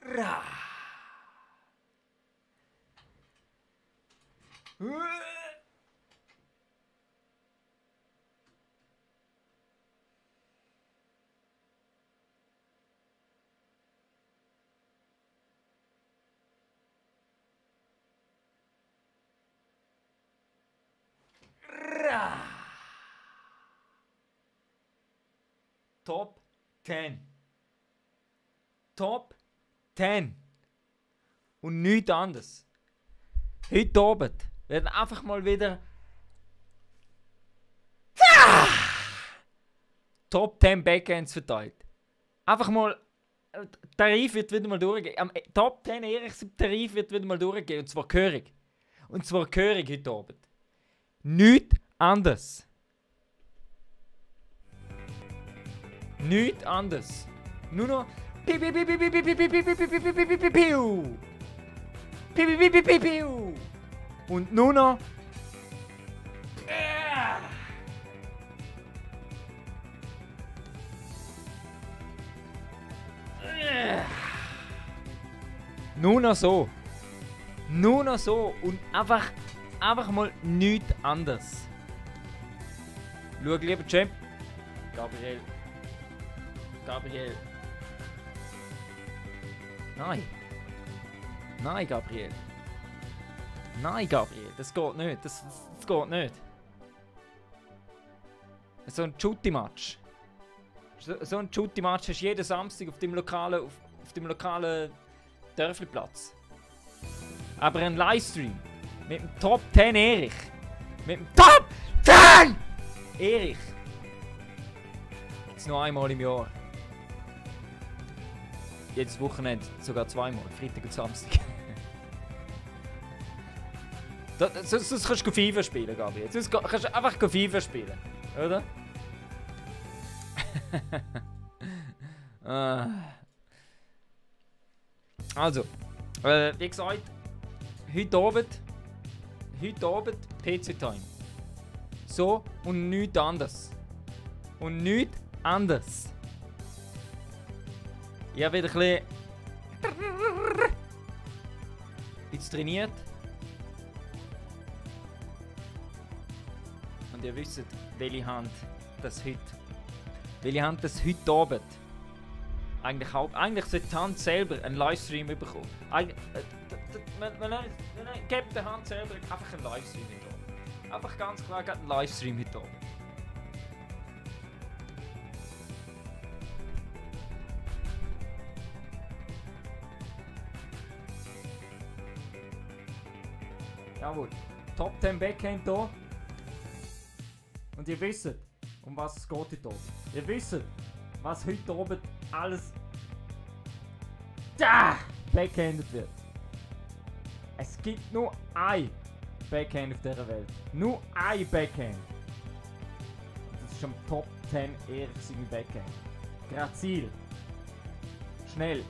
Ra. Top 10. Top 10. Und nichts anderes. Heute Abend werden einfach mal wieder Top 10 Backends verteilt. Einfach mal, Tarif wird wieder mal durchgehen. Top 10 Erichs Tarif wird wieder mal durchgehen. Und zwar gehörig. Und zwar gehörig heute Abend. Nichts anderes. Nichts anderes. Nur noch piu piu piu piu piu piu piu piu piu piu piu piu piu piu. Piu piu piu piu piu piu. Und nur noch nur noch so. Nur noch so. Und einfach mal nichts anderes. Schau, lieber Champ. Gabriel. Nein. Nein, Gabriel. Nein, Gabriel. Das geht nicht. Das geht nicht. So ein Shooty-Match. So ein Shooty-Match hast du jeden Samstag auf dem lokalen Dörfliplatz. Aber ein Livestream. Mit dem Top 10 Erich. Mit dem Top 10 Erich. Jetzt noch einmal im Jahr. Jedes Wochenende sogar zweimal. Freitag und Samstag. Sonst kannst du FIFA spielen, Gabriel. Sonst kannst du einfach FIFA spielen. Oder? Also. Wie gesagt. Heute Abend PC-Time. So und nichts anderes. Und nichts anders. Ich habe wieder ein bisschen jetzt trainiert. Und ihr wisst, welche Hand das heute Abend eigentlich sollte die Hand selber einen Livestream bekommen. Man gibt der Hand selber einfach einen Livestream heute Abend. Einfach ganz klar einen Livestream heute Abend. Jawohl, Top 10 Backhand hier. Und ihr wisst, um was es geht heute Abend. Ihr wisst, was heute Abend alles backhandet wird. Es gibt nur ein Backhand auf dieser Welt. Nur ein Backhand. Das ist schon Top 10 Erichs Backhand. Grazil. Schnell.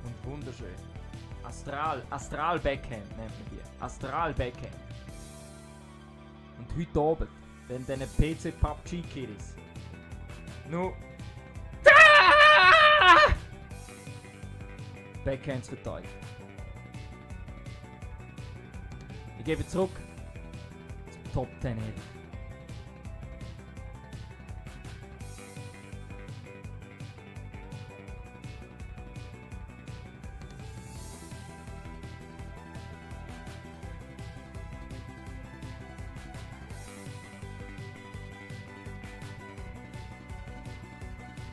Und wunderschön. Astral Backhand nennt man die. Astral Backhand. Und heute Abend, wenn diese PC PUBG Kiddies nur Backhands verteilt. Ich gebe zurück zum Top 10 Erich.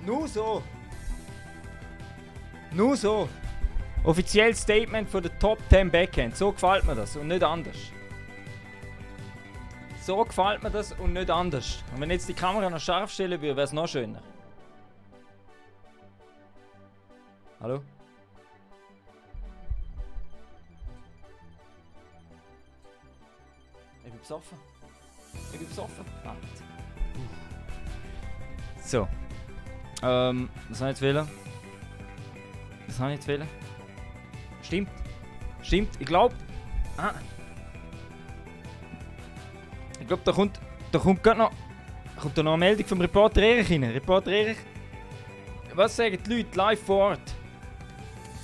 Nur so. Nur so. Offizielles Statement von der Top 10 Backhand. So gefällt mir das und nicht anders. So gefällt mir das und nicht anders. Und wenn jetzt die Kamera noch scharf stellen würde, wäre es noch schöner. Hallo? Ich bin besoffen. So. Was habe ich jetzt wählen? Stimmt. Ich glaube. Ich glaube, da kommt gerade noch eine Meldung vom Reporter Erich rein. Reporter Erich. Was sagen die Leute live vor Ort?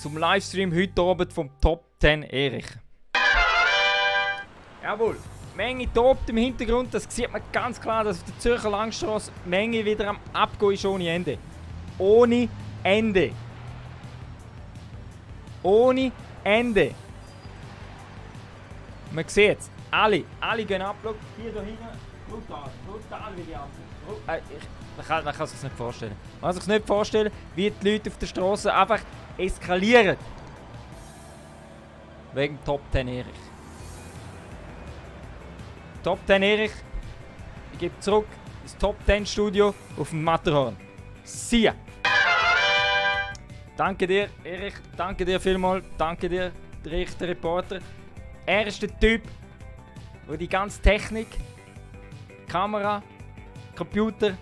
zum Livestream heute Abend vom Top 10 Erich. Jawohl, die Menge tobt im Hintergrund, das sieht man ganz klar, dass auf der Zürcher Langstrasse die Menge wieder am Abgehen ist ohne Ende. Ohne Ende. Ohne Ende. Man sieht es. Alle gehen ab. Schau, hier da hinten. Brutal wie die abgehen. Man kann sich nicht vorstellen. Man kann sich nicht vorstellen, wie die Leute auf der Straße einfach eskalieren. Wegen Top 10 Erich. Top 10 Erich. Ich gebe zurück ins Top 10 Studio auf dem Matterhorn. See ya. Danke dir, Erich. Danke dir vielmals. Danke dir, der echte Reporter. Er ist der Typ, der die ganze Technik, Kamera, Computer,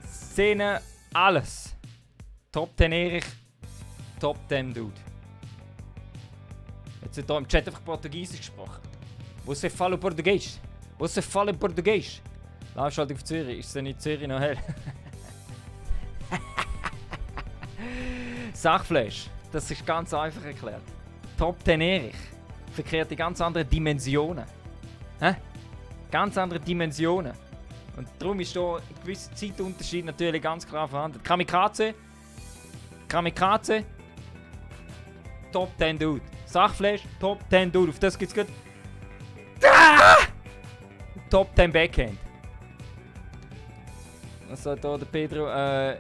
Szene, alles. Top 10 Erich, Top 10 Dude. Jetzt wird hier im Chat einfach Portugiesisch gesprochen. Você fala Português? Você fala Português? Live-Schaltung auf Zürich. Ist es denn in Zürich noch hell? Sachflash. Das ist ganz einfach erklärt. Top 10 Erich verkehrt in ganz andere Dimensionen. Hä? Ganz andere Dimensionen. Und darum ist hier ein gewisser Zeitunterschied natürlich ganz klar vorhanden. Kamikaze. Top 10 Dude. Sachflash. Top 10 Dude. Auf das gibt's gut. Top 10 Backhand. Was sagt hier der Pedro?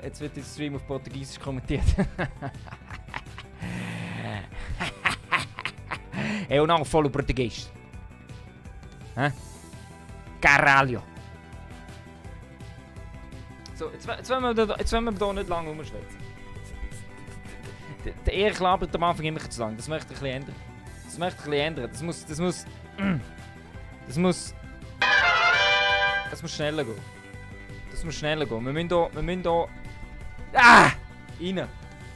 Jetzt wird der Stream auf Portugiesisch kommentiert. Eu não falo português. Hä? Caralho. So, jetzt wollen wir hier nicht lange rumschwätzen. Der Erich labert am Anfang immer zu lang. Das möchte ich ein bisschen ändern. Das muss schneller gehen. Das muss schneller gehen. Wir müssen hier... Rein.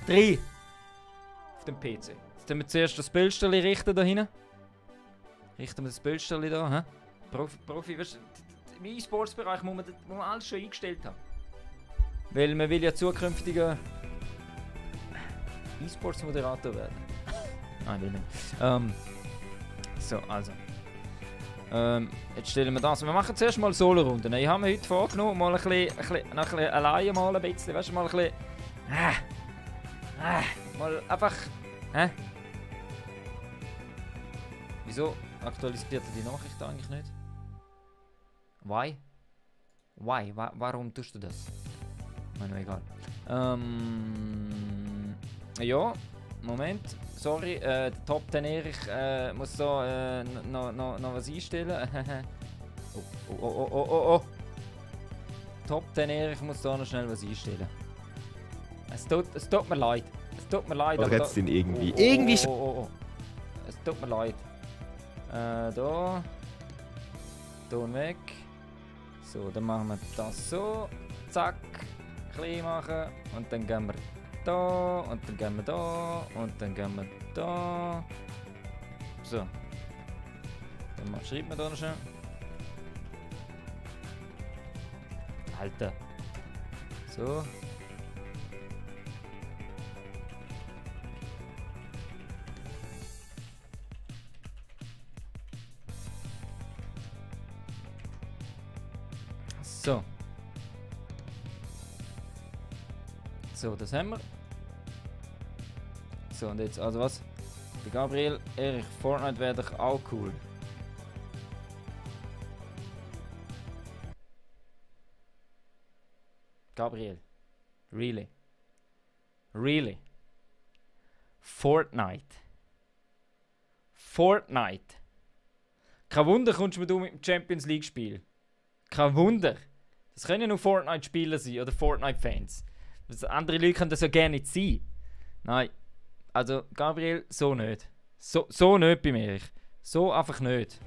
3. Auf dem PC. Jetzt müssen wir zuerst das Bildstelle richten da hinten. Richten wir das Bildstelle da, hä? Profi, weißt du, im E-Sports-Bereich muss man alles schon eingestellt haben. Weil man will ja zukünftiger E-Sports-Moderator werden. Nein, will nicht. So, also. Jetzt stellen wir das. Wir machen zuerst mal Solo-Runden. Ich habe mir heute vorgenommen, mal ein bisschen alleine mal ein bisschen, weißt du, mal ein bisschen... mal einfach... Hä? Wieso aktualisiert er die Nachricht eigentlich nicht? Why? Warum tust du das? Nein, egal. Ja, Moment. Sorry, der Top 10 Erich muss da noch was einstellen. Oh. Top 10 Erich muss da noch schnell was einstellen. Es tut mir leid. Oder jetzt den irgendwie. Oh. Es tut mir leid. Da. Ton weg. So, dann machen wir das so. Zack. Klein machen. Und dann gehen wir da. Und dann gehen wir da. Und dann gehen wir da. So. Dann schreibt man da noch schnell. Alter. So. So. So, das haben wir. So, und jetzt, also was? Der Gabriel, Erich, Fortnite wäre doch auch cool. Gabriel. Really? Really? Fortnite. Kein Wunder kommst du mit dem Champions League Spiel. Kein Wunder. Das können ja nur Fortnite-Spieler sein oder Fortnite-Fans. Andere Leute können das ja gerne nicht sein. Nein. Also, Gabriel, so nicht. So nicht bei mir. So einfach nicht.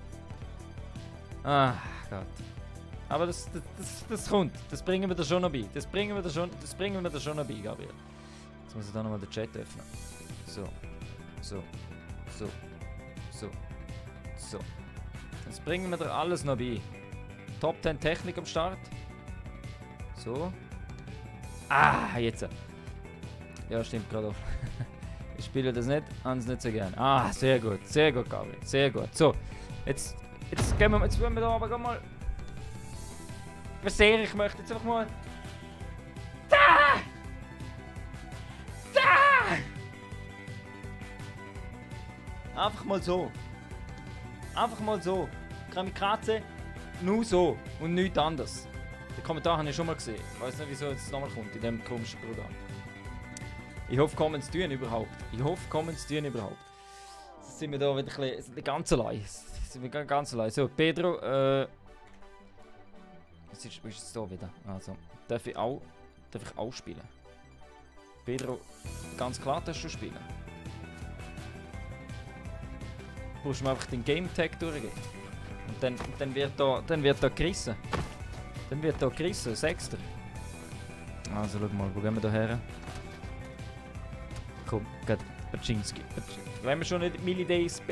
Ah, Gott. Aber das kommt. Das bringen wir da schon noch bei. Das bringen wir da schon noch bei, Gabriel. Jetzt muss ich da nochmal den Chat öffnen. So. Jetzt bringen wir da alles noch bei. Top 10 Technik am Start. So. Ah, jetzt. Ja, stimmt gerade auf. Ich spiele das nicht, haben es nicht so gern. Ah, sehr gut, Gabriel, sehr gut. So, jetzt gehen wir, jetzt wollen wir da aber mal... Was sehe ich möchte jetzt einfach mal... Da! Einfach mal so. Einfach mal so. Kamikaze, nur so und nichts anderes. Den Kommentar habe ich schon mal gesehen. Ich weiß nicht, wieso es nochmal kommt in diesem komischen Programm. Ich hoffe, kommen zu tun überhaupt. Jetzt sind wir da wieder ein bisschen ganz allein. So, Pedro, was ist jetzt da wieder? Also, darf ich auch spielen? Pedro, ganz klar darfst du spielen. Du musst mir einfach den Game Tag durchgehen. Und dann wird da gerissen. Sechster. Also schau mal, wo gehen wir da her? Komm, geht Pachinski. Wenn wir schon nicht Millibase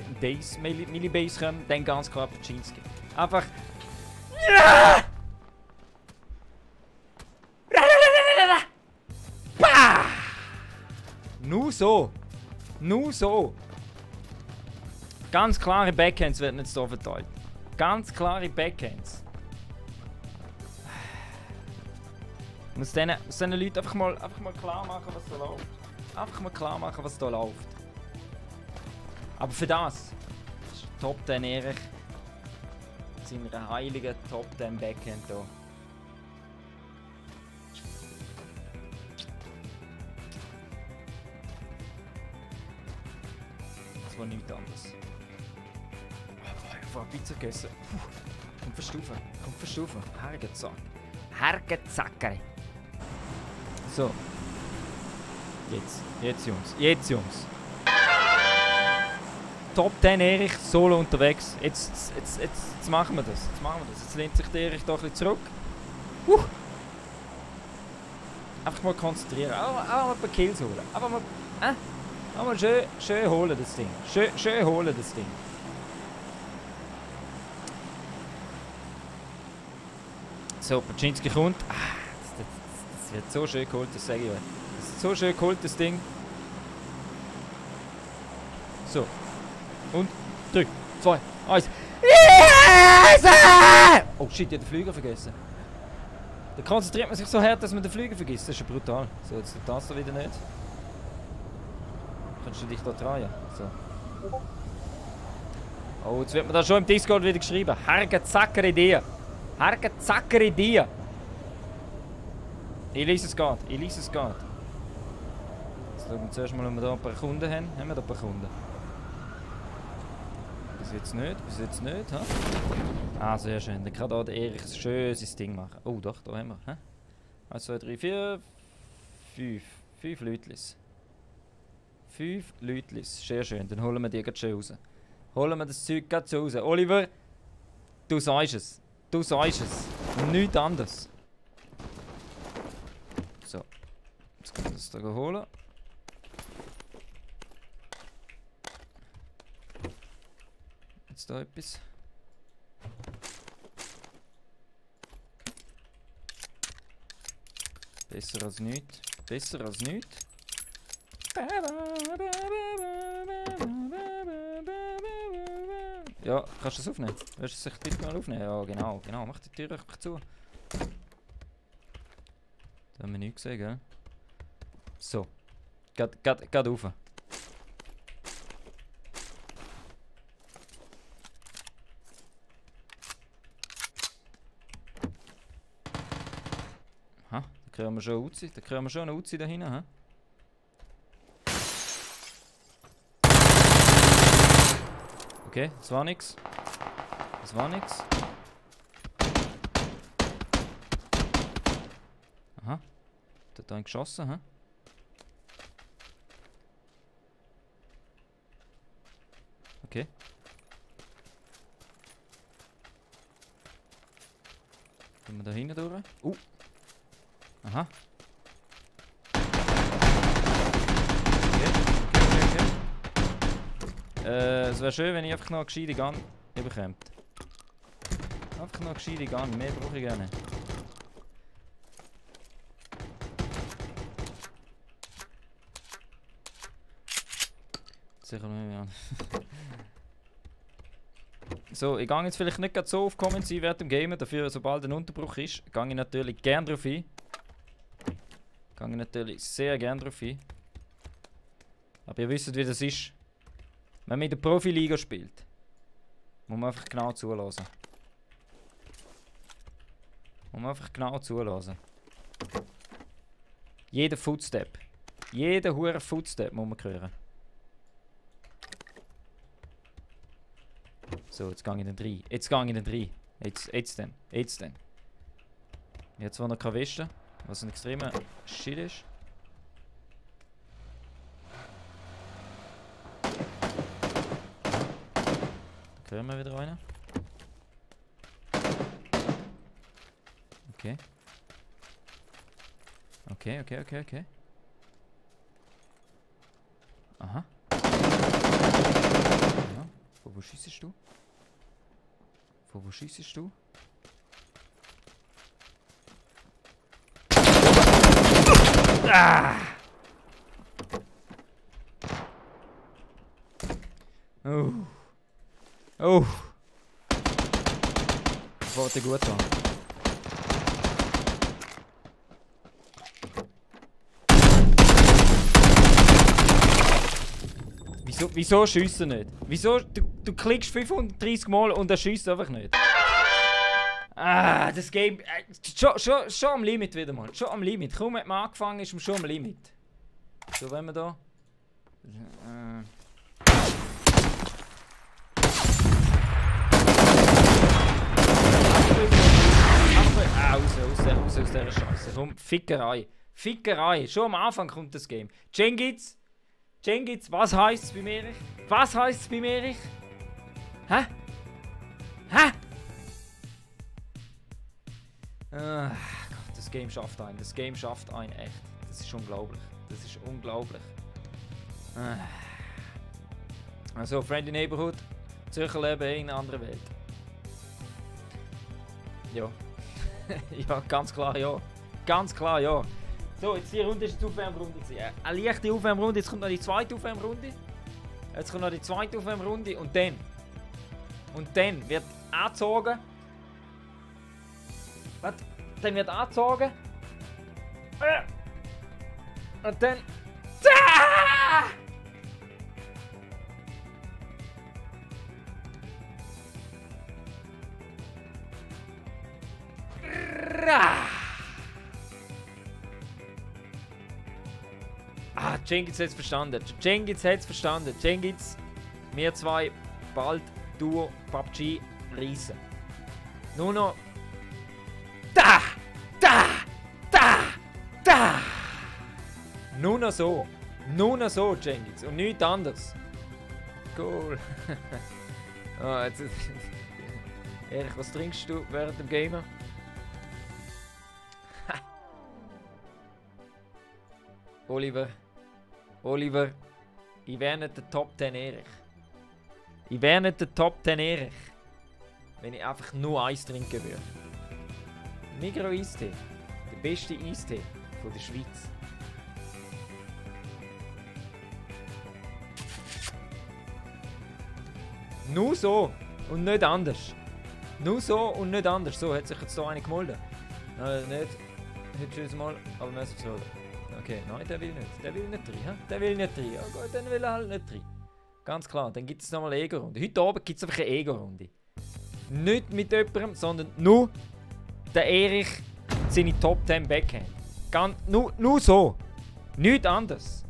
kommen, dann ganz klar Pachinski. Einfach... Ja! Bah! Nur so. Ganz klare Backhands werden jetzt hier verteilt. Ganz klare Backhands. Ich muss diesen Leuten einfach mal klar machen, was da läuft. Aber für das ist Top 10 Erich seiner heiligen Top 10 Backhand hier. Das war nichts anderes. Ich habe eine Pizza gegessen. Komm verstufen. Hergezackere. So. Jetzt Jungs. Top 10 Erich, Solo unterwegs. Jetzt machen wir das. Jetzt lehnt sich der Erich doch ein bisschen zurück. Einfach mal konzentrieren. Auch mal ein paar Kills holen. Einfach mal schön holen das Ding. Schön holen das Ding. So, Pachinski kommt. Das wird so schön geholt, das sage ich euch. Das ist so schön geholt, das Ding. So. Und 3, 2, 1. Yes! Oh shit, ich habe den Flüger vergessen. Da konzentriert man sich so hart, dass man den Flüger vergisst. Das ist ja brutal. So, jetzt das da wieder nicht. Kannst du dich da drehen? So. Oh, jetzt wird mir da schon im Discord wieder geschrieben. Hergezackere dir. Hergezackere dir. Ich lese es gerade. Jetzt schauen wir zuerst mal, ob wir da ein paar Kunden haben. Haben wir da ein paar Kunden? Bis jetzt nicht, ha? Ah, sehr schön. Dann kann da der Erich ein schönes Ding machen. Oh, doch, da haben wir. Hä? 1, 2, 3, 4, 5. 5 Leutlis. 5 Leutlis. Sehr schön. Dann holen wir die gerade schön raus. Holen wir das Zeug gerade so raus. Oliver, du sagst es. Nichts anderes. So. Jetzt können wir das da holen. Jetzt da etwas. Besser als nichts. Ja, kannst du das aufnehmen? Willst du es bitte mal aufnehmen? Ja, genau. Mach die Tür einfach zu. Da haben wir nichts gesehen, gell? So. Geht rauf. Aha, da kriegen wir schon eine Uzi da hinten, hä? Okay, das war nix. Aha. Der hat einen geschossen, hä? Okay. Gehen wir da hinten durch? Aha. Es wäre schön, wenn ich einfach noch eine gescheite Gun bekomme. Einfach noch eine gescheite Gun, mehr brauche ich gerne. sicher mehr an. So, ich gehe jetzt vielleicht nicht so auf Comments ein während dem Gamen, dafür sobald ein Unterbruch ist, gehe ich natürlich gerne drauf ein. Gehe ich natürlich sehr gerne drauf ein. Aber ihr wisst, wie das ist. Wenn man in der Profiliga spielt, muss man einfach genau zulassen. Muss man einfach genau zulassen. Jeder Footstep. Jeden huren Footstep muss man hören. So, jetzt gehe ich in den 3. Jetzt gehe ich in den 3. Jetzt dann. Jetzt dann. Jetzt war noch keine Weste, was ein extremer Shit ist. Da hören wir wieder rein. Okay. Okay. Aha. Ja. Von wo schießt du? Von wo schießt du? Ah! Oh. Oh. Das wollte gut an. Wieso schießt er nicht? Wieso? Du klickst 530 Mal und er schießt einfach nicht. Ah, das Game. Schon am Limit wieder mal. Schon am Limit. Kaum hat man angefangen, ist man schon am Limit. So, wenn wir da. Raus aus dieser Scheiße. Komm, Fickerei. Fickerei. Schon am Anfang kommt das Game. Cengiz, was heisst es bei Erich? Was heisst es bei Erich? Hä? Hä? Gott, das Game schafft einen. Das Game schafft einen echt. Das ist unglaublich. Das ist unglaublich. Also, Friendly Neighborhood. Zürcher Leben in einer anderen Welt. Ja. Ja, ganz klar ja. Ganz klar ja. So, jetzt die Runde ist die Aufwärmrunde. Eine leichte Aufwärmrunde, jetzt kommt noch die zweite Aufwärmrunde. Jetzt kommt noch die zweite Aufwärmrunde und dann. Und dann wird angezogen. Was? Dann wird angezogen. Und dann. Cengiz hat es verstanden. Cengiz hat es verstanden. Cengiz, wir zwei, bald Duo PUBG reissen. Nur noch. Da! Nur noch so. Nur noch so, Cengiz. Und nichts anderes. Cool. Oh, jetzt. Erich, was trinkst du während dem Gamer? Oliver, ich wäre nicht der Top 10 Erich. Ich wäre nicht der Top 10 Erich, wenn ich einfach nur Eis trinken würde. Migros Eistee. Der beste Eistee von der Schweiz. Nur so und nicht anders. Nur so und nicht anders. So, hat sich jetzt hier einer gemolden. Nein, nicht. Nicht tschüss mal, aber wir müssen es holen. Okay, nein, der will nicht. Der will nicht rein. He? Der will nicht rein. Ja gut, dann will er halt nicht rein. Ganz klar, dann gibt es nochmal eine Ego-Runde. Heute Abend gibt es einfach eine Ego-Runde. Nicht mit jemandem, sondern nur der Erich, seine Top 10 Backhand. Nur so. Nichts anderes.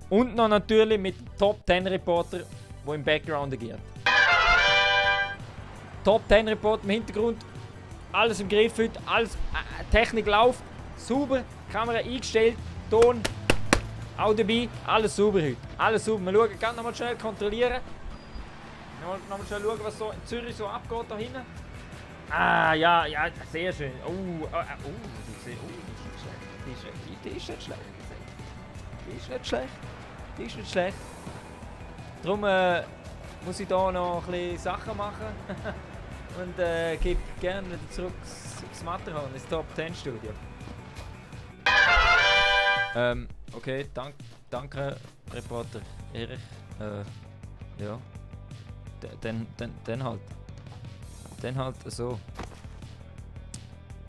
Und noch natürlich mit dem Top 10 Reporter, der im Background agiert. Top 10 Reporter im Hintergrund. Alles im Griff heute. Alles, Technik läuft. Sauber. Kamera eingestellt. Ton auch dabei, alles sauber heute. Alles sauber. Wir schauen, ganz nochmal schnell kontrollieren. Nochmal schnell schauen, was so in Zürich so abgeht da hinten. Ah, ja, sehr schön. Die ist nicht schlecht. Die ist nicht schlecht. Darum muss ich hier noch ein bisschen Sachen machen. Und gebe gerne wieder zurück ins Matterhorn, ins Top 10 Studio. Okay, danke, Reporter Erich. Ja. Dann halt. Dann halt so.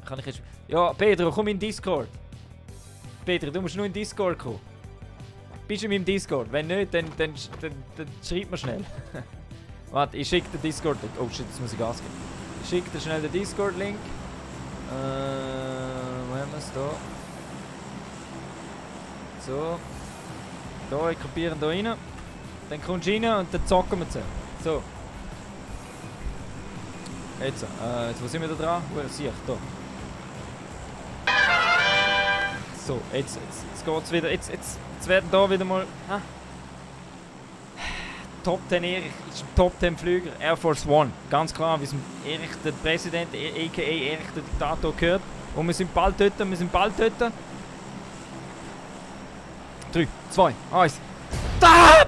Kann ich jetzt... Ja, Pedro, komm in Discord. Pedro, du musst nur in Discord kommen. Bist du in meinem Discord? Wenn nicht, dann schreib mir schnell. Warte, ich schicke den Discord-Link. Oh shit, jetzt muss ich Gas geben. Ich schicke dir schnell den Discord-Link. Wo haben wir es da? So. Da, ich kopiere da rein. Dann kommst du rein und dann zocken wir zusammen. So. Jetzt, wo sind wir da dran? Wo sehe ich? Da. So, jetzt geht's wieder. Jetzt werden da wieder mal. Top 10 Erich ist ein Top 10 Flüger. Air Force One. Ganz klar, wie es Erich, der Präsident, a.k.a. Erich, der Diktator, gehört. Und wir sind bald dort, 3, 2, 1. Da!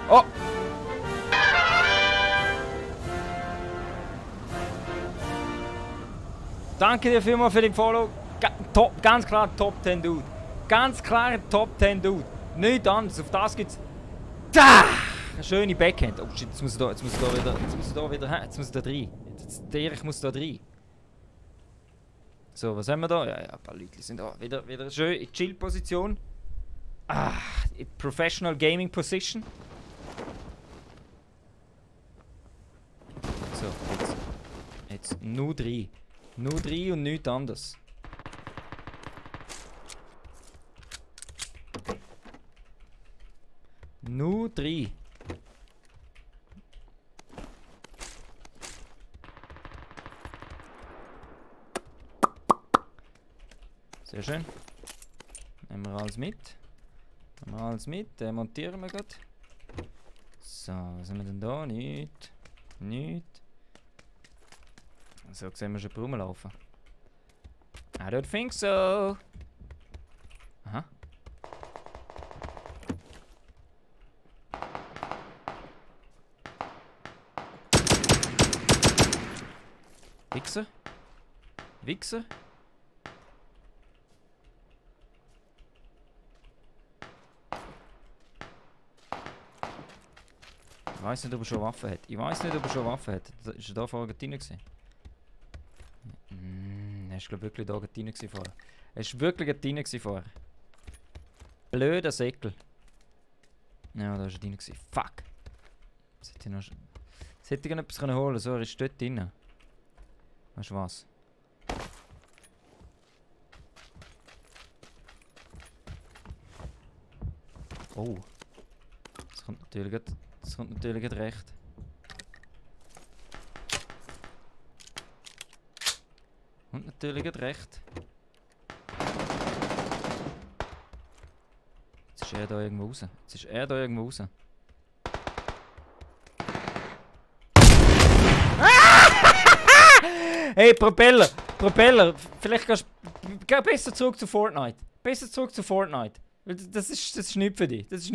Oh! Danke dir vielmals für den Follow. Ganz klar Top 10 Dude. Ganz klar Top 10 Dude. Nichts anderes. Auf das gibt's. Da! Eine schöne Backhand. Oh shit, jetzt muss ich da rein. Ich muss da rein. So, was haben wir da? Ja, ein paar Leute sind da. Wieder schön in Chill-Position. In Professional Gaming Position. So, jetzt nur 3. Nur 3 und nichts anderes. Nur 3. Sehr schön. Nehmen wir alles mit. Montieren wir gerade. So, was haben wir denn da? Nichts. So sehen wir schon rumlaufen. I don't think so. Aha. Wichser. Ich weiß nicht, ob er schon Waffen hat. Ist er da vorher drin gewesen? Er ist, glaube ich, wirklich da drin vorher. Blöder Säckel. Ja, da ist er drin gewesen. Fuck! Jetzt hätte ich noch etwas holen können. So, er ist dort drin. Weißt du was? Oh. Das kommt natürlich recht. Jetzt ist er da irgendwo raus. Hey, Propeller! Vielleicht geh besser zurück zu Fortnite. Das ist nichts für dich. Das ist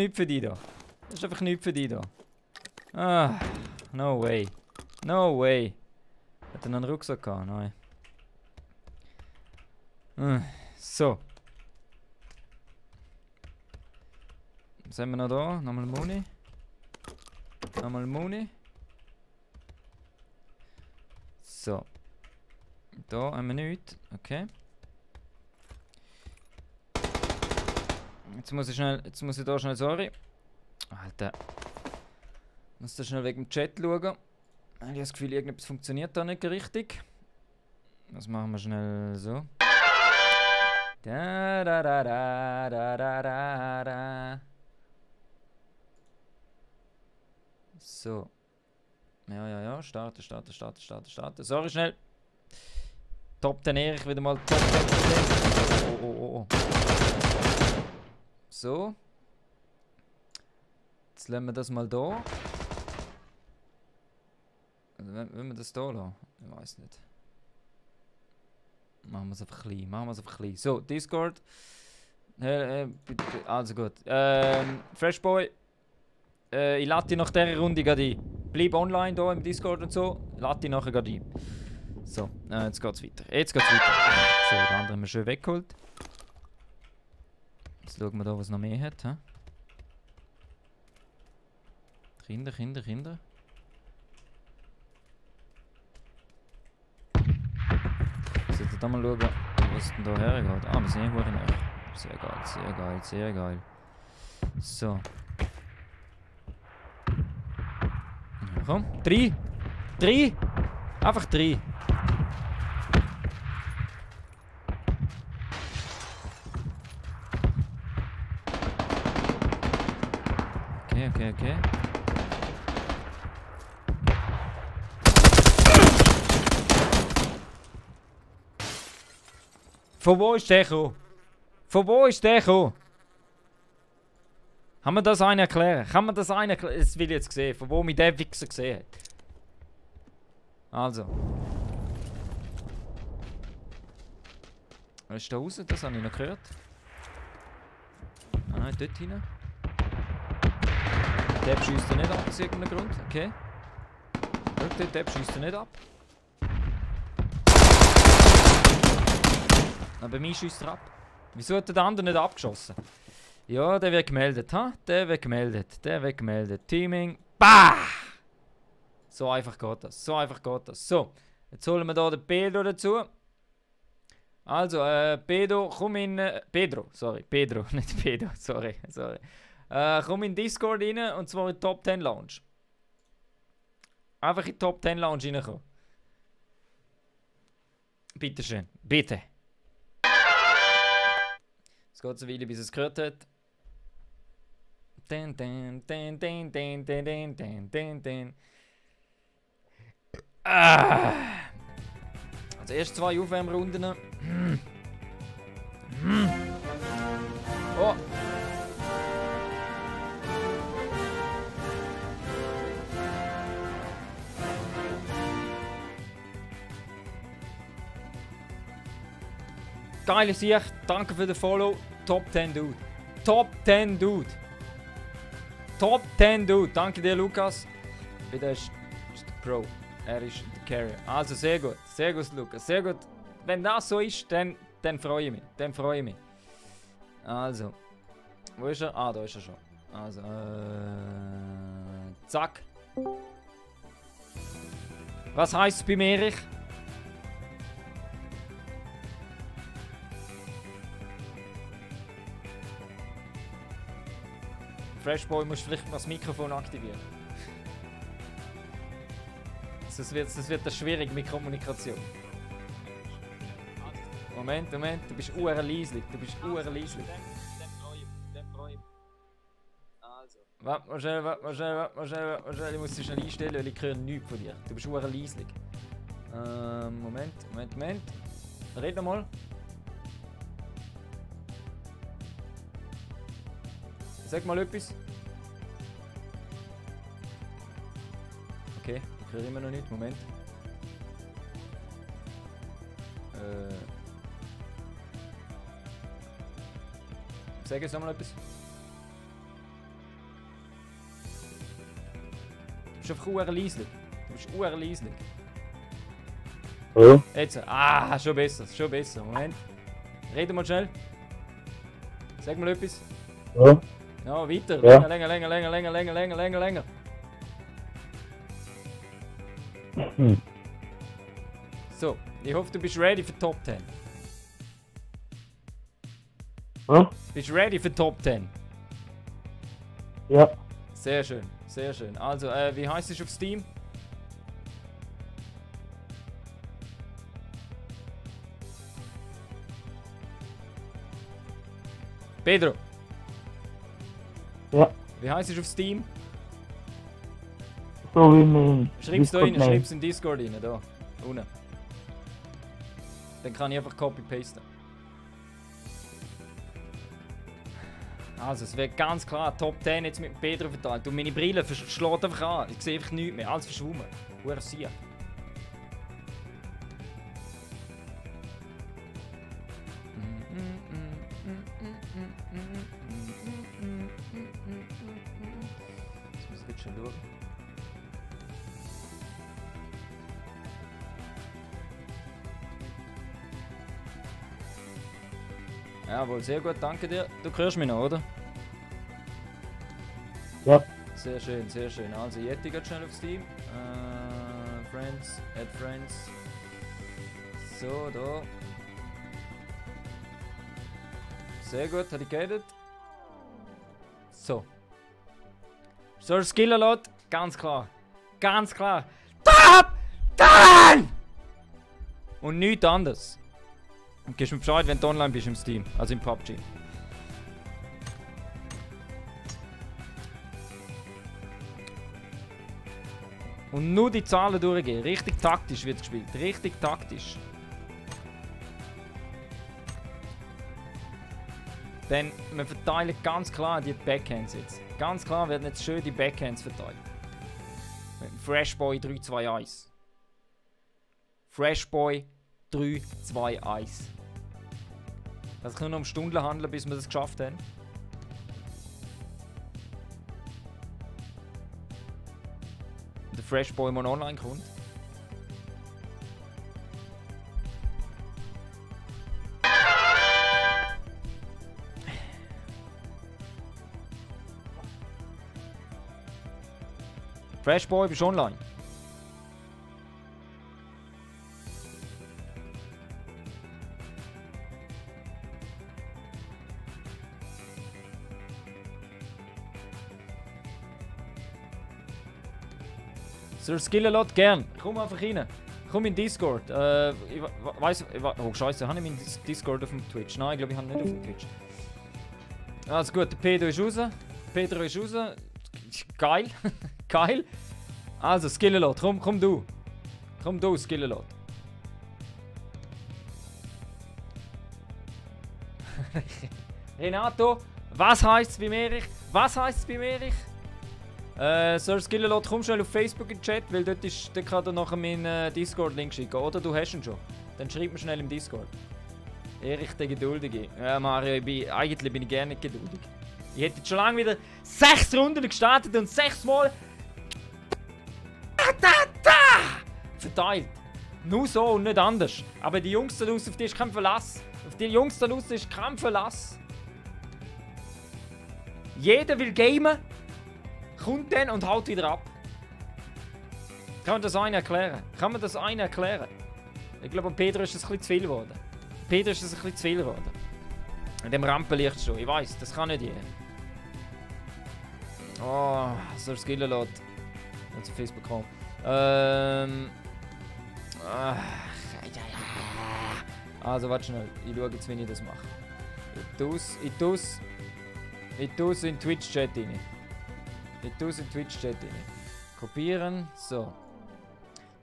einfach nichts für dich da. No way. Hat er noch einen Rucksack gehabt? Nein. So. Was haben wir noch da? Nochmal Muni. So. Da haben wir nichts. Okay. Jetzt muss ich da schnell, sorry. Alter. Ich muss da schnell wegen dem Chat schauen. Ich habe das Gefühl, irgendetwas funktioniert da nicht richtig. Das machen wir schnell so. So. Ja. Starten. Sorry, schnell. Top 10 Erich, wieder mal Top 10. Oh. So. Jetzt lassen wir das mal da. Wenn wir das da lassen? Ich weiß nicht. Machen wir es einfach klein. So, Discord. Also gut. Freshboy. Ich lade dich nach dieser Runde gerade ein. Bleib online hier im Discord und so. Lade dich nachher gerade ein. So, jetzt geht's weiter. So, den anderen haben wir schön weggeholt. Jetzt schauen wir da, was noch mehr hat. He? Kinder. Ich sollte da mal schauen, was denn da hergeht. Ah, wir sind hier nach. Sehr geil. So. Ja, komm. 3! Einfach 3! Okay. Von wo ist der gekommen? Kann man das einen erklären? Das will ich jetzt sehen, von wo mich der Wichser gesehen hat. Also. Was ist da raus? Das habe ich noch gehört. Ah, dort hinein. Der schießt er nicht ab, aus irgendeinem Grund. Okay. Schau, der schießt er nicht ab. Aber mich schießt er ab. Wieso hat der andere nicht abgeschossen? Ja, der wird gemeldet, ha? Der wird gemeldet. Teaming. Bah! So einfach geht das. So, jetzt holen wir hier den Pedro dazu. Also, Pedro, komm in... Pedro, nicht Pedro, sorry. Komm in Discord rein, und zwar in die Top 10 Lounge. Einfach in die Top 10 Lounge reinkommen. Bitteschön, bitte. Es geht so eine Weile, bis es gehört hat. Also erst 2 Aufwärmrunden. Oh! Geile Sicht, danke für den Follow. Top 10 Dude. Danke dir, Lukas. Der ist der Pro. Er ist der Carrier. Also sehr gut, Lukas. Sehr gut. Wenn das so ist, dann freue ich mich. Also. Wo ist er? Ah, da ist er schon. Also, zack. Was heisst es bei Erich? Freshboy, musst vielleicht mal das Mikrofon aktivieren. Das wird das schwierig mit Kommunikation. Moment, du bist leislich. Dann freue ich mich. Also. Warte mal schnell, ich muss dich schnell einstellen, weil ich höre nichts von dir. Du bist leislich. Moment. Red noch mal. Sag mal etwas. Okay, ich höre immer noch nicht. Moment. Sag jetzt noch mal etwas. Du bist einfach leislich. Hallo? Jetzt. Schon besser. Moment. Rede mal schnell. Sag mal etwas. Ja. Ja, weiter. Ja. Länger. So, ich hoffe, du bist ready für Top 10. Bist du ready für Top 10? Ja. Sehr schön. Also, wie heißt es auf Steam? Pedro. Ja. Wie heißt es auf Steam? So wie mein Schreib's da rein, Discord-Name. schreib's in Discord rein, da. Unten. Dann kann ich einfach copy-pasten. Also, es wird ganz klar Top 10 jetzt mit Pedro verteilt. Und meine Brille schlägt einfach an. Ich sehe einfach nichts mehr. Alles verschwommen. Woher sie? Jetzt muss ich jetzt schon schauen. Jawohl, sehr gut, danke dir. Du hörst mich noch, oder? Ja. Sehr schön, sehr schön. Also, Yeti geht schnell aufs Team. Friends, add Friends. So, da. Sehr gut, hat ich geedet. So. So, Skill-Lot, ganz klar. Ganz klar. Top 10! Und nichts anderes. Und gibst mir Bescheid, wenn du online bist im Steam, also im PUBG. Und nur die Zahlen durchgehen. Richtig taktisch wird gespielt. Richtig taktisch. Denn wir verteilen ganz klar die Backhands jetzt. Ganz klar werden jetzt schön die Backhands verteilt. Mit dem Freshboy 3-2-1. Freshboy 3-2-1. Das kann nur noch um Stunden handeln, bis wir das geschafft haben. Und der Freshboy mal online kommt. Freshboy, bist du online? Sir Skill-A-Lot, gern. Komm einfach rein. Komm in Discord. Ich weiss. Oh, Scheiße, habe ich meinen Discord auf dem Twitch? Nein, ich glaube, ich habe nicht auf dem Twitch. Also gut, der Pedro ist raus. Pedro ist raus. Geil. Geil. Also, Skill-A-Lot, komm du. Komm du, Skill-A-Lot. Renato, was heisst es bei Erich? Was heisst es bei Erich? Sir Skill-A-Lot, komm schnell auf Facebook in den Chat, weil dort kann er nachher meinen Discord-Link schicken. Oder du hast ihn schon. Dann schreib mir schnell im Discord. Erich, der Geduldige. Ja, Mario, eigentlich bin ich gerne nicht geduldig. Ich hätte jetzt schon lange wieder 6 Runden gestartet und 6 Mal verteilt. Nur so und nicht anders. Aber die Jungs da draußen, auf die ist kein Verlass. Auf die Jungs da draußen ist kein Verlass. Jeder will gamen, kommt dann und haut wieder ab. Kann man das einen erklären? Kann man das einen erklären? Ich glaube, an Pedro ist es ein bisschen zu viel geworden. Pedro ist es ein bisschen zu viel geworden. In dem Rampenlicht schon. Ich weiß, das kann nicht jeder. Oh, so Skill-A-Lot. Und zu Facebook kommen. Also, warte schnell. Ich schaue jetzt, wie ich das mache. Ich tue es in Twitch-Chat rein. Kopieren. So.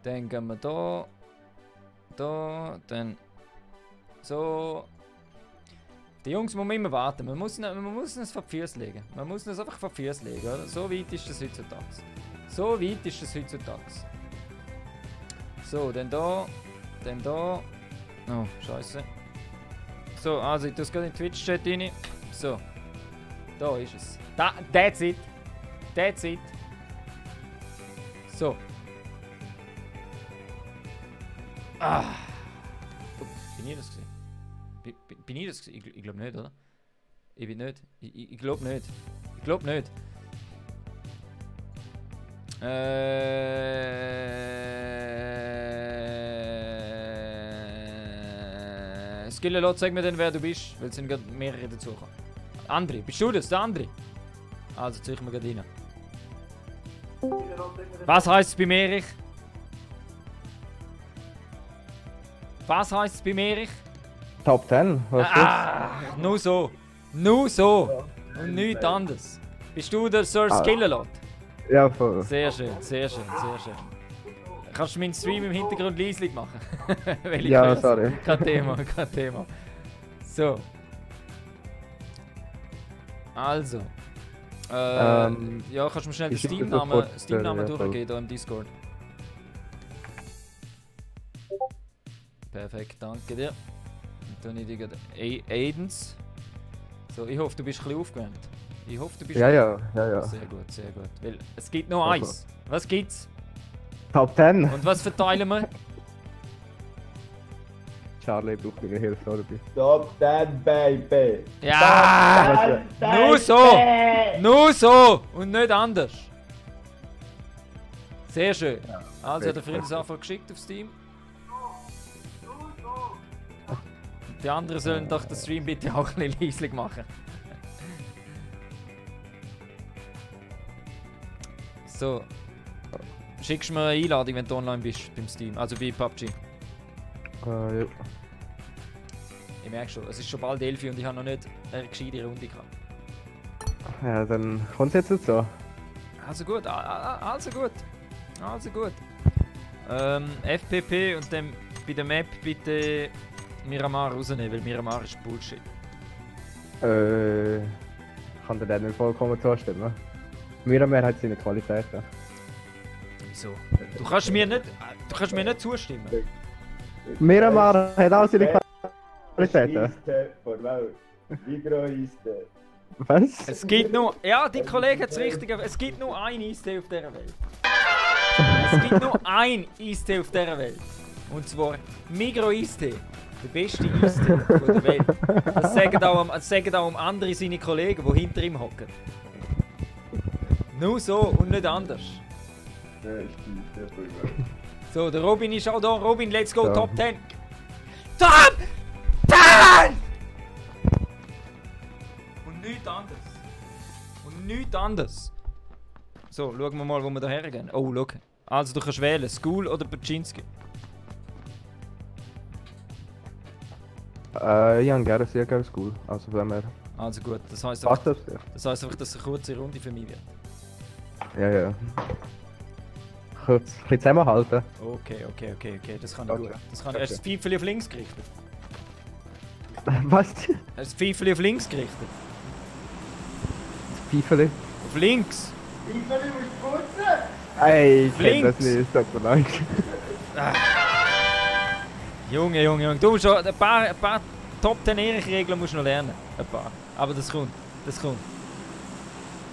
Dann gehen wir da. Dann. So. Die Jungs muss man immer warten. Man muss es vor die Füße legen. Man muss es einfach vor die Füße legen. Oder? So weit ist das heutzutage. So, dann da. Oh, scheiße. So, also ich tue es gerade in den Twitch-Chat rein. So. Da ist es. That's it. So. Bin ich das gesehen? Bin ich das gesehen? Ich glaube nicht, oder? Ich bin nicht. Ich glaube nicht. Skill-A-Lot, sag mir dann, wer du bist, weil es sind gerade mehrere dazukommen. André, bist du das? Der André? Also zieh ich mir gerade rein. Was heisst es bei Erich? Was heisst es bei Erich? Top 10, was ist das? Nur so. Und nichts anderes. Bist du der Sir Skill-A-Lot? Ja, voll. Sehr schön. Kannst du meinen Stream im Hintergrund leislich machen? Ja, sorry. Kein Thema. So. Also. Ja, kannst du mir schnell den Steam-Namen durchgeben hier im Discord? Perfekt, danke dir. Und dann ich dir Aidens. So, ich hoffe, du bist ein bisschen aufgewärmt. Ja. Sehr gut. Weil es gibt noch eins. Was gibt's? Top 10. Und was verteilen wir? Charlie braucht meine Hilfe, sorry. Top 10, Baby! Ja! Nur so! Nur so! Und nicht anders. Sehr schön. Also hat der Freundesanfrage geschickt auf Steam. Die anderen sollen doch den Stream bitte auch ein bisschen leislich machen. So. Schickst du mir eine Einladung, wenn du online bist beim Steam, also bei PUBG? Ja. Ich merke schon, es ist schon bald 11 Uhr und ich habe noch nicht eine gescheite Runde gehabt. Ja, dann kommt es jetzt nicht so. Also gut, also gut. Also gut. FPP und dann bei der Map bitte Miramar rausnehmen, weil Miramar ist Bullshit. Ich kann dir das nicht vollkommen zustimmen. Miramar hat seine Qualitäten. Wieso? Du kannst mir nicht zustimmen. Miramar hat auch seine Qualitäten. Eiste vor Welt. Wie groß ist der? Was? Es gibt nur... Ja, die Kollege hat es richtig... Es gibt nur einen Eistee auf dieser Welt. Es gibt nur einen Eistee auf dieser Welt. Und zwar Migros Eistee. Der beste Eistee der Welt. Das sagen auch andere seine Kollegen, die hinter ihm hocken. Nur so und nicht anders. So, der Robin ist auch da. Robin, let's go, so. Top 10. Top 10! Und nichts anderes. Und nichts anderes. So, schauen wir mal, wo wir da hergehen. Oh, schau. Also, du kannst wählen, School oder Baczynski. Ich habe gerne sehr gerne School. Also, wenn wir. Also gut, das heisst Passt einfach, das? Ja. dass es eine kurze Runde für mich wird. Ja. Kurz ein bisschen zusammenhalten. Okay, das kann ich Okay. gut. Das kann ich. Hast du das Pfeifchen auf links gerichtet? Was? Hast du das Pfeifchen auf links gerichtet? Pfeifeli? Auf links! Pfeifeli musst du putzen! Ey, ich kenn Links. das nicht, es tut mir leid. Junge, du musst schon ein paar Top 10 Ehrenregeln musst du noch lernen. Ein paar. Aber das kommt.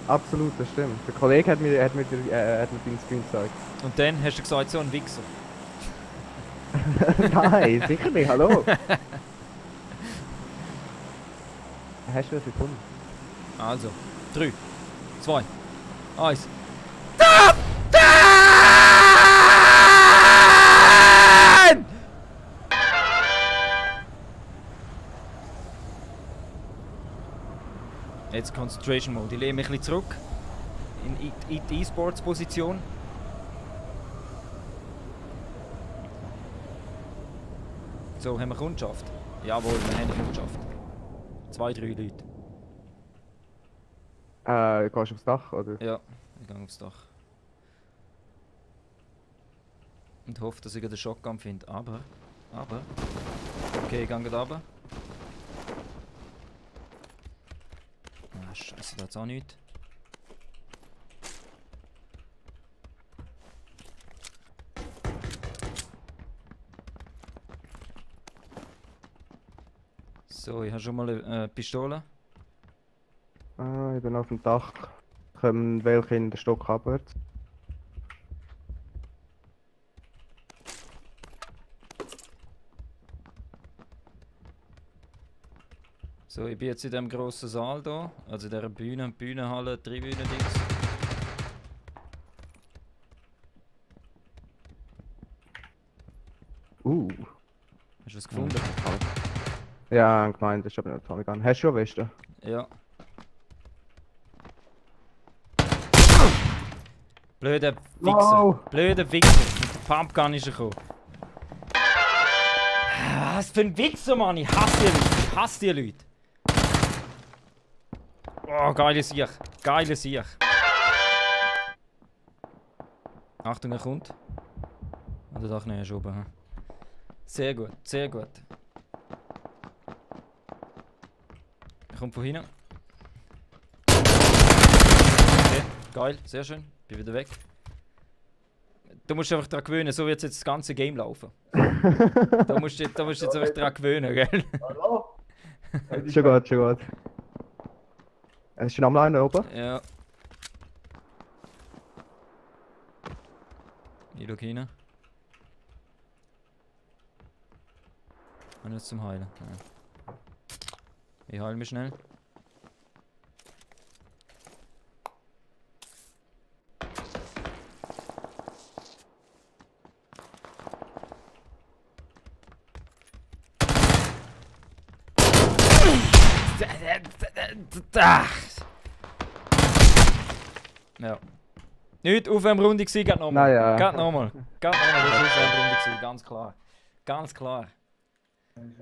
Absolut, das stimmt. Der Kollege hat mir den Screen gezeigt. Und dann hast du gesagt, so ein Wichser. Nein, sicher nicht, hallo. Hast du das gefunden? Also, 3, 2, 1. Jetzt Concentration Mode. Ich lehne mich ein bisschen zurück in die E-Sports-Position. So, haben wir Kundschaft? Jawohl, wir haben Kundschaft. 2, 3 Leute. Gehst du aufs Dach, oder? Ja, ich gehe aufs Dach. Und hoffe, dass ich den Shotgun finde. Aber. Okay, ich gehe gerade runter. Ah, Scheiße, da hat's auch nichts. So, ich habe schon mal eine Pistole. Ich bin auf dem Dach. Kommen welche in den Stock abwärts. So, ich bin jetzt in diesem grossen Saal hier, also in dieser Bühnenhalle, Tribünen-Dings. Hast du es gefunden? Ja, gemeint, das ist aber nicht Tommy Gun. Hast du schon Weste? Ja. Blöder Wichser. Wow. Blöder Wichser. Mit der Pumpgun ist er gekommen. Was für ein Wichser, Mann. Ich hasse die Leute. Ich hasse die Leute. Oh, geile Sieg. Geile Sieg. Achtung, er kommt. Oder doch nicht, er ist oben. Hm? Sehr gut, sehr gut. Er kommt von hinten. Okay, geil, sehr schön. Bin wieder weg. Du musst dich einfach daran gewöhnen, so wird jetzt das ganze Game laufen. Da musst du jetzt einfach daran gewöhnen, gell? Hallo? Schon gut. Es ist schon am Line oben. Ja. Ich schau rein. Und nicht zum Heilen. Ja. Ich heile mich schnell. Ja. Nicht Aufwärmrunde gewesen, geht nochmal. Naja. Geht nochmal. Geht nochmal, das war Aufwärmrunde gewesen, ganz klar. Ganz klar.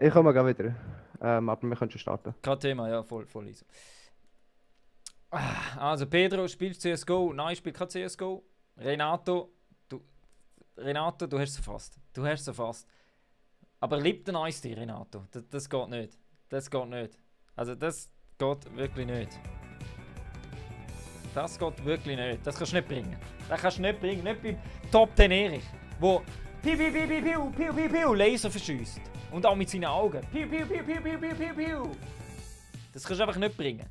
Ich komme gleich wieder. Aber wir können schon starten. Kein Thema, ja, voll easy. Also Pedro spielt CSGO, nein, spielt kein CSGO. Renato, du hast es erfasst. Du hast es erfasst. Aber liebt den Ice Renato. Das geht nicht. Das geht nicht. Also das geht wirklich nicht. Das geht wirklich nicht. Das kannst du nicht bringen. Das kannst du nicht bringen. Nicht beim Top 10 Erich, wo piu piu piu piu piu piu piu piu Laser verschießt. Und auch mit seinen Augen. Piu piu piu piu piu piu piu piu. Das kannst du einfach nicht bringen.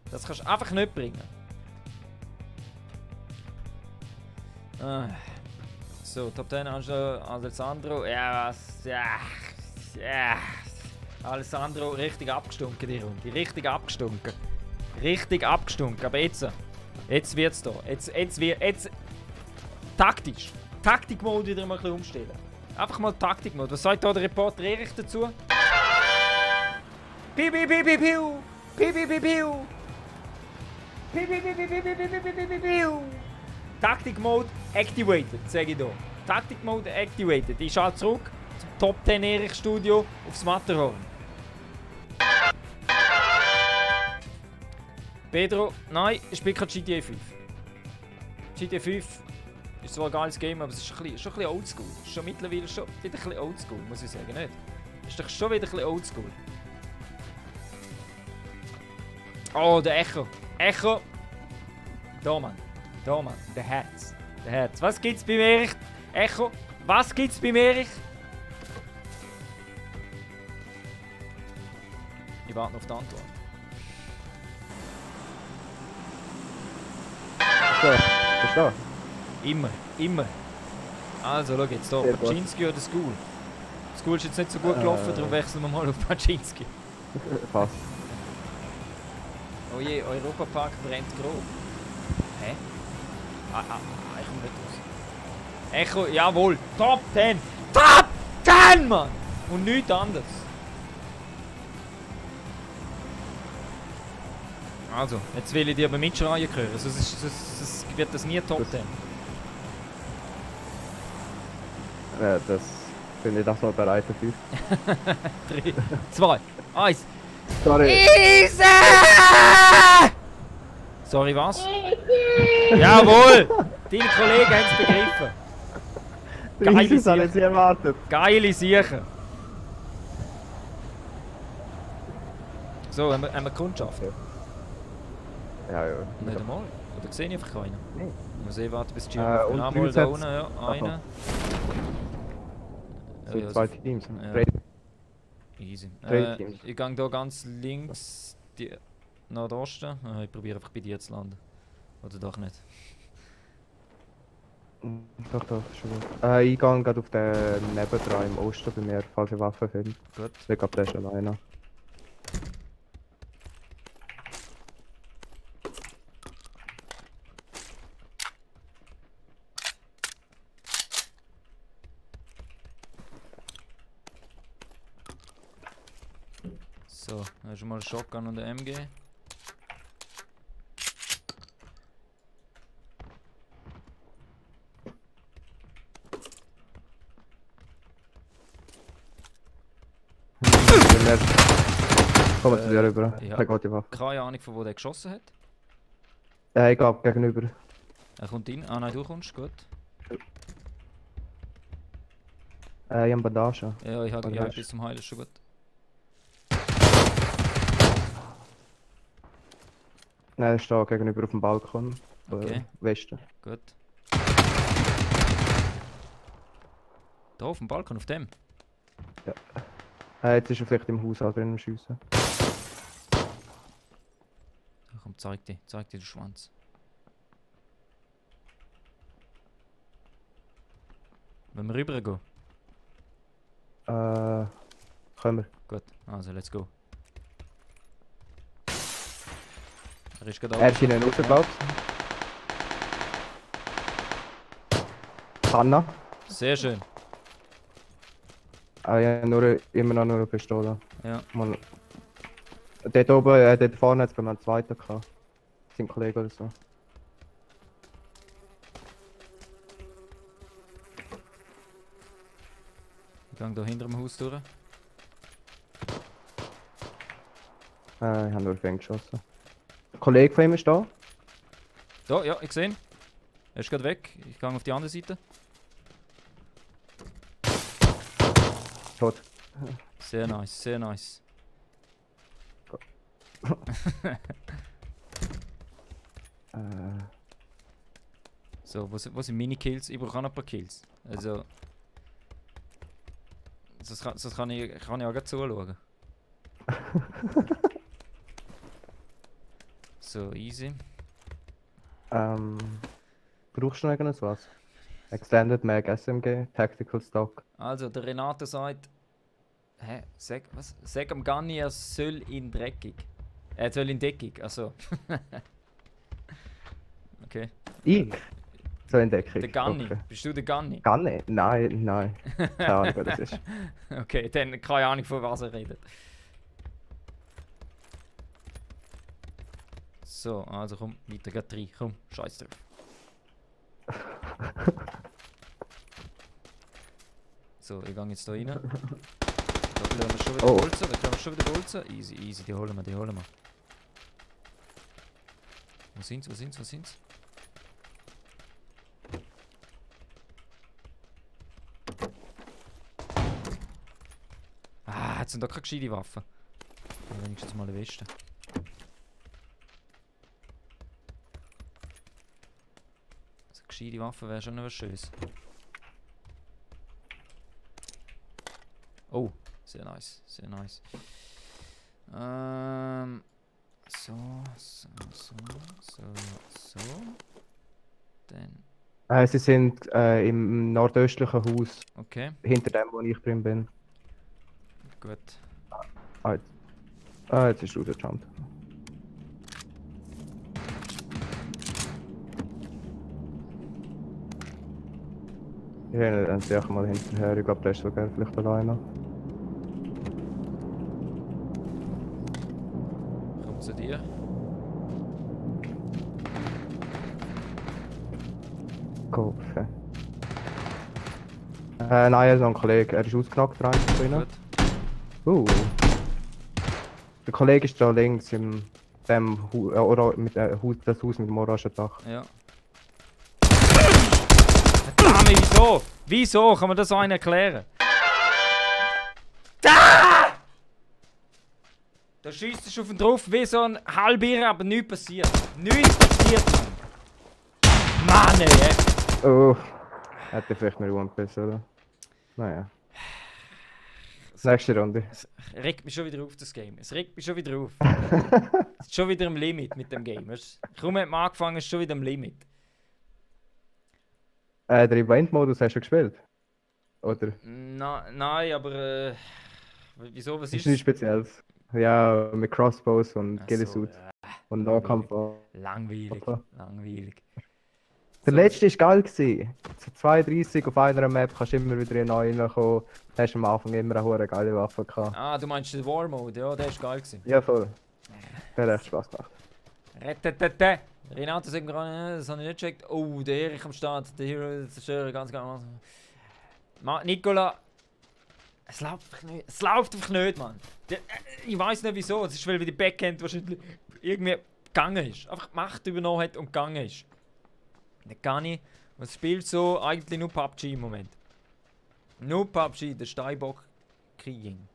Das kannst du einfach nicht bringen. So, Top 10 Alessandro. Ja, was? Ja. Alessandro, richtig abgestunken die Runde. Richtig abgestunken. Richtig abgestunken. Aber jetzt wird's da. Jetzt taktisch. Taktikmode wieder mal ein bisschen umstellen. Einfach mal Taktikmode. Was sagt da der Reporter Erich dazu? Piu piu piu piu piu. Piu piu piu piu. Piu piu piu piu piu piu piu piu piu piu. Taktikmode activated, sage ich hier. Taktikmode activated. Ich schalte zurück zum Top 10 Erich Studio aufs Matterhorn. Pedro, nein, ich spiele kein GTA 5. GTA 5 ist zwar ein geiles Game, aber es ist schon ein bisschen oldschool. Es ist schon mittlerweile schon wieder ein bisschen oldschool, muss ich sagen, nicht? Es ist doch schon wieder ein bisschen oldschool. Oh, der Echo. Echo. Da, Mann. Da, Mann. Der Herz. Der Herz. Was gibt's beim Erich? Echo. Was gibt's beim Erich? Ich warte noch auf die Antwort. So, bist du da? Immer. Also, schau jetzt hier. Paczynski oder School? School ist jetzt nicht so gut gelaufen, darum wechseln wir mal auf Paczynski. Passt. Oh je, Europapark brennt grob. Hä? Ich komme nicht raus. Echo, jawohl. Top 10! Top 10, Mann! Und nichts anderes. Also, jetzt will ich die aber mitschreien hören, sonst wird das nie Top 10. Das bin ich das mal bereit dafür. 3, 2, 1. Sorry. Easy! Sorry, was? Jawohl! Deine Kollegen haben es begriffen. Geile Das habe ich Sache. erwartet. Geile Sache. So, haben wir Kundschaft? Ja. Nicht einmal. Oder sehe ich einfach keinen? Nein. Ich muss warten bis die und mal drei da Sets. unten, ja. Einer. So Ja, zwei Teams. ja. Drei. Easy. Drei Teams. Ich gehe hier ganz links Nordosten. Ich probiere einfach bei dir zu landen. Oder doch nicht. Doch, ist schon gut. Ich gehe gerade auf den nebendran im Osten bei mir, falls ich Waffen finde. Gut. Ich glaube, der ist alleine. So, dann hast du mal einen Shotgun und eine MG. Kommen zu dir rüber. ja. Da geht die Waffe. Keine Ahnung, von wo der geschossen hat. Ich gehe gegenüber. Er kommt rein. Ah nein, du kommst, gut. Ich habe Bandage. Ja, ich habe Bandage. bis zum Heilen, ist schon gut. Nein, ich stehe gegenüber auf dem Balkon. Okay. Westen. Gut. Da auf dem Balkon, auf dem. Jetzt ist er vielleicht im Haus drin am Schiessen. Da komm, zeig dir den Schwanz. Wenn wir rüber gehen. Können wir. Gut, also let's go. Er ist gerade Er ist hinten raus, glaubst du? Hanna. Sehr schön. Ah ja, immer noch nur eine Pistole. Ja. Mal. Dort oben, dort vorne hat es bei mir einen zweiten gehabt. Sein Kollege oder so. Ich gehe hier hinter dem Haus durch. Ich habe nur auf ihn geschossen. Ein Kollege von ihm ist da. Da, ja, ich sehe ihn. Er ist gerade weg. Ich gehe auf die andere Seite. Tot. Sehr nice, sehr nice. So, wo sind meine Kills? Ich brauche auch noch ein paar Kills. Also. Das kann ich auch gleich zuschauen. So, easy. Brauchst du noch irgendwas? Extended Mag SMG, Tactical Stock. Also, der Renato sagt. Hä? Was? Sag am Ganni, er soll in dreckig. Er soll in deckig, also. Okay. Ich? So entdecke ich. Der Ganni. Okay. Bist du der Ganni? Ganni? Nein. Keine Ahnung, wer das ist. Okay, dann keine Ahnung, von was er redet. So, also komm, weiter, geht rein. Komm, scheiß drauf. So, ich gehe jetzt da rein. Da können wir schon wieder bolzen, da können wir schon wieder bolzen. Easy, easy, die holen wir, die holen wir. Wo sind's, wo sind's, wo sind's? Ah, jetzt sind doch keine gescheite Waffen. Aber wenigstens mal eine Weste. Also eine gescheite Waffe wäre schon noch was Schönes. Oh, sehr nice, sehr nice. So. Dann. Sie sind im nordöstlichen Haus, Okay, hinter dem, wo ich drin bin. gut. Jetzt ist er rausgejumpt. Ich renne dann sicher mal hinterher, ich glaube, der ist sogar vielleicht alleine. Komm zu dir. Kopf. Nein, er ist noch ein Kollege, er ist ausgenockt rein von ihnen. Gut. Der Kollege ist da links im dem Haus mit das Haus mit dem orangen Dach. Ja. Verdammt, wieso? Wieso? Kann man das so einen erklären? Da! Da schießt du auf ihn drauf wie so ein Halbier, aber nichts passiert. Nichts passiert, Mann! Mann, ey! Oh, hätte vielleicht mehr One Piece, oder? Naja. Nächste Runde. Es regt mich schon wieder auf, das Game. Es regt mich schon wieder auf. Es ist schon wieder am Limit mit dem Game. Kaum hat man angefangen, ist es schon wieder am Limit. Der Event-Modus hast du gespielt? Oder? Nein, aber wieso? Was Ist ist nichts Spezielles. Ja, mit Crossbows und Ach Gillisuit. so, Und Nahkampf. langweilig. Okay. Langweilig. Der letzte war geil. Zu 32 auf einer Map kannst du immer wieder neu reinkommen. Du hast am Anfang immer eine hohe geile Waffe gehabt. Ah, du meinst den War Mode, ja, der ist geil gewesen. Ja, voll. Der hat echt Spaß gemacht. Retetete! Renato sagt mir gerade, das habe ich nicht gecheckt. Oh, der Erich am Start, der Hero, der Zerstörer, ganz genau. Nicola, es läuft einfach nicht. Es läuft einfach nicht, Mann. Ich weiß nicht wieso. Es ist, weil die Backhand wahrscheinlich irgendwie gegangen ist. Einfach die Macht übernommen hat und gegangen ist. Nicht gar nicht. Man spielt so eigentlich nur PUBG im Moment. Nur PUBG, der Steinbock Krieging.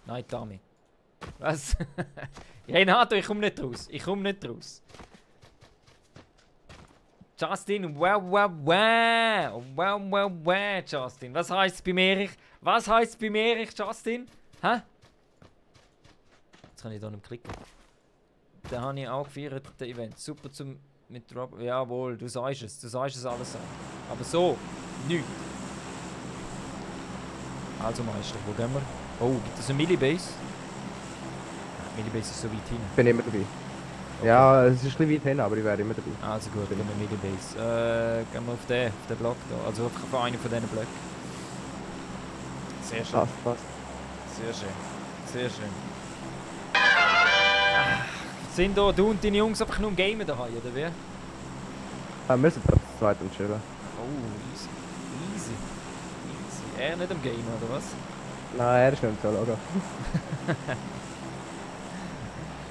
Nein, Tommy. Was? Renato, ich komme nicht raus. Ich komme nicht raus. Justin, wow, Justin. Was heisst beim Erich? Was heisst beim Erich, Justin? Hä? Jetzt kann ich da nicht klicken. Den habe ich auch gefeiert, den Event. Super zum mit Rob. Jawohl, du sagst es alles. Aber so, nichts. Also Meister, wo gehen wir? Oh, gibt es eine Millibase? Millibase ist so weit hin. Ich bin immer dabei. Okay. Ja, es ist ein bisschen weit hin, aber ich wäre immer dabei. Also gut, dann gehen wir Millibase. Gehen wir auf den Block da. Also auf einen von diesen Blöcken. Sehr schön. Passt. Sehr schön. Sehr schön. Sind da du und deine Jungs einfach nur am Gamen daheim, oder wie? Wir müssen das zweite und chillen. Oh, easy. Easy. Easy. Er nicht am Gamen, oder was? Nein, er ist nicht so logo.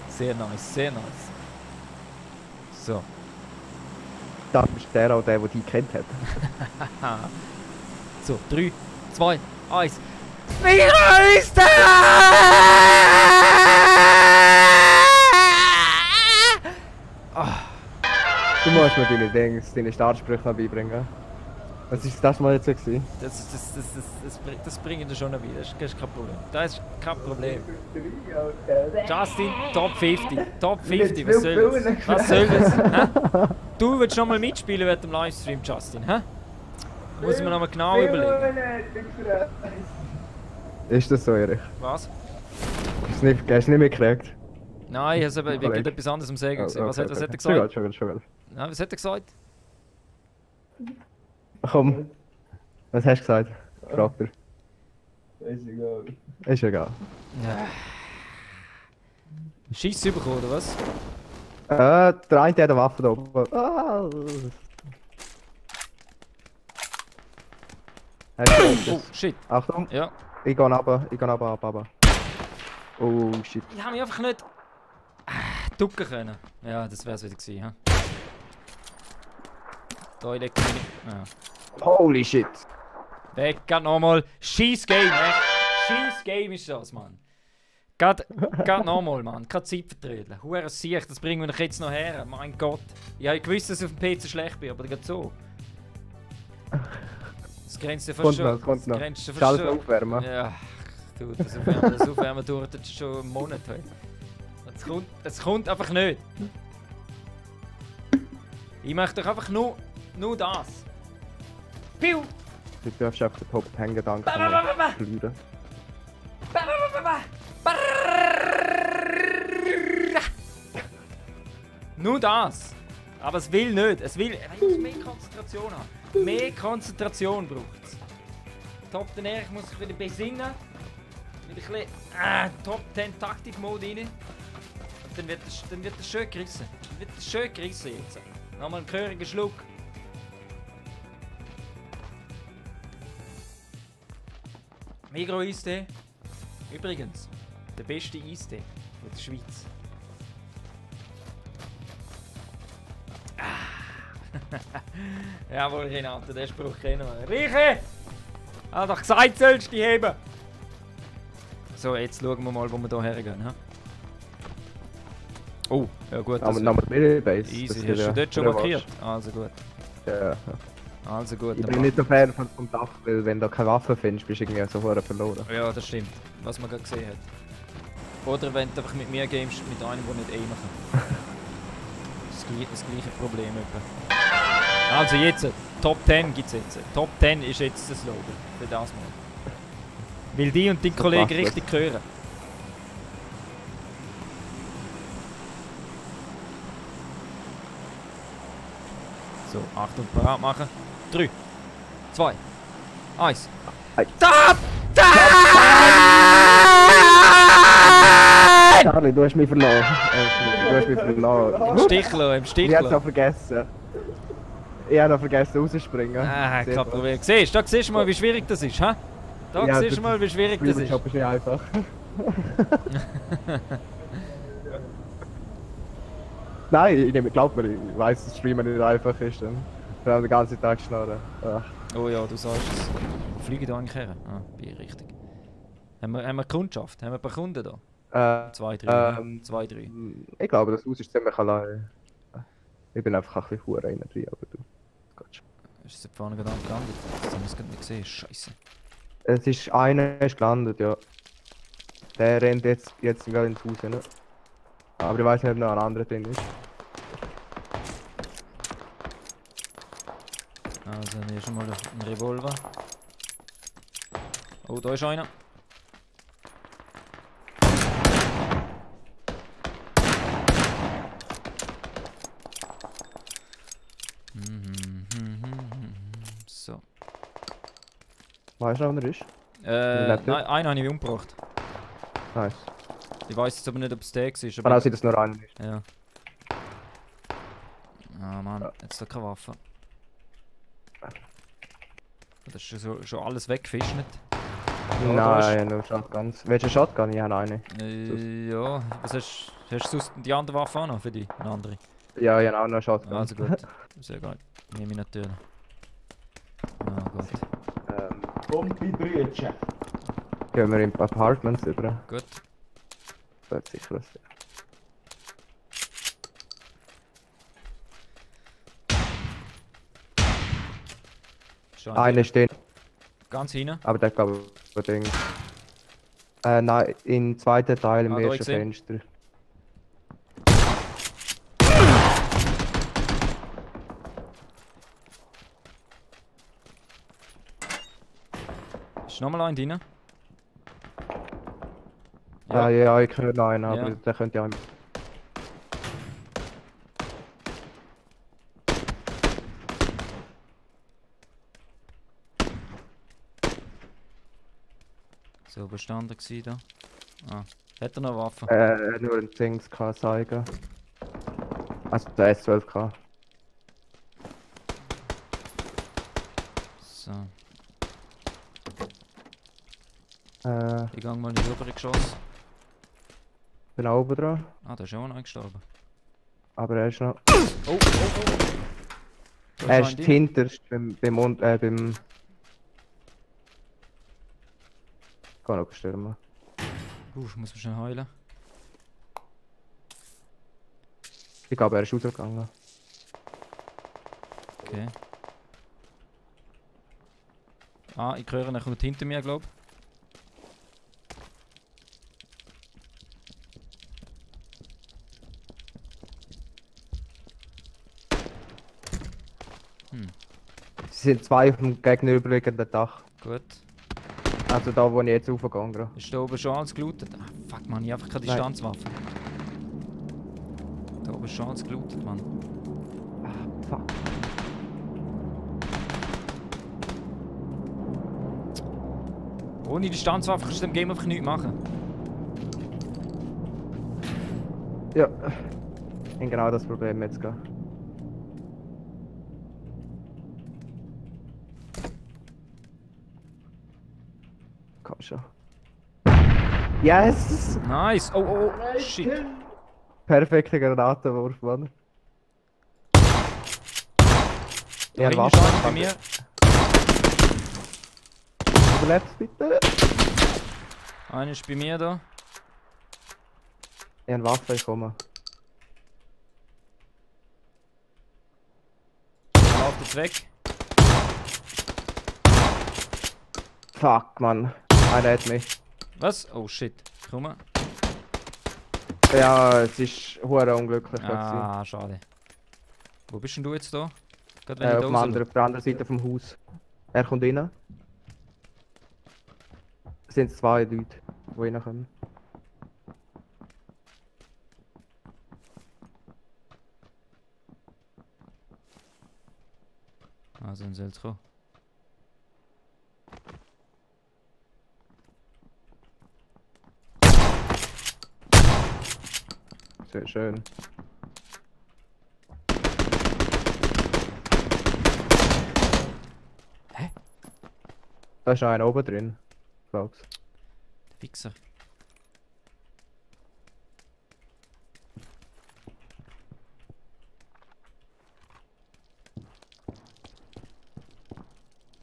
Sehr nice, sehr nice. So. Das ist der auch der dich kennt hat. So, 3, 2, 1. Wir ist Du musst mir deine Startsprüche noch beibringen. Was ist das mal jetzt so gewesen? Das bringen wir schon noch wieder, das ist kein Problem. Das ist kein Problem. Justin, Top 50. Top 50, was soll das? Was soll das? Hä? Du willst noch mal mitspielen während dem Livestream, Justin, hä? Muss man noch mal genau überlegen. Ist das so, Erich? Was? Hast du nicht mitgekriegt? Nein, ich habe etwas anderes am Sagen gesehen. Was hat er gesagt? Schon gut. Ja, was hat er gesagt? Komm. Was hast du gesagt? Fragt er. Ist egal. Ist egal. Ja. Scheiss bekommen, oder was? Der eine hat eine Waffe da oben. Ah. Oh, shit. Achtung. Ja. Ich gehe runter. Oh, shit. Ich habe mich einfach nicht ducken können. Ja, das wäre es wieder gewesen, ha? Da legt mich nicht. Ja. Holy shit. Weg, geht nochmal. Scheiß Game, echt. Scheiß Game ist das, Mann. Geht nochmal, Mann. Keine Zeit vertrödeln. Hure Sicht, das bringen wir doch jetzt noch her. Mein Gott. Ich habe gewusst, dass ich auf dem PC schlecht bin, aber das geht so. Das grenzt ja fast schon. Kommt noch. Das Ist alles aufwärmen. Ja, du, das Aufwärmen dauert jetzt schon einen Monat. Hey. Es kommt einfach nicht. Ich möchte doch einfach nur das. Piu! Du darfst einfach den Top-10-Gedanken verlieren. Nur das. Aber es will nicht. Es muss mehr Konzentration haben. Mehr Konzentration braucht es. Top 10 ich muss sich wieder besinnen. Mit ein bisschen Top 10 Taktik-Mode rein. Und dann wird das schön gerissen. Jetzt. Nochmal einen gehörigen Schluck. Migros Eistee. Übrigens, der beste Eistee von der Schweiz. Jawohl, Renato, den Spruch kennen wir. Rieche! Ah, doch gesagt, sollst du die heben! So, jetzt schauen wir mal, wo wir hier hergehen. He? Oh, ja gut. Aber nochmal Millibase. Easy, hast du dort schon markiert? Also gut. Ja. Also gut. Ich bin nicht so Fan vom Dach, weil wenn du keine Waffe findest, bist du irgendwie so verloren. Ja, das stimmt. Was man gerade gesehen hat. Oder wenn du einfach mit mir gamest, mit einem, der nicht aimen kann. Das gleiche Problem etwa. Also jetzt, Top 10 gibt es jetzt. Top 10 ist jetzt das Slogan für das Mal. Weil die und dein Kollege richtig hören. So, Achtung, parat machen. 3, 2, 1. Top 10! Charlie, du hast mich verloren. Im Stichlo. Ich hab's auch vergessen. Ich habe noch vergessen rauszuspringen. Kein Problem. Da siehst du mal, wie schwierig das ist, hä? Da siehst du mal, wie schwierig das ist. Job ist nicht einfach. Nein, glaub mir, ich weiss, dass Streamen nicht einfach ist. Vor allem den ganzen Tag schnarren. Oh ja, du sagst es. Wo fliegen da eigentlich her? Ah, bin ich richtig. Haben wir Kundschaft? Haben wir ein paar Kunden da? 2, 3. 2, 3. Ich glaube, das Haus ist ziemlich allein. Ich bin einfach ein bisschen hure rein drin, aber du. Ist es vorne gerade gelandet? Das haben wir es gerade nicht gesehen. Scheiße. Es ist einer ist gelandet, ja. Der rennt jetzt gerade ins Haus rein. Aber ich weiß nicht, ob noch ein anderer drin ist. Also hier schon mal ein Revolver. Oh, da ist einer. So. Weißt du noch, wo er ist? Nein, einen habe ich umgebracht. Nice. Ich weiß jetzt aber nicht, ob es der war. Kann auch sein, dass nur einer ist. Ja. Ah Mann, Ja. jetzt da keine Waffe. Das ist schon alles weggefischt. Nein, nur Shotguns. Willst du eine Shotgun? Ich habe eine. Ja, was hast du sonst die andere Waffe auch noch für dich? Eine andere? Ja, ich habe auch noch eine Shotgun. Also gut, sehr geil. Nehme ich natürlich. Ah gut. Kompi-Brütchen. Gehen wir in Apartments über. Gut. Das wird sicher was. Schon Einer steht, ganz hinten. aber der glaube ich Ding. Nein, im zweiten Teil im Ah, da ersten ich gesehen. Fenster. Ist nochmal ein drin? Ja, ich höre noch einen, aber Ja. der könnte ja. So, was stand er gewesen da? Ah, hat er noch Waffen? Nur ein Dings kann zeigen. Also der S12 kann. So, Ich ich gehe mal nicht rüber geschossen. bin auch oben dran, Ah, da ist auch noch gestorben. aber er ist noch. Oh. Da Er ein ist drin. hinterst beim. Kann noch stürmen. Ich muss mich schnell heilen. Ich glaube, er ist rausgegangen. Okay. Ah, ich höre, er kommt hinter mir, glaube ich. Es sind zwei auf dem gegenüberliegenden Dach. Gut. Also da, wo ich jetzt raufgegangen bin. Ist da oben schon alles gelootet? Ah, fuck, man, ich habe einfach keine Nein. Distanzwaffe. Da oben ist schon alles gelootet, Mann. Fuck. Ohne Distanzwaffe kannst du dem Game einfach nichts machen. Ja. Ich habe genau das Problem jetzt gehabt. Komm schon. Yes! Nice! Oh, shit! Perfekter Granatenwurf, Mann. Da Ja, hinten Waffe. ist einer bei mir. Überlebt bitte. Einer ist bei mir da. Ich habe eine Waffe, ich komme. Er läuft jetzt weg. Fuck, Mann. Einer hat mich. Was? Oh shit. Komm. Ja, es ist hure unglücklich. Ah, schade. Wo bist denn du jetzt da? Gerade wenn Auf, ich dem da raus anderen, auf der anderen Seite vom Haus. Er kommt rein. Es sind zwei Leute, die reinkommen. Also, dann soll es kommen. Sehr schön. Hä? Da ist noch einer oben drin, glaub's. Fixer.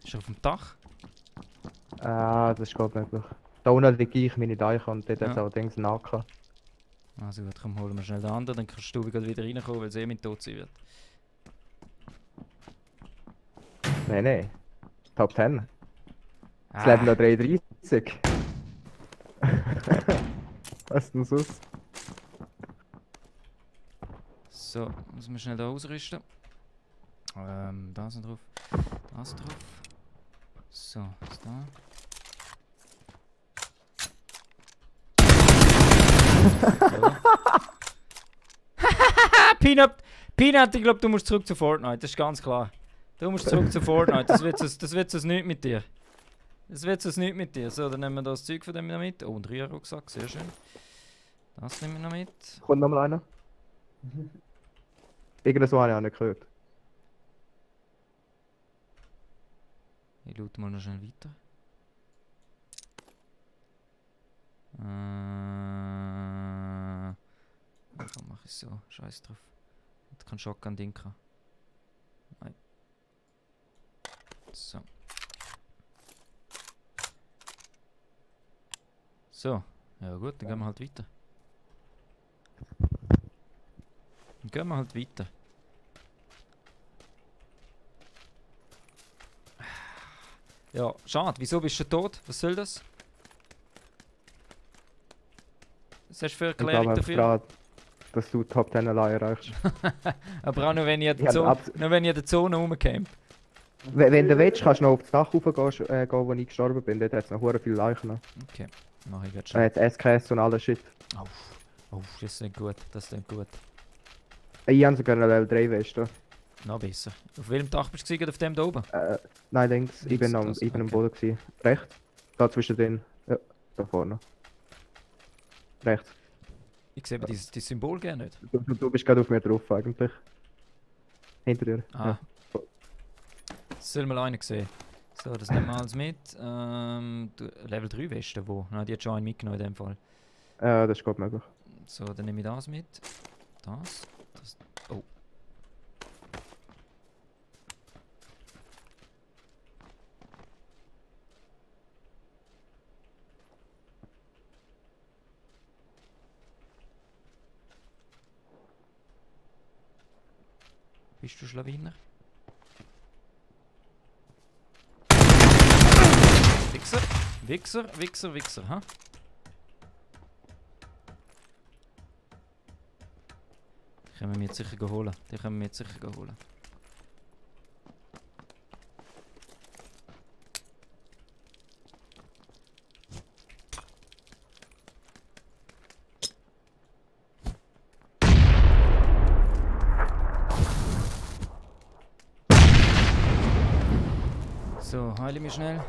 Ist er auf dem Dach? Ah, das ist gut möglich. Da unten liege ich meine Deiche und dort hat es Ja. auch Dings Nacken. Also gut, komm, holen wir schnell den anderen, dann kannst du gerade wieder reinkommen, weil es eh mit tot sein wird. Nein. Top 10. Das Ah. Level noch 33. Was ist denn sonst? So, müssen wir schnell da ausrüsten. Da sind drauf. Das drauf. So, was da? Peanut, ich glaube, du musst zurück zu Fortnite, das ist ganz klar. Du musst zurück zu Fortnite, das wird so nicht mit dir. Das wird so nicht mit dir. So, dann nehmen wir das Zeug von dem noch mit. Oh, ein 3-Rucksack, sehr schön. Das nehmen wir noch mit. Kommt noch mal einer? Irgendwas habe ich auch nicht gehört. Ich schaue mal noch schnell weiter. Dann mache ich so. Scheiß drauf. Ich kann Shotgun-Ding haben. Nein. So. So. Ja gut, dann gehen wir halt weiter. Dann gehen wir halt weiter. Ja, schade. Wieso bist du tot? Was soll das? Was hast du für eine Erklärung dafür? Grad, dass du Top 10 allein erreichst. Aber auch nur wenn ich an der Zone rumcamp. Wenn du willst, kannst du noch auf das Dach raufgehen, wo ich gestorben bin. Dort hat es noch sehr viele Leichen. Okay, mach ich jetzt Da schon. hat es SKS und alles Shit. Oh, das ist nicht gut. Das ist nicht gut. Ich habe sogar eine Level 3 Weste. Noch besser. Auf welchem Dach bist du auf dem da oben? Nein, links. Ich bin Links, das, am okay. Boden gewesen. Rechts. Da zwischendrin. Ja, da vorne. Rechts. Ich sehe aber dieses Symbol gerne nicht. Du bist gerade auf mir drauf eigentlich. Hinter dir. Ah. Das soll mal einer sehen. So, das nehmen wir alles mit. Level 3 Weste, wo? Nein, die hat schon einen mitgenommen in dem Fall. Ja, das ist gut möglich. So, dann nehme ich das mit. Das. Oh. Bist du Schlawiner? Wichser, ha? Die können wir mir jetzt sicher holen. So, heile mich schnell.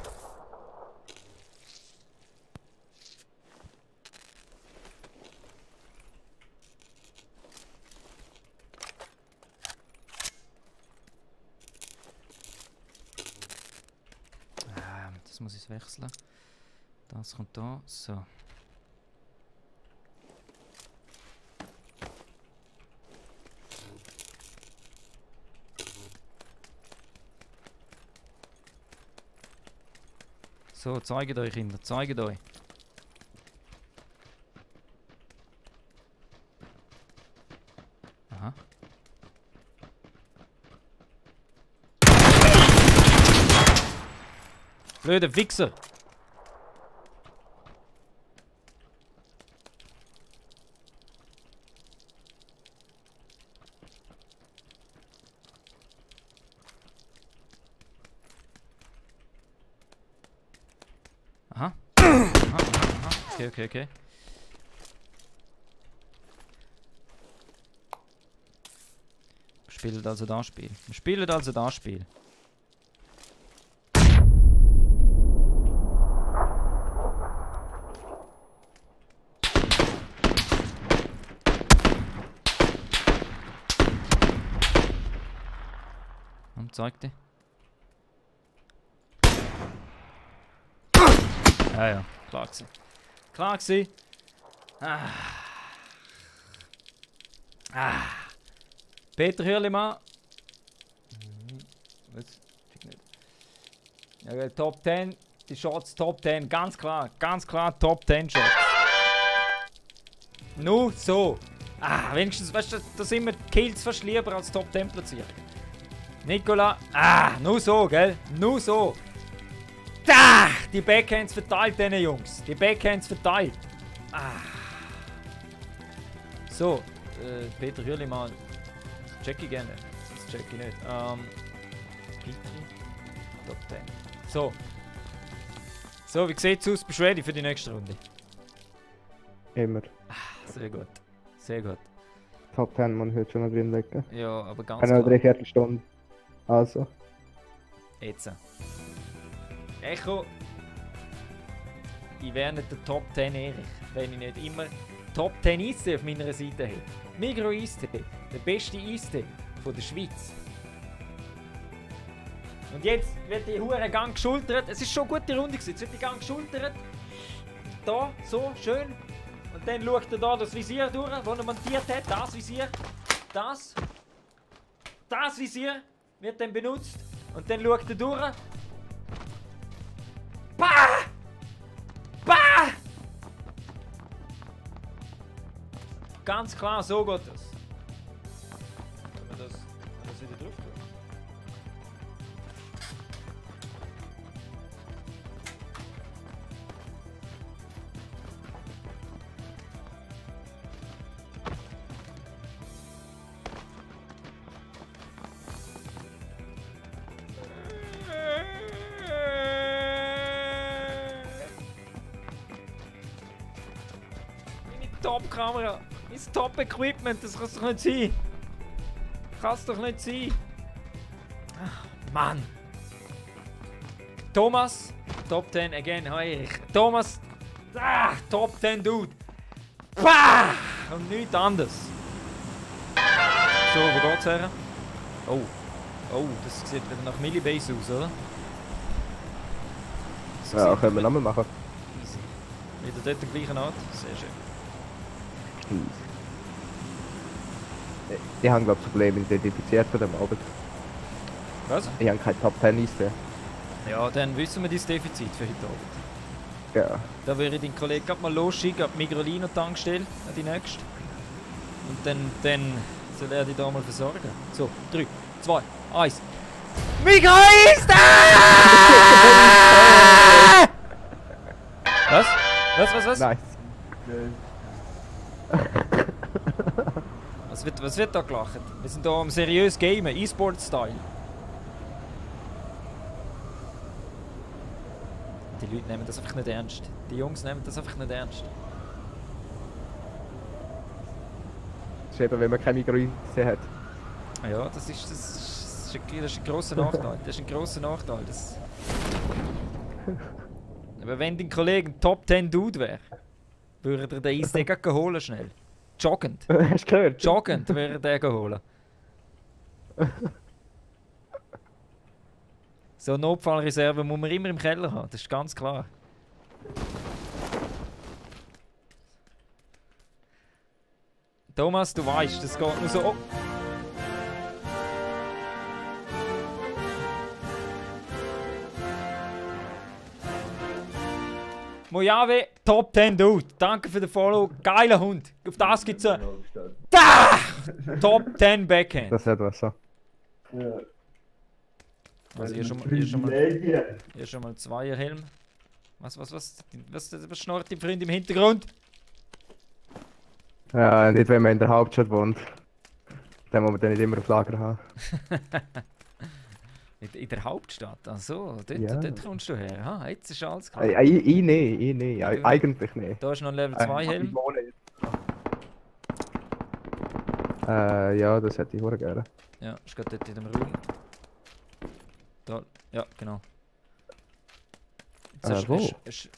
Das muss ich wechseln. Das kommt da. So. So, zeigt euch, Kinder, zeigt euch. Aha. Blöde Wichser! Aha. Okay. Wir spielen also das Spiel. Und zeigte. Ja, klar gewesen. Peter Hürlimann. Was? Ja, Top 10, die Shots Top 10, ganz klar Top 10 Shots. Nur so. Wenigstens, weißt du, da sind wir Kills fast lieber als Top 10 platziert. Nicola, nur so, gell? Nur so. Die Backhands verteilt, diese Jungs. Die Backhands verteilt. So, Peter Hürlimann. Check ich gerne. Das check ich nicht. Petri. Top 10. So, wie sieht's aus? Bist du ready für die nächste Runde? Immer. Sehr gut. Sehr gut. Top 10 man heute schon mal drin legen. Ja, aber ganz Eine klar. 3/4 Stunde. Also. Jetzt. Echo. Ich wäre nicht der Top 10 Erich, wenn ich nicht immer Top 10 Eistee auf meiner Seite hätte. Migros Eistee, der beste Eistee von der Schweiz. Und jetzt wird die hure Gang geschultert. Es ist schon eine gute Runde gewesen. Jetzt wird die Gang geschultert. Da, so, schön. Und dann schaut er da das Visier durch, das er montiert hat. Das Visier. Das. Das Visier wird dann benutzt. Und dann schaut er durch. Bah! Bah! Ganz klar, so geht das. Wenn wir das wieder drauf tun. Top-Kamera, mein Top-Equipment, das kann es doch nicht sein. Kann es doch nicht sein. Ach, Mann. Thomas, Top 10 again, hi. Thomas, Top 10 Dude. Bah! Und nichts anderes. So, wo geht's her? Oh, das sieht wieder nach Millibase aus, oder? Das Ja, sieht können wir nochmal machen. Easy. Wieder dort der gleichen Art, sehr schön. Ich habe glaube ich Probleme identifiziert von dem Abend. Was? Ich habe keine Top 10 Liste. Ja, dann wissen wir dein Defizit für heute Abend. Ja. Da würde ich den Kollegen gerade mal losschicken, die Migrolino-Tankstelle, an die nächste. Und dann soll er dich da mal versorgen. So, 3, 2, 1. Migro-Eistee! Was? Nice. Was wird da gelacht? Wir sind hier am seriös Gamen, E-Sport-Style. Die Leute nehmen das einfach nicht ernst. Die Jungs nehmen das einfach nicht ernst. Das ist eben, wenn man keine Mikro-Eistee hat. Ja, das ist ein grosser Nachteil. Das ist ein grosser Nachteil. Aber wenn dein Kollege ein Top 10 Dude wäre, würde er den Eistee gleich holen schnell. Joggend. Hast du gehört? Joggend würde er den holen. So eine Notfallreserve muss man immer im Keller haben, das ist ganz klar. Thomas, du weißt, das geht nur so. Oh. Mojave, Top 10 Dude. Danke für den Follow. Geiler Hund. Auf das gibt's ein Top 10 Backhand. Das hat was so. Ja. Also hier schon mal Zweierhelm. Was schnarrt die Freund im Hintergrund? Ja, nicht wenn man in der Hauptstadt wohnt. Dann muss man dann nicht immer auf Lager haben. In der Hauptstadt? Ach so, dort, Ja. dort kommst du her. Ah, jetzt ist alles klar. Ich nicht. Eigentlich nicht. Da ist noch ein Level 2 Helm. Ja, das hätte ich auch gerne. Ja, ist gerade dort in dem Raum. Da, ja, genau. Jetzt Wo? hast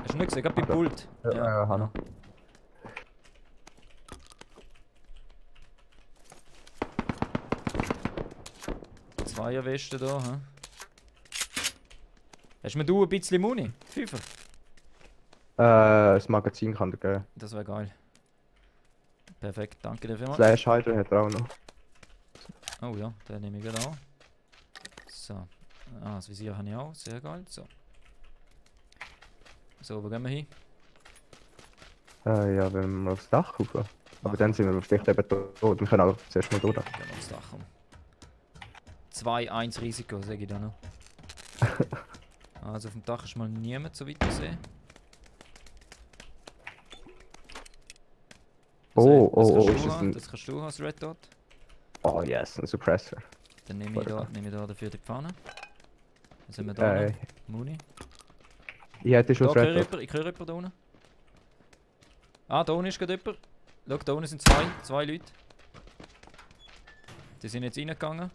du nicht gesehen, gerade beim Pult. Ja, Hanna. Zweierweste da, hä? Hast du mir du ein bisschen Muni? Fünfer? Das Magazin kann dir geben. Das wäre geil. Perfekt, danke dir vielmals. Slash Hydra hat er auch noch. Oh ja, den nehme ich wieder an. So. Ah, das Visier habe ich auch, sehr geil. So, wo gehen wir hin? Ja, wenn wir aufs Dach rauf. Aber dann sind wir vielleicht eben tot. Wir können auch zuerst mal durch. Gehen wir aufs Dach um. 2-1 Risiko, sage ich da noch. Also auf dem Dach ist mal niemand, so weit ich sehe. Das kannst du haben, das Red Dot. Oh yes, ein Suppressor. Dann nehme ich da dafür die Pfanne. Was haben wir da noch? Muni. Ich hätte schon Da, das Red Dot. ich höre jemanden da unten. Ah, da unten ist gerade jemand. Schau, da unten sind zwei Leute. Die sind jetzt reingegangen.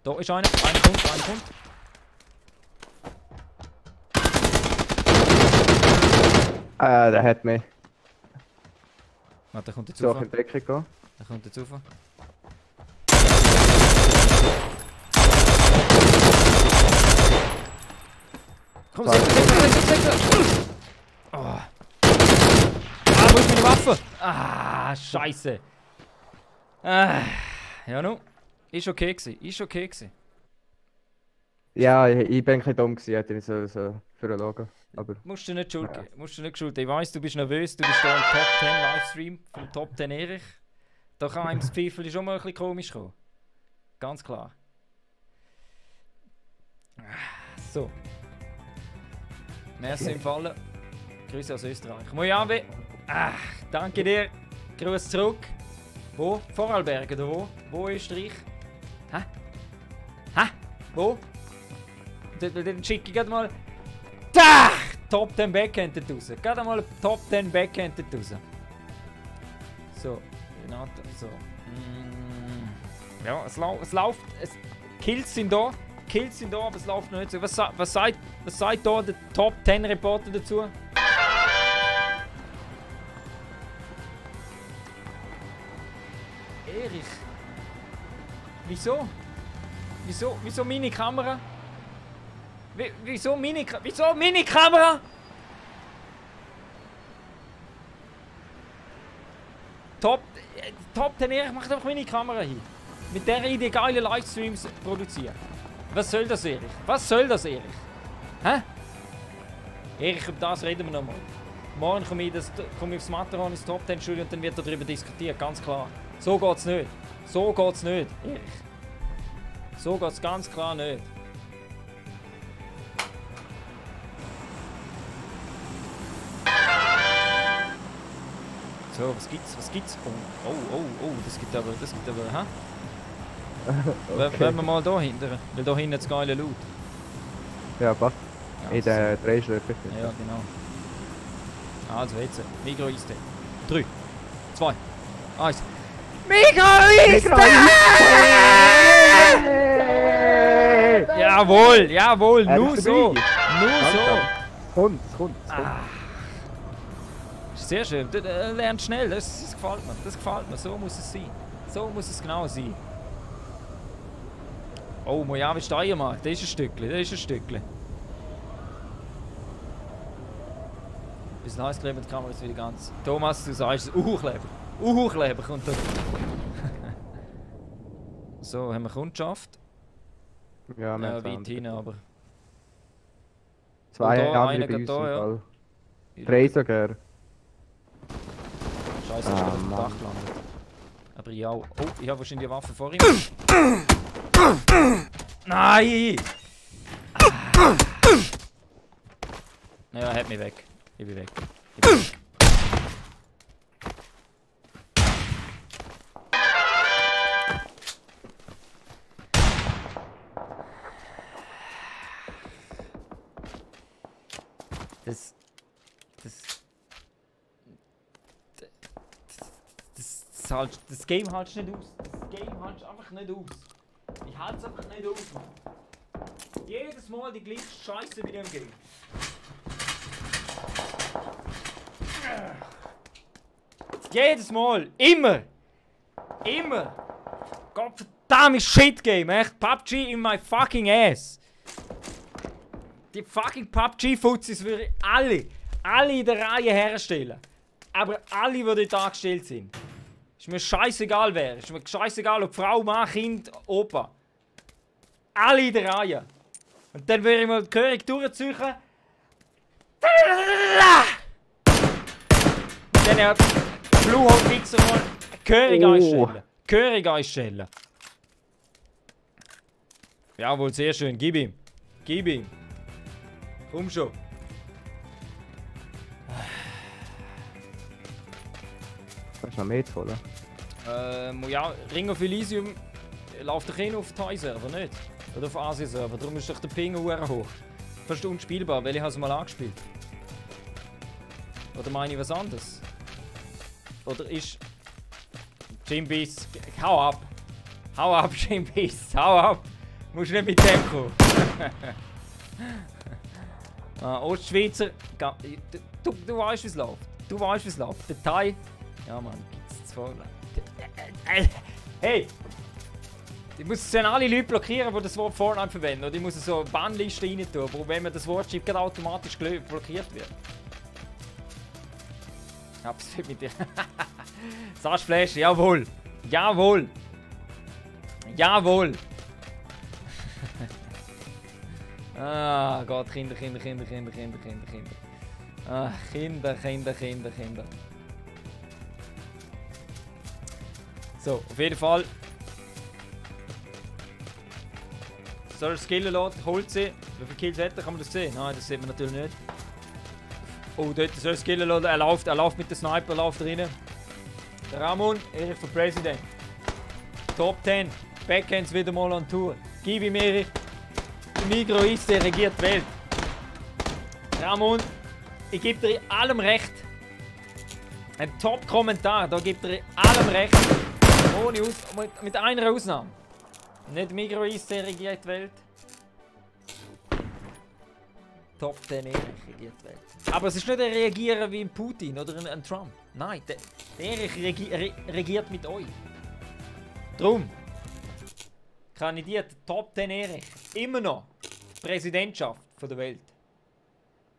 Da ist einer. Einer kommt. Der hat mich. Warte, der kommt jetzt So, rauf. in die Ecke gehen. Der kommt jetzt rauf. Komm, sechs! Oh. Ah, wo ist meine Waffe? Ah, Scheiße. Ah, ja, nu. Ist okay gewesen. Ja, ich bin ein bisschen dumm gewesen, hätte ich so für Logo. Aber Musst du nicht schuld geben. Ich weiss, du bist nervös, du bist hier im Top 10 Livestream vom Top 10 Erich. Da kann einem das Pfeifel schon mal ein bisschen komisch kommen. Ganz klar. So. Merci im Fallen. Grüße aus Österreich. Mojave. Danke dir. Grüß zurück. Wo? Vorarlberg oder wo? Wo Österreich? Hä? Wo? Dann schicke ich gerade mal. Da! Top 10 Backhand dort raus. Gerade mal Top 10 Backhand dort raus. So. So. Ja, es läuft. Kills sind da, aber es läuft noch nicht so. Was sagt da der Top 10 Reporter dazu? Erich. Wieso? Wieso meine Kamera? Wieso meine Kamera? Top 10 Erich macht einfach meine Kamera hin. Mit der Idee geile Livestreams produzieren. Was soll das, Erich? Hä? Erich, über das reden wir nochmal. Morgen komme ich aufs Matterhorn ins Top 10 Studio und dann wird darüber diskutiert, ganz klar. So geht's nicht. Erich. So geht's ganz klar nicht. So, was gibt's? Oh, das gibt aber, hä? Okay. Wollen wir mal da hinten? Weil da hinten das geile Loot. Ja, passt. Ja, in den 3 Schlöpfen. Ja, genau. Also jetzt, Migro-Eiste. 3, 2, 1. Migro-Eiste! Jawohl, nur so. Kommt. Sehr schön, du lernst schnell, das gefällt mir, so muss es sein. So muss es genau sein. Oh, Mojave Steiermark, das ist ein Stückchen. Bis ein Heißkleber, die Kamera ist wieder ganz. Thomas, du sagst, Kleber kommt da. So, haben wir Kundschaft? Ja, weit hin, aber. 2 einer bei geht da, ja. 3 sogar. Scheiße, ist gerade auf dem Dach gelandet. Aber ja, oh, ich habe wahrscheinlich eine Waffe vor ihm. Nein! Ja, er hat mich weg. Ich bin weg. Das Game halt's nicht aus. Das Game halt's einfach nicht aus. Ich halte es einfach nicht aus, Mann. Jedes Mal die gleiche Scheiße wie im Game. Jedes Mal. Immer. Gottverdammt Shit Game, echt. PUBG in my fucking ass. Die fucking PUBG-Fuzis würde ich alle in der Reihe herstellen. Aber alle, die dort angestellt sind. Ist mir scheißegal wer. Ist mir scheißegal ob Frau, Mann, Kind, Opa. Alle in der Reihe. Und dann würde ich mal die Körig durchziehen. Und dann Bluehole-Fixer mal Körig einstellen. Jawohl, sehr schön. Gib ihm. Komm schon. Kannst du noch mehr zu holen? Ja, Ring of Elysium läuft doch auf Thai-Server, nicht? Oder auf Asien-Server, darum ist doch der Ping hoch. fast unspielbar, weil ich habe es mal angespielt. Oder meine ich was anderes? Oder ist... Jim Beast... Hau ab! Hau ab, Jim Beast! Hau ab! Musst nicht mit dem kommen. Ostschweizer... Du weißt, wie es läuft. Du weißt, wie es läuft. Der Thai... Ja, Mann, gibt's zu voll. Hey! Ich muss dann alle Leute blockieren, die das Wort Fortnite verwenden. Oder ich muss so eine Bannliste rein tun, wo wenn man das Wort schreibt, gerade automatisch blockiert wird. Hab's fit mit dir. Saschflash, jawohl! Jawohl! Jawohl! Ah Gott, Kinder. Ah, Kinder. So, auf jeden Fall. Soll er skillen lassen, holt sie. Wie viele Kills hat er? Kann man das sehen? Nein, das sieht man natürlich nicht. Oh, dort soll er skillen lassen. Er läuft mit dem Sniper, läuft rein. Der Ramon, Erich für Präsident. Top 10. Backhands wieder mal an Tour. Gib ihm Erich. Der Migro ist, der regiert die Welt. Ramon, ich gebe dir in allem recht. Ein Top-Kommentar, da gibt er in allem recht. Mit einer Ausnahme. Nicht Migro ist, der regiert die Welt. Top 10 Erich regiert die Welt. Aber es ist nicht ein Reagieren wie ein Putin oder ein Trump. Nein, der Erich regiert mit euch. Drum kandidiert Top 10 Erich immer noch die Präsidentschaft der Welt.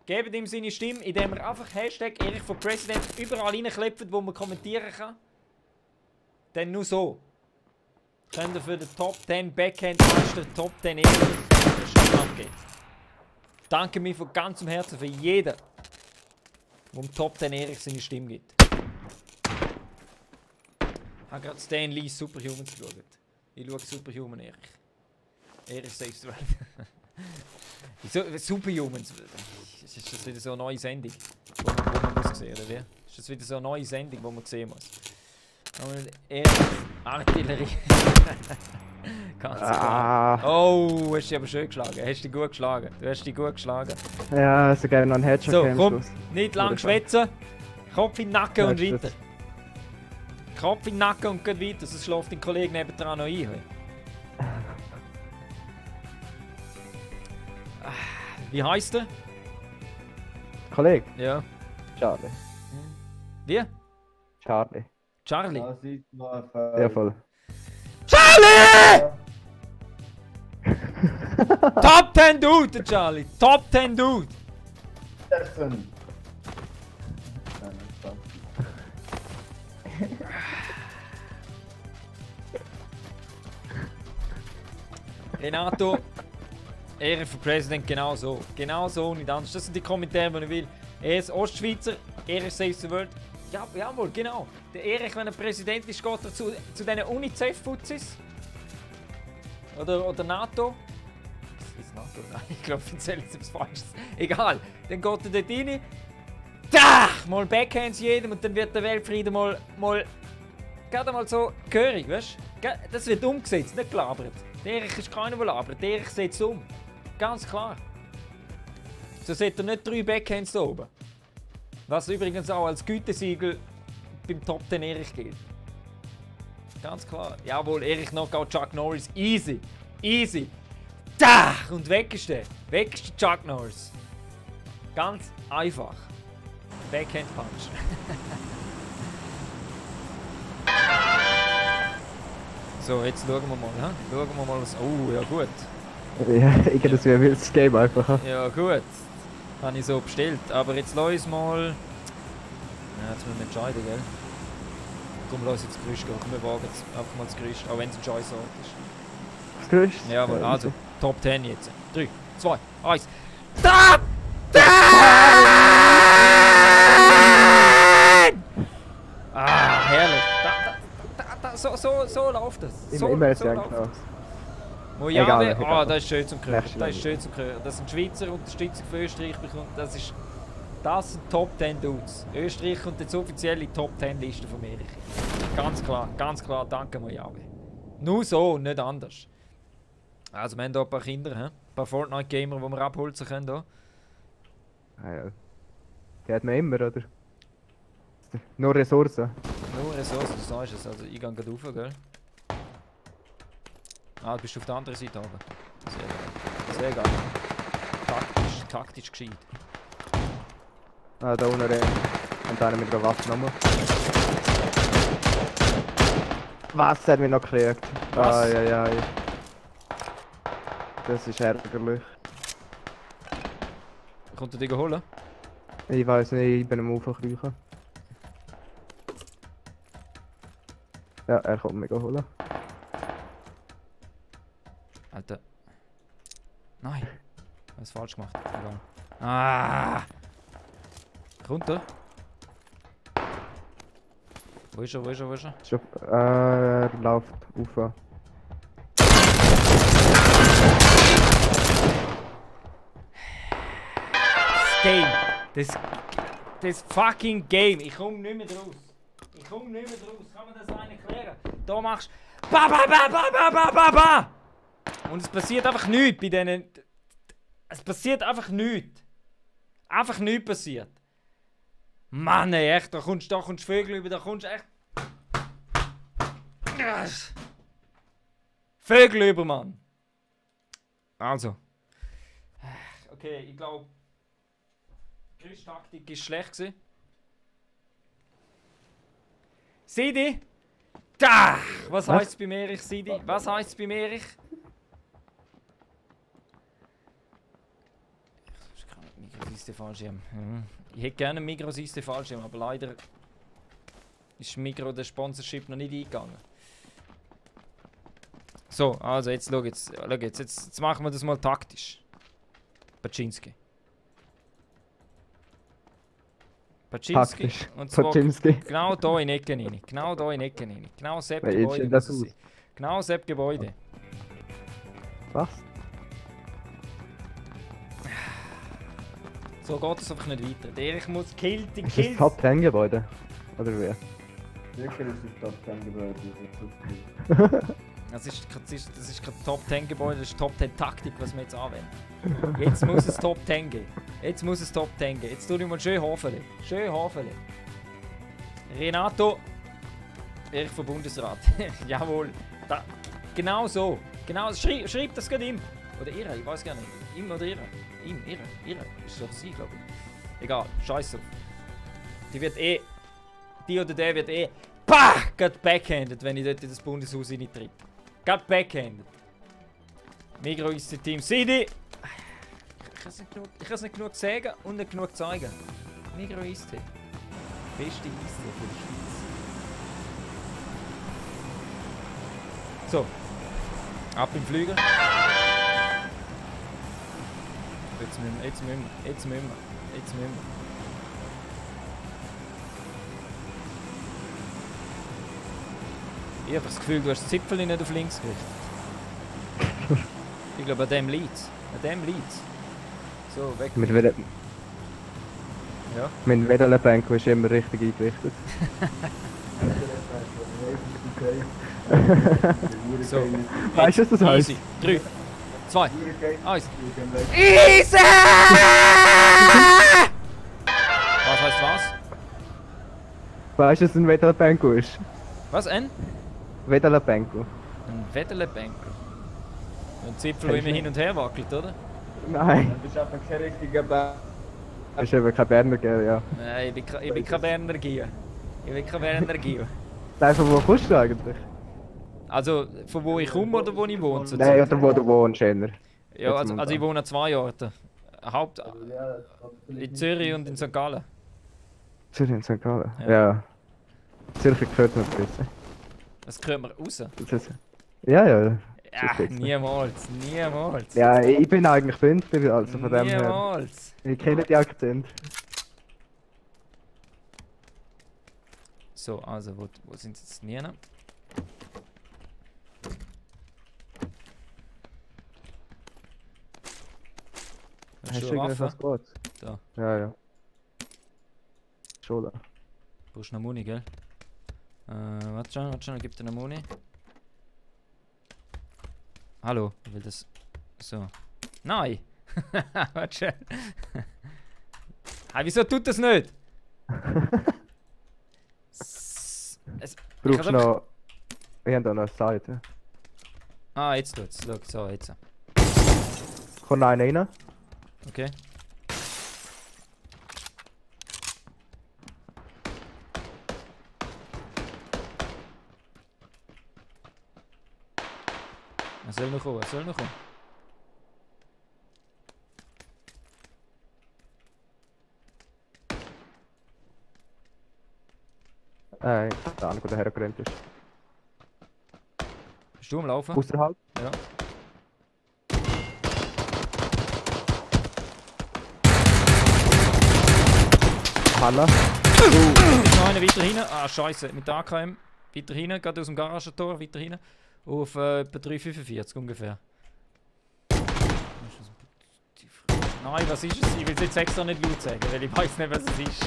Gebt ihm seine Stimme, indem er einfach Hashtag Erich for President überall reinklebt, wo man kommentieren kann. Denn nur so könnt ihr für den Top 10 Backhand-Meister Top 10 Erich Stimme abgeben. Danke mir von ganzem Herzen für jeden, der dem Top 10 Erich seine Stimme gibt. Ich habe gerade Stan Lee Superhumans geschaut. Ich schaue Superhuman Erich. Erich saves the world. Superhumans. Ist das wieder so eine neue Sendung, wo man muss sehen, oder wie? Ist das wieder so eine neue Sendung, die man sehen muss? Erich Artillerie. Ganz klar. Oh, hast du dich aber schön geschlagen. Hast du dich gut geschlagen. Du hast dich gut geschlagen. Ja, so gerne noch ein Headshot. So, komm, nicht lang schwätzen. Kopf in den Nacken und weiter. Kopf in den Nacken und geht weiter, sonst schläft dein Kollege nebendran noch ein. Wie heisst er? Kollege? Ja. Charlie. Wie? Charlie. Charlie? Ja, voll. Charlie! Top 10 Dude, der Charlie. Top 10 Dude. Renato, Ehre für Präsident, genau so. Genau so, nicht anders. Das sind die Kommentare, die ich will. Er ist Ostschweizer, Erich saves the world. Ja, jawohl, genau. Der Erich, wenn er Präsident ist, geht er zu diesen UNICEF-Fuzis. Oder NATO. Was ist NATO? Nein, ich glaube, ich erzähle jetzt etwas Falsches. Egal, dann geht er dort rein. Tach! Mal Backhands jedem und dann wird der Weltfrieden mal gerade mal so gehörig, weißt du? Das wird umgesetzt, nicht gelabert. Der Erich ist keiner, der labert. Der Erich setzt um. Ganz klar. So setzt er nicht 3 Backhands da oben. Was übrigens auch als Gütesiegel beim Top 10 Erich gilt. Ganz klar. Jawohl, Erich Knockout Chuck Norris. Easy. Easy. Tach! Und weg ist der. Weg ist der Chuck Norris. Ganz einfach. Backhand Punch. So, jetzt schauen wir mal. He? Schauen wir mal was. Oh, ja gut. Ja, ich das wäre ein wildes Game einfach. Ja gut. Habe ich so bestellt. Aber jetzt lass uns mal. Ja, jetzt müssen wir entscheiden, gell? Komm, lass jetzt das Gerüst gehen. Komm, wir wagen jetzt einfach mal das Gerüst. Auch wenn es ein Scheißort ist. Das Gerüst? Jawohl, also Top 10 jetzt. 3, 2, 1. Top 10! Ah, herrlich. So läuft das. Immer jetzt ja genau. Mojave, das ist schön zum Hören. Das ist schön zum Hören. Dass ein Schweizer Unterstützung für Österreich bekommt, das sind Top 10 Dudes. Österreich kommt jetzt offiziell in die Top 10 Liste von Erich. Ganz klar, danke Mojave. Nur so und nicht anders. Also wir haben hier ein paar Kinder, he? paar Fortnite-Gamer, die wir abholzen können. Hier. Ah, ja. Die hat man immer, oder? Nur Ressourcen. Nur Ressourcen, du sagst es. Also ich gehe gerade rauf, gell? Ah, du bist auf der anderen Seite oben. Sehr geil. Sehr geil. Taktisch gescheit. Ah, da unten und einer mit einer Waffe nochmal. Was hat mich noch gekriegt? Was? Ai. Das ist ärgerlich. Kommt er dich holen? Ich weiß nicht, ich bin am Aufkriechen. Ja, er kommt mich holen. Alter. Nein. Was falsch gemacht. Egal. Ah! Kommt er? Wo ist er? Er läuft rauf. Game. Das fucking Game. Ich komme nicht mehr draus. Kann man das einen erklären? Da machst du ba. Und es passiert einfach nichts bei denen. Es passiert einfach nichts. Einfach nichts passiert. Mann, ey, echt, da kommst du Vögel über, da kommst du echt. Vögel über, Mann. Also. Okay, ich glaube, Chris' Taktik ist schlecht gewesen. Sidi? Da! Was heisst es beim Erich, Sidi? Was heisst es beim Erich? Mikrosystem-Fallschirm. Ich hätte gerne einen Mikrosystem-Fallschirm, aber leider ist Mikro der Sponsorship noch nicht eingegangen. So, also jetzt schau jetzt machen wir das mal taktisch. Baczynski. Taktisch. Und zwar Baczynski. genau hier in Ecken rein. Genau Sepp Wer ist Gebäude. denn das muss es aus? sein. Genau Sepp Gebäude. Was? So geht es einfach nicht weiter. Der Erich muss killt. Ist das Top 10 Gebäude? Oder wie? Sicher ist es Top 10 Gebäude. Das ist kein Top 10 Gebäude, das ist Top 10 Taktik, was wir jetzt anwenden. Jetzt muss es Top 10 gehen. Jetzt tu ich mal schön Hafele. Renato, Erich vom Bundesrat. Jawohl. Genau so. Genau, schreib das gerade ihm. Oder ihr, ich weiß gar nicht. Ihm oder ihr. Ihre. Ist doch sie, glaube ich. Egal, scheiß drauf. Die oder der wird gerade backhanded, wenn ich dort in das Bundeshaus reintritt. Gerade backhanded. Migro ist das Team Sidi. Ich kann es nicht genug sagen und nicht genug zeigen. Migro ist Beste Eistee für die Schweiz. So. Ab im Flüger. Jetzt müssen wir. Ich habe das Gefühl, du hast das Zipfel nicht auf links gerichtet. Ich glaube, an dem liegt's. So, weg. Mit welcher... Ja. Mein Wedelenbank ist immer richtig eingerichtet. So. Weißt du, was das heisst? Easy. 3, 2, 1. Easy! Was heißt was? Weißt du, was ein Wedelenbank ist? Was, ein? Wedelenbank. Ein Wedelenbank. Ein Zipfel, der immer hin und her wackelt, oder? Nein, Das ist einfach kein richtiger Bau. das ist eben kein Berner, gell, ja. Nein, ich bin kein Berner Gio. Von wo kommst du eigentlich? Also, von wo ich komme oder wo ich wohne? Nein, oder wo du wohnst, Schöner. Ja, also ich wohne an 2 Orten. In Zürich und in St. Gallen. Zürich und St. Gallen? Ja. Ja. Zürich gehört mir ein bisschen. Das gehört mir raus. Das ist... Ja. Ja, ist niemals. Ja, ich bin eigentlich Bündner, also von dem her. Niemals. Ich kenne die Akzent. So, also, wo sind sie jetzt? Nie? Hast du eine irgendwas Waffe? Gutes? Da. Ja. Schon da. Du brauchst noch Muni, gell? Warte schon, gib dir eine Muni. Hallo, ich will das... So. Nein. Warte schon. Hey, wieso tut das nicht? Brauchst du noch... Wir haben da noch eine Seite. Ah, jetzt tut's. Schau, so, jetzt. Kommt noch einer rein. Okay. Er soll noch kommen, er soll noch kommen. Der andere, der hergerannt ist. Bist du am Laufen? Außerhalb? Ja. Halle. Jetzt noch einer weiter hinten. Ah, scheiße. Mit der AKM. Weiter hinten, gerade aus dem Garagentor, weiter hinten. Auf etwa 3,45 ungefähr. Nein, was ist es? Ich will es jetzt extra nicht laut sagen, weil ich weiß nicht, was es ist.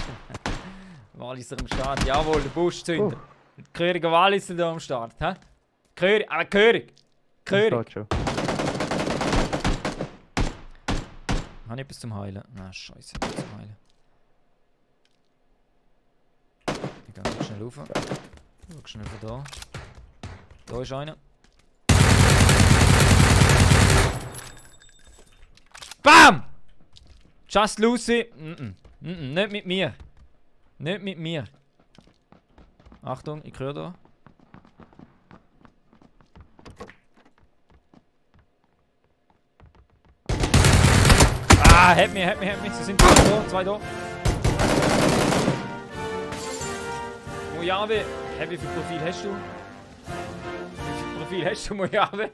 Walliser am Start. Jawohl, der Buschzünder. Köriger Walliser da am Start. Hä? Körig, aber Körig! Körig! Das geht schon. Habe ich etwas zum Heilen? Na, scheiße, etwas zum Heilen. Ich gehe ganz schnell rauf. Schau schnell von da. Da ist einer. BAM! Just Lucy! Nicht mit mir. Nicht mit mir. Achtung, ich höre da. Ah, hat mich. Sie sind zwei da. Mojave, wie viel Profil hast du? Wie viel Profil hast du, Mojave?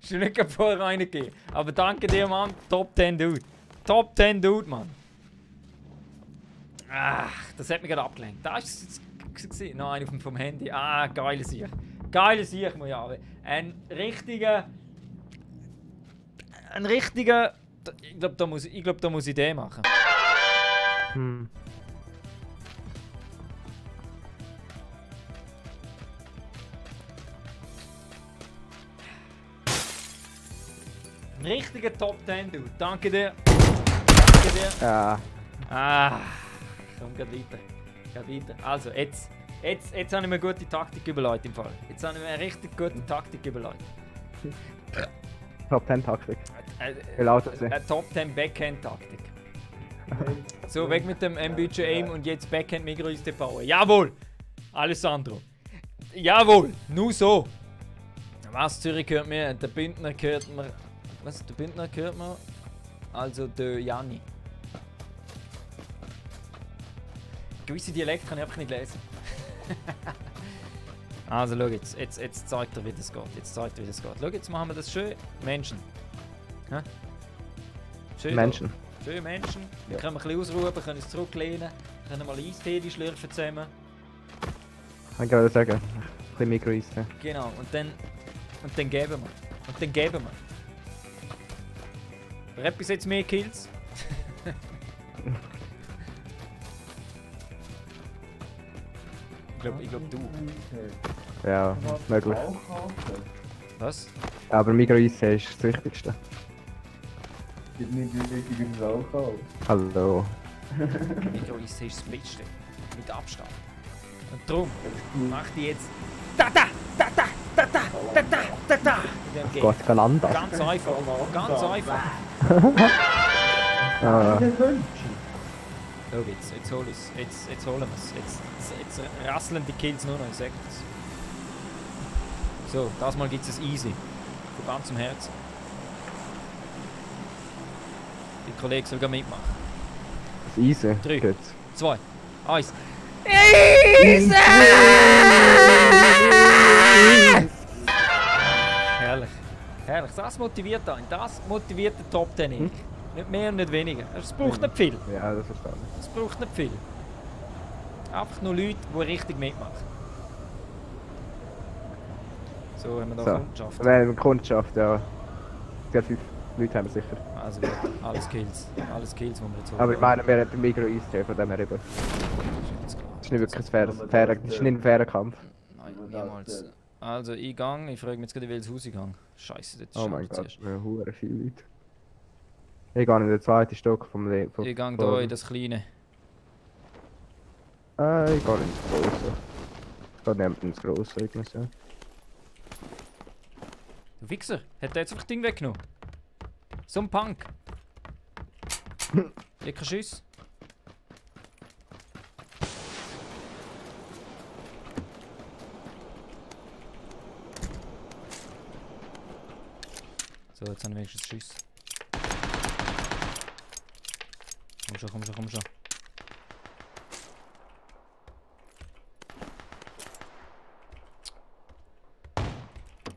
Hast du nicht gerade vorher reingegeben. Aber danke dir, Mann. Top 10 Dude. Top 10 Dude, Mann. Ach, das hat mich gerade abgelenkt. Da ist es gesehen. Noch einer vom Handy. Ah, geile Sicht. Geile Sicht, Mojave. Ein richtiger. Ich glaube, da muss ich den machen. Hm. Ein richtiger Top 10 Dude. Danke dir. Danke dir. Ja. Ah, komm, geht weiter. Also, jetzt habe ich mir eine gute Taktik überlegt im Fall. Jetzt habe ich mir eine richtig gute Taktik überlegt. Top 10 Taktik. Wie lautet sie? Eine Top 10 Backhand Taktik. So, weg mit dem Budget Aim und jetzt Backhand Migros bauen. Jawohl! Alessandro. Jawohl! Nur so! Was, Zürich gehört mir? Der Bündner gehört mir. Was? Der Bündner gehört mir? Also der Janni. Gewisse Dialekte kann ich einfach nicht lesen. Also schau jetzt zeigt er, wie das geht. Schau, jetzt machen wir das schön. Menschen. Hä? Schön Menschen. Da. Schön Menschen. Wir können ein bisschen ausruhen, können uns zurücklehnen, können mal Eistee schlürfen zusammen. Kann ich gerade sagen. Ein bisschen Mikro-Eistee. Genau, und dann geben wir. Wer hat bis jetzt mehr Kills? Ich glaub du. Ja, möglich. Was? Aber Mikro-Eistee ist das Wichtigste. Gibt nicht die richtigen Alkohol. Hallo. Mikro-Eistee ist das Beste. Mit Abstand. Und darum mach die jetzt. Da! Gott, kann anders. Ganz einfach. Schau jetzt holen wir es. Jetzt rasseln die Kills nur noch, ich sag das. So, das mal gibt es easy. Von ganzem Herzen. Die Kollege soll gerne mitmachen. Das ist easy. 3, Gut. 2, 1. Herrlich. Das motiviert einen. Das motiviert den Top 10. Nicht mehr und nicht weniger. Es braucht nicht viel. Ja, das verstehe ich. Es braucht nicht viel. Einfach nur Leute, die richtig mitmachen. So, haben wir da Kundschaft. Wenn Kundschaft, ja. 5 Leute haben wir sicher. Also gut, alles Kills, die wir jetzt holen. Aber ich meine, wir haben den Mikro-Eistee, von dem her eben. Das ist nicht wirklich ein fairer Kampf. Nein, niemals. Also, ich frage mich jetzt gerade, in welches Haus ich gehe. Scheiße, das ist Oh mein Gott, wir haben hure viele Leute. Ich gehe in den zweiten Stock vom Ich gehe hier in das kleine. Ich gehe ins große. Ich gehe nicht ins große, ich muss sagen. Du Wichser, hat der jetzt einfach das Ding weggenommen? So ein Punk. Lecker Schuss. So, jetzt haben wir wenigstens Schuss. Komm schon, komm schon, komm schon.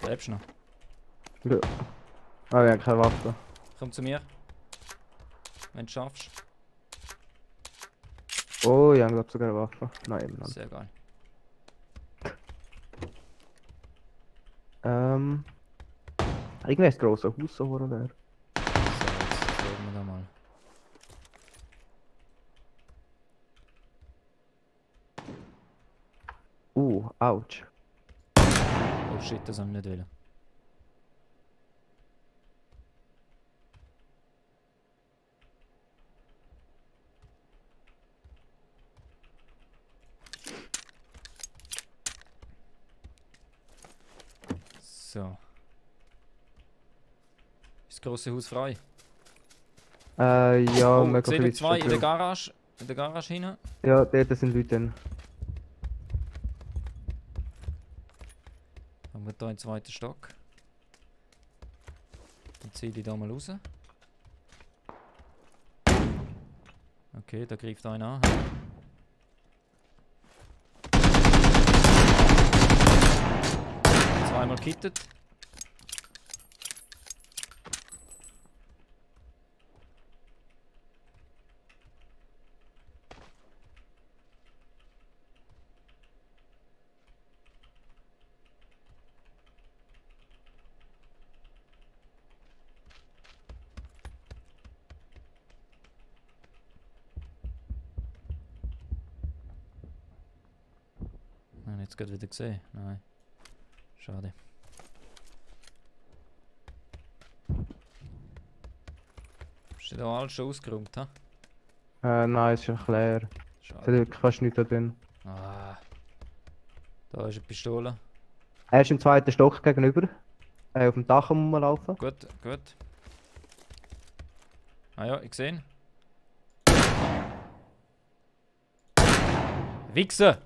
Lebst du noch? Ja. Ah, wir haben keine Waffe. Komm zu mir. Wenn du es schaffst. Oh, ich habe sogar eine Waffe. Nein, eben nicht. Sehr geil. Irgendwie ist das grosse Haus so, wo er wäre. So, jetzt schauen wir da mal. Ouch. Oh shit, das haben wir nicht wollen. So. Ist das grosse Haus frei? Ja, Oh, mega seht ihr viel zwei in der drin. Garage? In der Garage hinein? Ja, dort sind Leute drin. Haben wir hier einen zweiten Stock. Dann ziehe ich da mal raus. Okay, da greift einer an. Zweimal kittet. Nein, jetzt gerade wieder gesehen. Nein. Schade. Ist da alles schon ausgeräumt, ha? Nein, es ist einfach leer. Es hat Schade. wirklich fast nichts da drin. Ah. Da ist eine Pistole. Er ist im zweiten Stock gegenüber. Auf dem Dach rumlaufen. Gut, gut. Ah ja, ich sehe ihn. Wichser!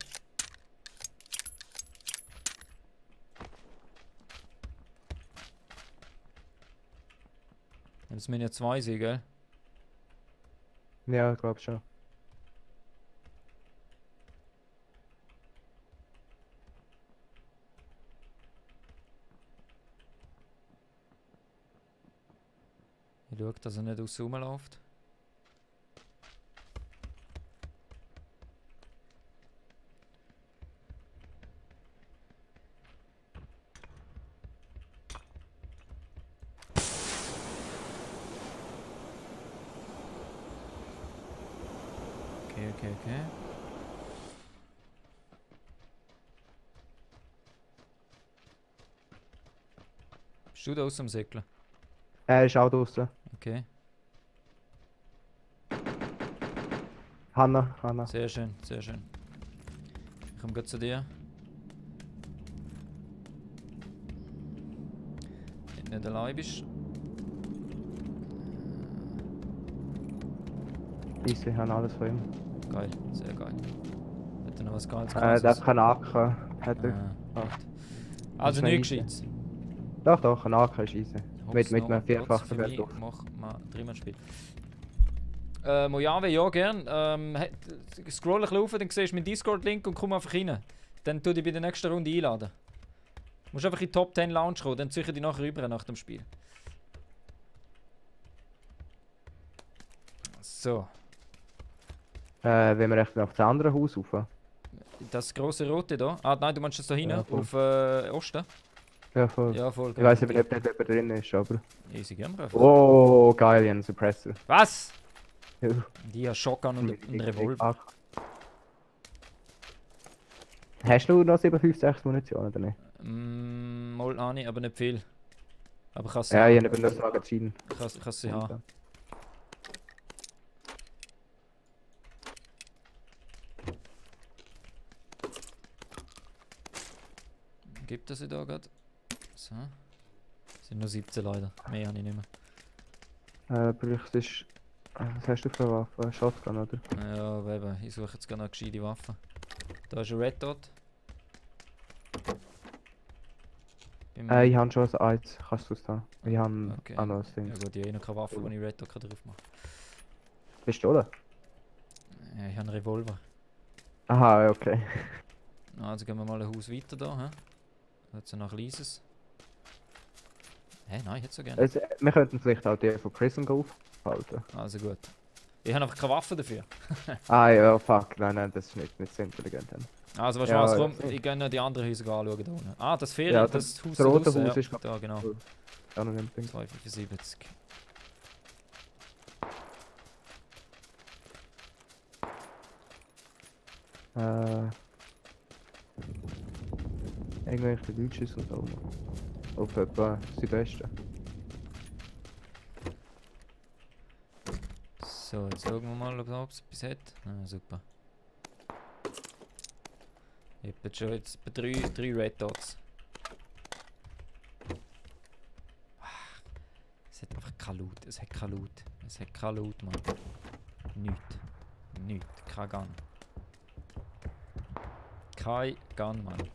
Das müssen ja zwei sein, gell? Ja, ich glaube schon. Ich schaue, dass er nicht aus rumläuft. Okay. Bist du da aus dem Säckler? Er ist auch draußen. Okay, Hanna. sehr schön, sehr schön. Ich komme gleich zu dir. Wenn du nicht allein bist. Easy, haben alles von ihm. Geil, sehr geil. Hat er noch was Geiles Der hat keinen AK. Hat er. gut. Also ist noch nichts easy. Gescheites. Doch, ein AK ist easy. Mit einem vierfachen Wert. Wert. Mach mal dreimal Spiel. Mojave, ja gern. Scroll ein bisschen rauf, dann siehst du meinen Discord-Link und komm einfach rein. Dann tu dich bei der nächsten Runde einladen. Du musst einfach in die Top 10 Lounge kommen, dann ziehe ich dich nachher rüber nach dem Spiel. So. Wenn wir echt auf das andere Haus rauf. Das grosse rote da. Ah nein, du meinst das da hinten, Ja, voll. auf Osten? Ja, voll. Ja, voll. Ich weiß aber nicht, ob nicht jemand drin ist, aber. Easy, gehen wir einfach. Oh, geil, ich habe einen Suppressor. Was? Ja. Die haben Shotgun und einen Revolver. Hast du noch 756 Munition oder nicht? Mal habe ich, aber nicht viel. Aber ich kann Ja, ich habe nur das Magazin. Ich kann sie haben. Gibt es sie da gerade? So. Sind nur 17 leider. Mehr habe ich nicht mehr. Bräuchtest... Was hast du für eine Waffe? Shotgun, oder? Ja, eben. Ich suche jetzt gerne eine gescheite Waffe. Da ist ein Red Dot. Ich habe schon ein Eins. Kannst du es da? Ich habe Okay. auch noch ein Ding. Ja gut, ich habe noch keine Waffe, die ich Red Dot drauf machen kann. Pistole? Ja, ich habe einen Revolver. Aha, okay. Also gehen wir mal ein Haus weiter da. Hä? Jetzt noch ein kleines. Hä, nein, ich hätte so gerne. Also, wir könnten vielleicht auch die von Prison aufhalten. Also gut. Ich habe einfach keine Waffe dafür. Ah ja, fuck. Nein, das ist nicht so intelligent. Also weißt du Ja, was, ja. komm, ich gehe noch die anderen Häuser anschauen da unten. Ah, das Ferien, Ja, das Haus das rote draussen, Haus ja, ist da genau. Auch noch ein Ding. 275. Irgendwelche Deutsches und so. Auf etwa Südwesten. So, jetzt schauen wir mal, ob es etwas hat. Ah, super. Ich habe jetzt schon jetzt bei drei Red Dots. Es hat einfach kein Loot, es hat kein Loot. Es hat kein Loot, Mann. Nichts. Nichts. Kein Gun. Kein Gun, Mann.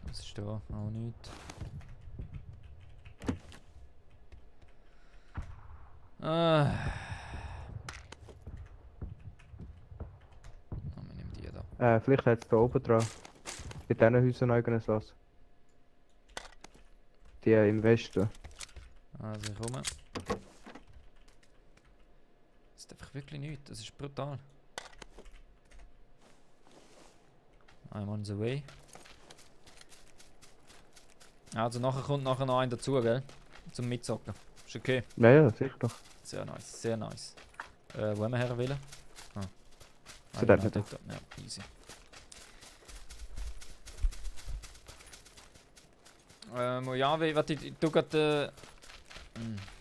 Was ist da? Auch nichts. Ah. Oh, wir nehmen die da. Vielleicht hat es da oben dran. Bei diesen Häusern irgendwas was. Die im Westen. Also ich komme. Das ist einfach wirklich nichts, das ist brutal. I'm on the way. Also nachher kommt nachher noch ein dazu, gell? Zum Mitzocken. Ist okay. Ja, ja, sicher doch. Sehr nice, sehr nice. Wo haben wir her wollen? Ah. Zu genau, dem dort. Ja, easy. Ja, warte, du gerade.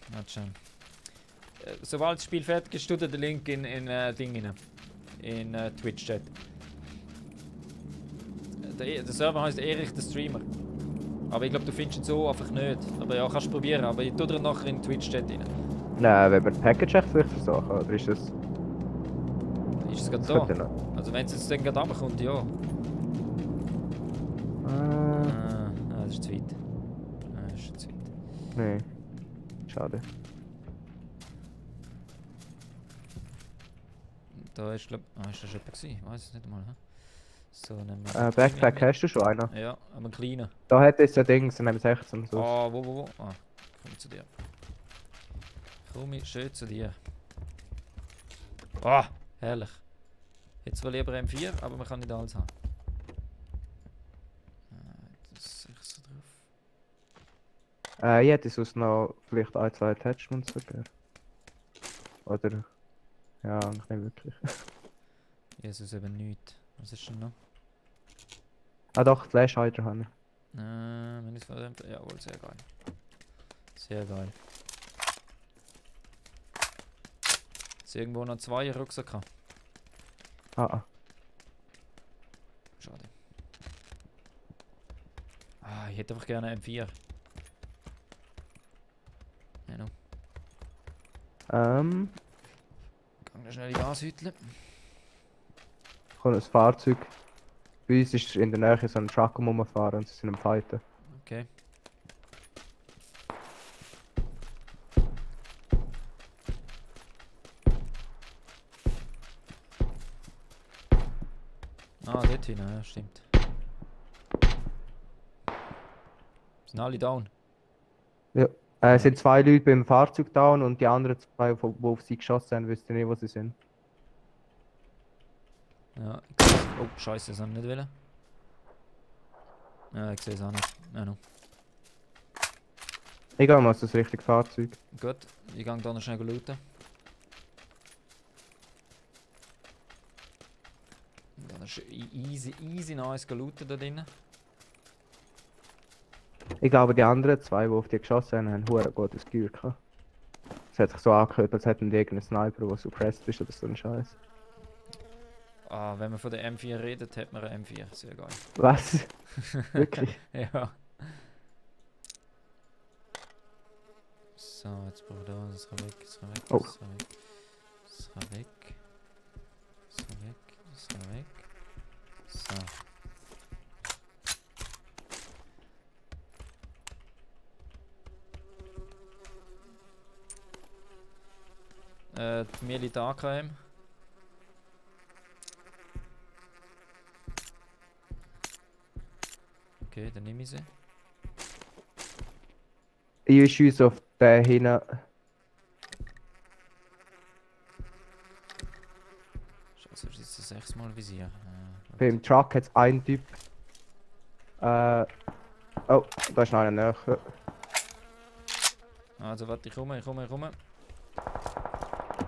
Warte schon. Sobald das Spiel fertig ist, tut den Link in Ding rein. In Twitch-Chat. Der Server heißt Erich der Streamer. Aber ich glaube, du findest ihn so einfach nicht. Aber ja, kannst du probieren. Aber ich tue dir nachher in Twitch-Chat rein. Nein, wenn wir das Package echt vielleicht versuchen, oder ist das... Ist es gerade das könnte da? noch. Also wenn es jetzt dann gerade runterkommt, ja. Das ist zu weit. Das ist zu weit. Nee. Schade. Da ist glaube ist das jemand gewesen? Ich weiß es nicht mal. He? So, nehmen wir Backpack hast du schon einen? Ja, aber einen kleinen. Da hat es ja Dings, dann nehmen wir 16 so. Ah, wo? Ah, komm ich zu dir. Komm ich schön zu dir. Ah, herrlich. Jetzt zwar lieber M4, aber man kann nicht alles haben. Das ist sicher so drauf. Ich hätte sonst noch vielleicht ein, zwei Attachments sogar. Oder... Ja, eigentlich nicht wirklich. Jesus, eben nichts. Was ist denn noch? Ah doch, Flashhider habe ich. Wenn ich es verdammt. Jawohl, sehr geil. Sehr geil. Ist irgendwo noch zwei Rucksack? Ah. Schade. Ah, ich hätte einfach gerne M4. Ja, no. Gang da schnell die Gashütte. Kommt ein Fahrzeug. Bei uns ist in der Nähe so ein Truck rumfahren und sie sind am Fighten. Okay. Ah, dort hin, ja, stimmt. Sind alle down? Ja. Es sind zwei Leute beim Fahrzeug down und die anderen zwei, die auf sie geschossen haben, wissen nicht, wo sie sind. Ja, oh, scheiße, das haben wir nicht wollen. Ja, ich sehe es auch nicht. Ja, no. Ich gehe mal das richtige Fahrzeug. Gut, ich gehe da noch schnell looten. Dann ist easy nice looten da drinnen. Ich glaube, die anderen zwei, die auf die geschossen haben, haben ein gutes Gear gehabt. Es hat sich so angehört, als hätten die irgendeinen Sniper, der suppressed ist oder so ein Scheiß. Ah, wenn man von der M4 redet, hat man eine M4. Sehr geil. Was? Wirklich? Ja. So, jetzt brauche ich da. Das kann weg, das kann weg, Oh. das kann weg. Das kann weg. Das kann weg, das kann weg. So. Mir liegt AKM. Okay, dann nehme ich sie. Ich schieße auf den hinten. Scheiße, das ist das 6-mal Visier. Beim Truck hat es einen Typ. Oh, da ist noch einer näher. Also warte, ich komme.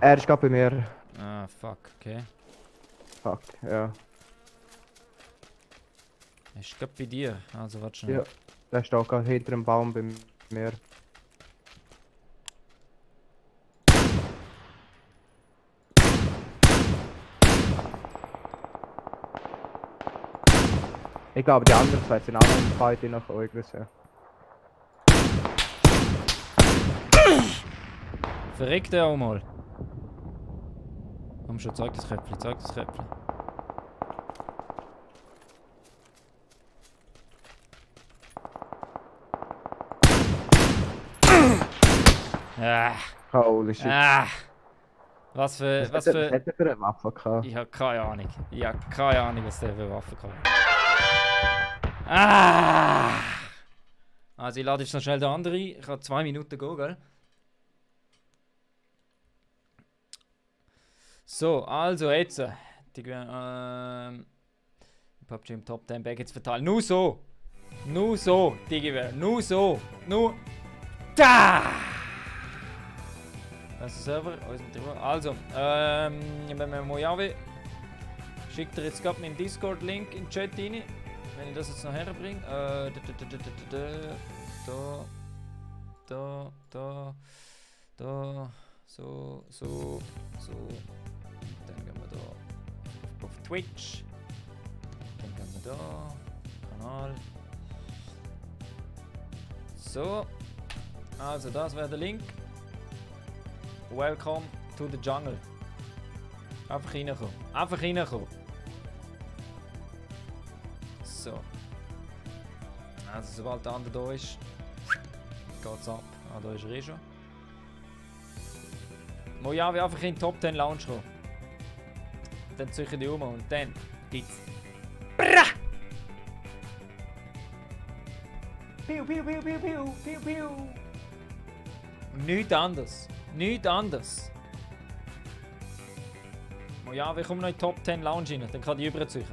Er ist gerade bei mir. Ah, fuck, okay. Fuck, ja. Er ist gerade bei dir. Also warte schnell. Ja. Der steht gerade hinter dem Baum bei mir. Ich glaube, die anderen zwei sind auch noch im Fight reingekommen. Ja. Verreckt er auch mal. Komm schon, zeig das Köpfchen, zeig das Köpfchen. Ah, Holy shit. was für... Was hat er für eine Waffe gehabt? Ich habe keine Ahnung. Ich habe keine Ahnung, was der für Waffen kann. Ah! Also ich lade jetzt noch schnell den anderen ein. Ich habe 2 Minuten gehen, gell? So, also jetzt. Die PUBG im Top 10 Back jetzt verteilen. Nur so! Nur so, Digi, nur so! Nur... Da! Das ist der Server, alles mit der Ruhe. Also, wenn wir Mojave schickt er jetzt gerade meinen Discord-Link in den Chat rein. Wenn ich das jetzt noch herbringe. Da. So. Dann gehen wir da auf Twitch. Dann gehen wir da. Kanal. So. Also, das wäre der Link. Welcome to the jungle. Einfach reinkommen. Einfach reinkommen. So. Also sobald der andere da ist, geht's ab. Ah, da ist er eh schon. Mojave einfach in den Top 10 Lounge kommen. Dann züchen die um und dann gibt's... Brrrr! Piu, piu, piu, piu, piu, piu, piu. Nichts anderes. Nichts anderes. Mojave, komm noch in die Top 10 Lounge rein, dann kann die überziehen.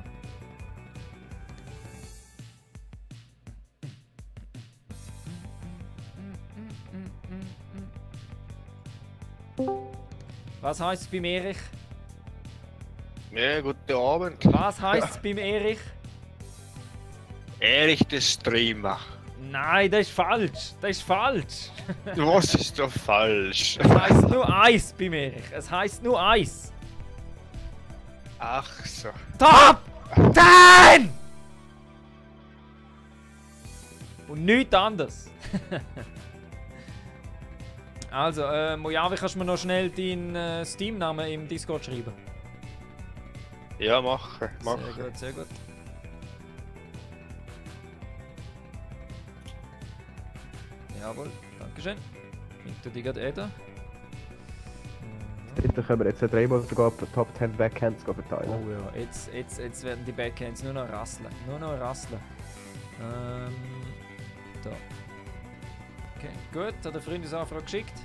Was heisst es beim Erich? Ja, guten Abend. Was heisst es beim Erich? Erich der Streamer. Nein, das ist falsch. Das ist falsch. Was ist da falsch? Es heisst nur Eis beim Erich. Es heisst nur Eis. Ach so. Top 10! Und nichts anderes. Also, Mojave, kannst du mir noch schnell deinen Steam-Namen im Discord schreiben? Ja, mache. Sehr gut, sehr gut. Jawohl, dankeschön. Ich tu die gerade da. Dann können wir jetzt dreimal sogar Top 10 Backhands verteilen. Oh ja, jetzt werden die Backhands nur noch rasseln. Nur noch rasseln. Da. Okay, gut, hat der Freundesanfrage geschickt.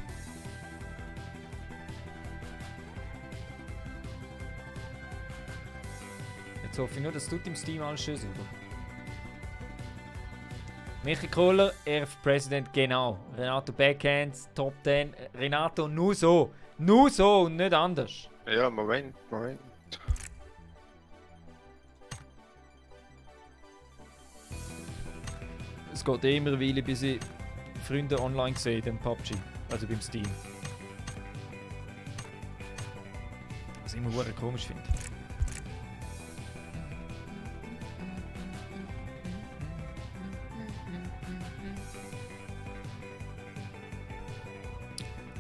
Jetzt hoffe ich nur, das tut im Steam alles schön sauber. Michi Kohler, RF President, genau. Renato Backhands, Top 10. Renato, nur so. Nur so und nicht anders. Ja, Moment. Es geht immer eine Weile, bis ich Freunde online sehe, im PUBG. Also beim Steam. Was ich immer komisch finde.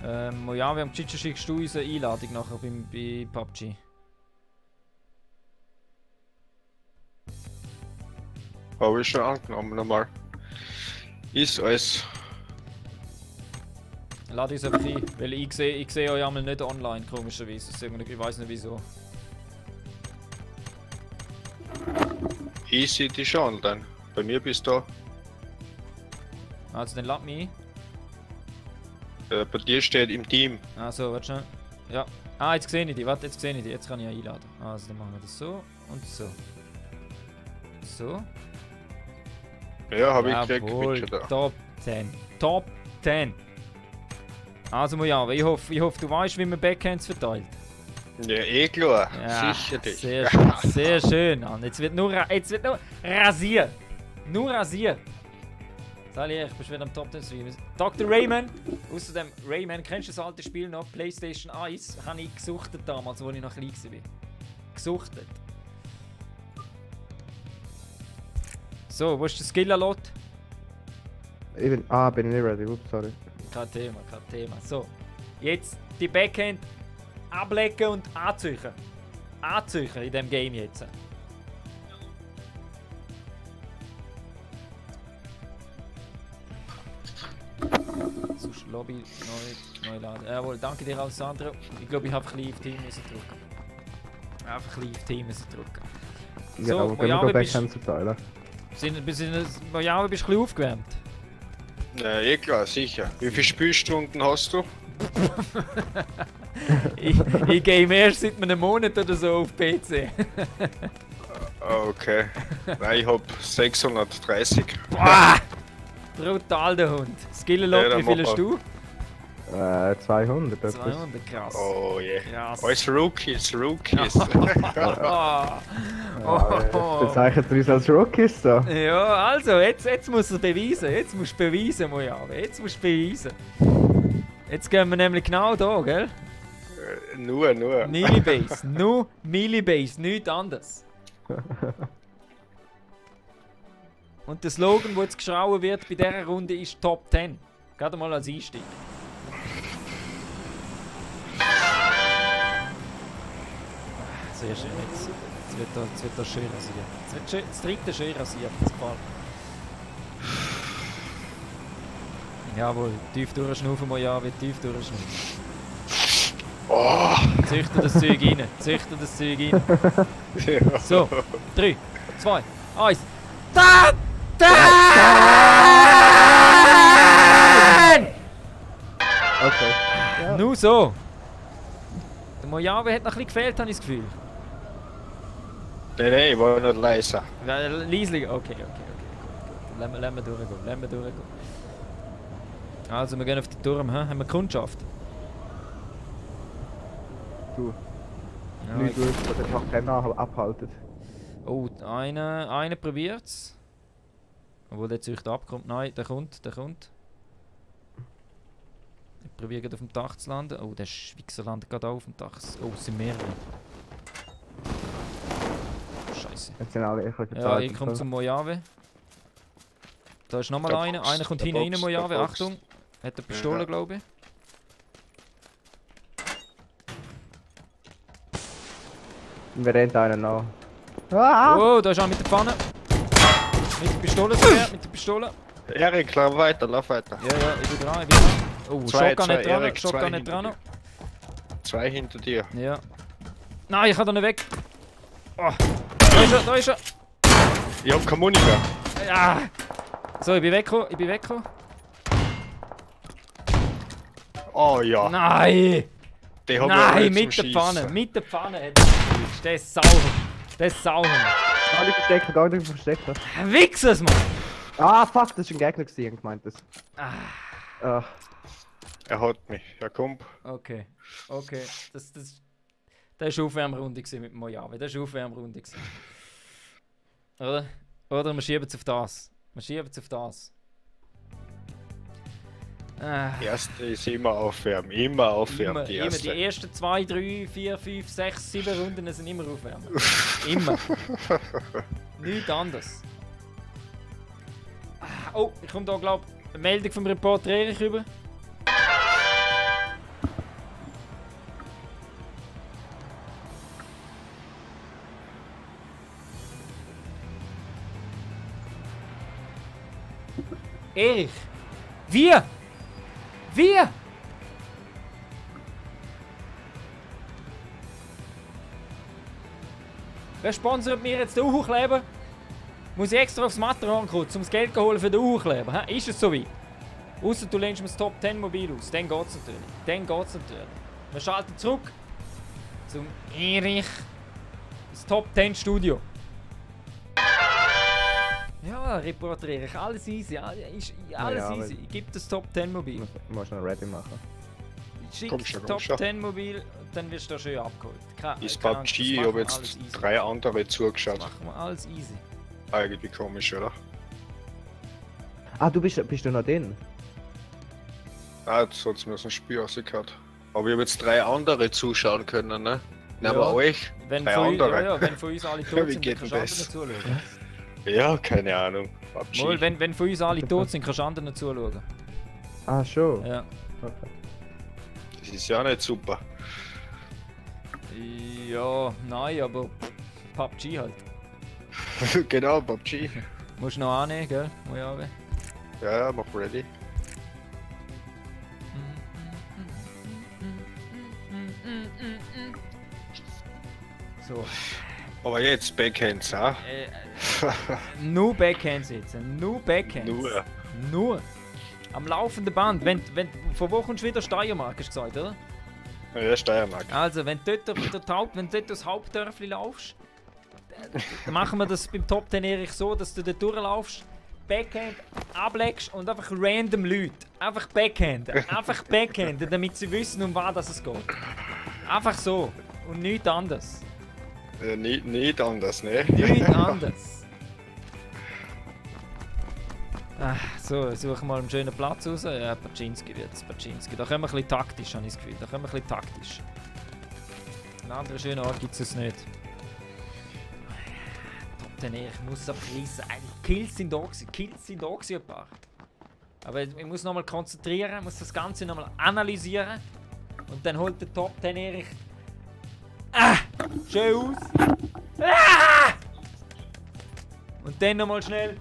Ja, wir haben Chicho, schickst du uns eine Einladung nachher bei PUBG? Habe ich schon angenommen nochmal. Ist alles. Lade uns einfach ein, weil ich sehe euch einmal nicht online, komischerweise. Ich weiß nicht wieso. Ich sehe dich schon online. Bei mir bist du. Also dann lad mich Bei dir steht im Team. ein. Also, warte schnell. Ja. Ah, jetzt sehe ich die. Warte, jetzt sehe ich die. Jetzt kann ich einladen. Also dann machen wir das so und so. So. Ja, habe ich gekriegt. Jawohl, Bin schon da. Top 10. Top 10. Also Mojave, ich hoffe, du weißt, wie man Backhands verteilt. Ja, eh klar. Ja, Sicherlich. sehr schön, sehr schön. Mann. Jetzt wird nur rasiert. Nur rasiert. Sag ich, bist wieder am Top 10 Stream. Dr. Rayman. Außerdem, Rayman, kennst du das alte Spiel noch? PlayStation 1 habe ich gesuchtet damals, als ich noch klein war. Gesuchtet. So, wo ist der Skill-Alot? Bin ich nicht ready, ups, sorry. Kein Thema, kein Thema. So, jetzt die Backhand ablecken und anziehen. Anziehen in diesem Game jetzt. Sonst Lobby neu laden. Jawohl, danke dir, Alessandro. Ich glaube, ich habe ein bisschen auf Team müssen drücken. Einfach ein bisschen auf Team müssen drücken. Ja, aber können wir Backhands verteilen? Mojave, bist du ein bisschen aufgewärmt? Ja, eh klar, sicher. Wie viele Spielstunden hast du? ich game erst seit einem Monat oder so auf PC. Okay. Nein, ich hab 630. Boah! Brutal der Hund. Skill-Alot, Ja, wie viel hast du? 200 etwas. 200, krass. Oh je. Krass. Alles Rookies. Oh. Bezeichnet ihr uns als Rookies so? Ja, also, jetzt muss er beweisen. Jetzt musst du beweisen, Mojave. Jetzt musst du beweisen. Jetzt gehen wir nämlich genau da, gell? Nur. Millibase. Nur Millibase, nichts anderes. Und der Slogan, der jetzt geschrauben wird bei dieser Runde, ist Top 10. Gerade mal als Einstieg. Sehr schön, jetzt wird das schön rasiert. Jetzt wird das dritte schön rasiert, das gefällt mir. Jawohl, tief durchschnaufen, Mojave, tief durchschnaufen. Oh. Züchte das Zeug rein, züchte das Zeug rein. So, 3, 2, 1. Da! Okay. Ja. Nur so. Der Mojave hat noch ein bisschen gefehlt, habe ich das Gefühl. Nein, ich war nicht leiser. Leislich, okay. Gut. Lassen wir durchgehen. Also, wir gehen auf den Turm, haben wir Kundschaft? Du. Ja, Nicht gut, was den Tag keiner abhalten. oh, einer probiert's. Obwohl der Züchter abkommt. Nein, der kommt. Ich probiere gerade auf dem Dach zu landen. Oh, der Schwichser landet gerade auch auf dem Dach. Oh, es sind mehrere. Scheiße. Jetzt sind alle ich Ja, ich komme zum Mojave. Da ist nochmal einer. Einer kommt hinten rein, Mojave. Achtung. Hat eine Pistole, glaube ich. Wir rennt einen nach. Oh, da ist einer mit der Pfanne. Mit der Pistole sogar, mit der Pistole. Erik, lauf weiter. Ja, ich bin dran. Oh, Shotgun nicht dran, Erik, Shotgun zwei nicht dran. hinter Zwei hinter dir. Ja. Nein, ich kann da nicht weg. Oh. Da ist er. Ich hab keine Muni mehr. Ja. So, ich bin weggekommen. Oh ja. Nein! Die hab Nein, ich mit zum der Pfanne. Schiessen. Mit der Pfanne hat er gekriegt. Der ist sauer. Alle verstecken. Wichsers, Mann! Ah, fuck, das war ein Gegner gewesen, gemeint das. Ah. Er hat mich. Ja, komm. Okay. Das war eine Aufwärmrunde mit dem Mojave. Das war eine Aufwärmrunde. Oder? Oder wir schieben es auf das. Erste ist immer aufwärmen. Immer aufwärmen. Die Immer erste. die ersten 2, 3, 4, 5, 6, 7 Runden sind immer aufwärmen. Immer. Nichts anderes. Oh, ich komme da, glaube ich, eine Meldung vom Reporter Erich rüber. Erich! Wie? Wie? Wer sponsert mir jetzt den Uhu-Kleber? Muss ich extra aufs Matterhorn kommen, um das Geld holen für den Uhu-Kleber? Ist es so weit? Außer du lehnst mir das Top 10 Mobil aus. Dann geht's natürlich. Dann geht's natürlich. Wir schalten zurück zum Erich. Das Top 10 Studio. Ja, Reporter Erich, alles easy. Alles easy. Gib das Top 10 Mobil. Du musst noch ready machen. Schick Komm schon, Top komm schon. 10 Mobil, dann wirst du da schön abgeholt. Ist Keine Angst, PUBG, das ich machen habe wir jetzt alles easy. 3 andere zugeschaut. Das machen wir alles easy. Eigentlich komisch, oder? Ah, bist du noch drin? Ah, jetzt hat es mir so ein Spiel rausgehört. Aber ich habe jetzt 3 andere zuschauen können, ne? Na, Ja. aber euch? Wenn 3 von, andere. ja, wenn von uns alle tot Wie sind, geht dann denn kannst du anderen das? zuschauen. Ja, keine Ahnung. PUBG. Mal, wenn von uns alle tot sind, kannst du anderen zuschauen. Ah, schon? Ja. Okay. Das ist ja nicht super. Ja, nein, aber PUBG halt. Genau, PUBG. Musst du noch annehmen, gell? Muss ich annehmen. Ja, mach ready. So. Aber jetzt Backhands, ha? Nur Backhands jetzt. Nur Backhands. Nur. Am laufenden Band. Wenn, vor Wochen kommst du wieder Steiermark, hast du gesagt, oder? Ja, Steiermark. Also, wenn du dort das Hauptdörfli laufst, dann machen wir das beim Top 10 Erich so, dass du dort durchlaufst, Backhand ablegst und einfach random Leute. Einfach Backhand. Einfach Backhand, damit sie wissen, um was es geht. Einfach so. Und nichts anderes. Nicht anders, ne? Nichts anderes. So, ich suche mal einen schönen Platz raus. Ja, Paczynski wird es. Paczynski. Da können wir ein bisschen taktisch, habe ich das Gefühl. Da können wir ein bisschen taktisch. Einen anderen schönen Ort gibt es nicht. Top 10 Erich muss abreißen. Eigentlich Kills sind da gewesen. Kills sind da gewesen, ein paar. Aber ich muss nochmal konzentrieren, muss das Ganze nochmal analysieren. Und dann holt der Top 10 Erich. Schön aus. Und dann nochmal schnell.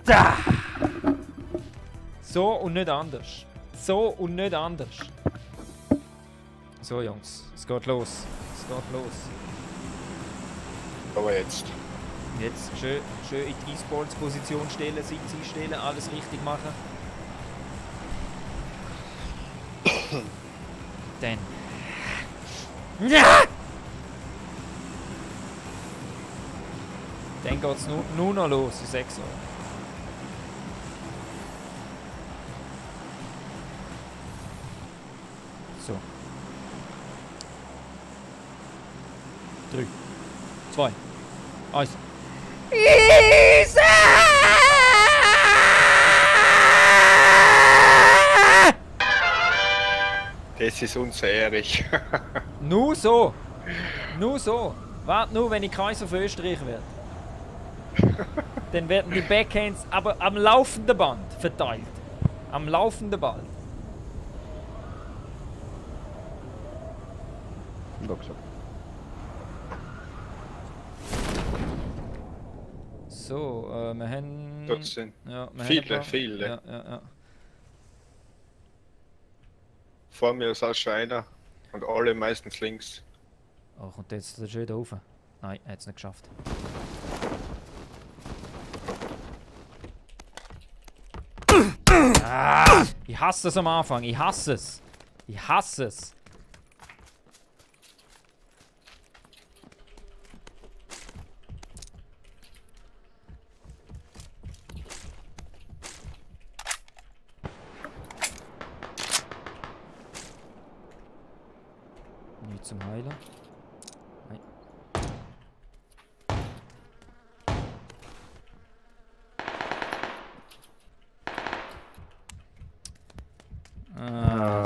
Da! So und nicht anders. So und nicht anders. So Jungs, es geht los. Es geht los. Aber jetzt. Jetzt schön in die E-Sports-Position stellen, Sitz einstellen, alles richtig machen. Dann. Ja! Dann geht's nur noch los in 6 Uhr. So. 3, 2, 1. Das ist unser Erich. Nur so. Nur so. Warte nur, wenn ich Kaiser für Österreich werde. Dann werden die Backhands aber am laufenden Band verteilt. Am laufenden Band. Doch schon. So, wir haben... Dort sind Ja, wir viele, haben ein paar- viele. Ja. Vor mir ist auch schon einer. Und alle meistens links. Oh, kommt jetzt der schön da rauf? Nein, er hat es nicht geschafft. Ich hasse es am Anfang, ich hasse es. Ich hasse es. Nicht zum Heilen. Nein.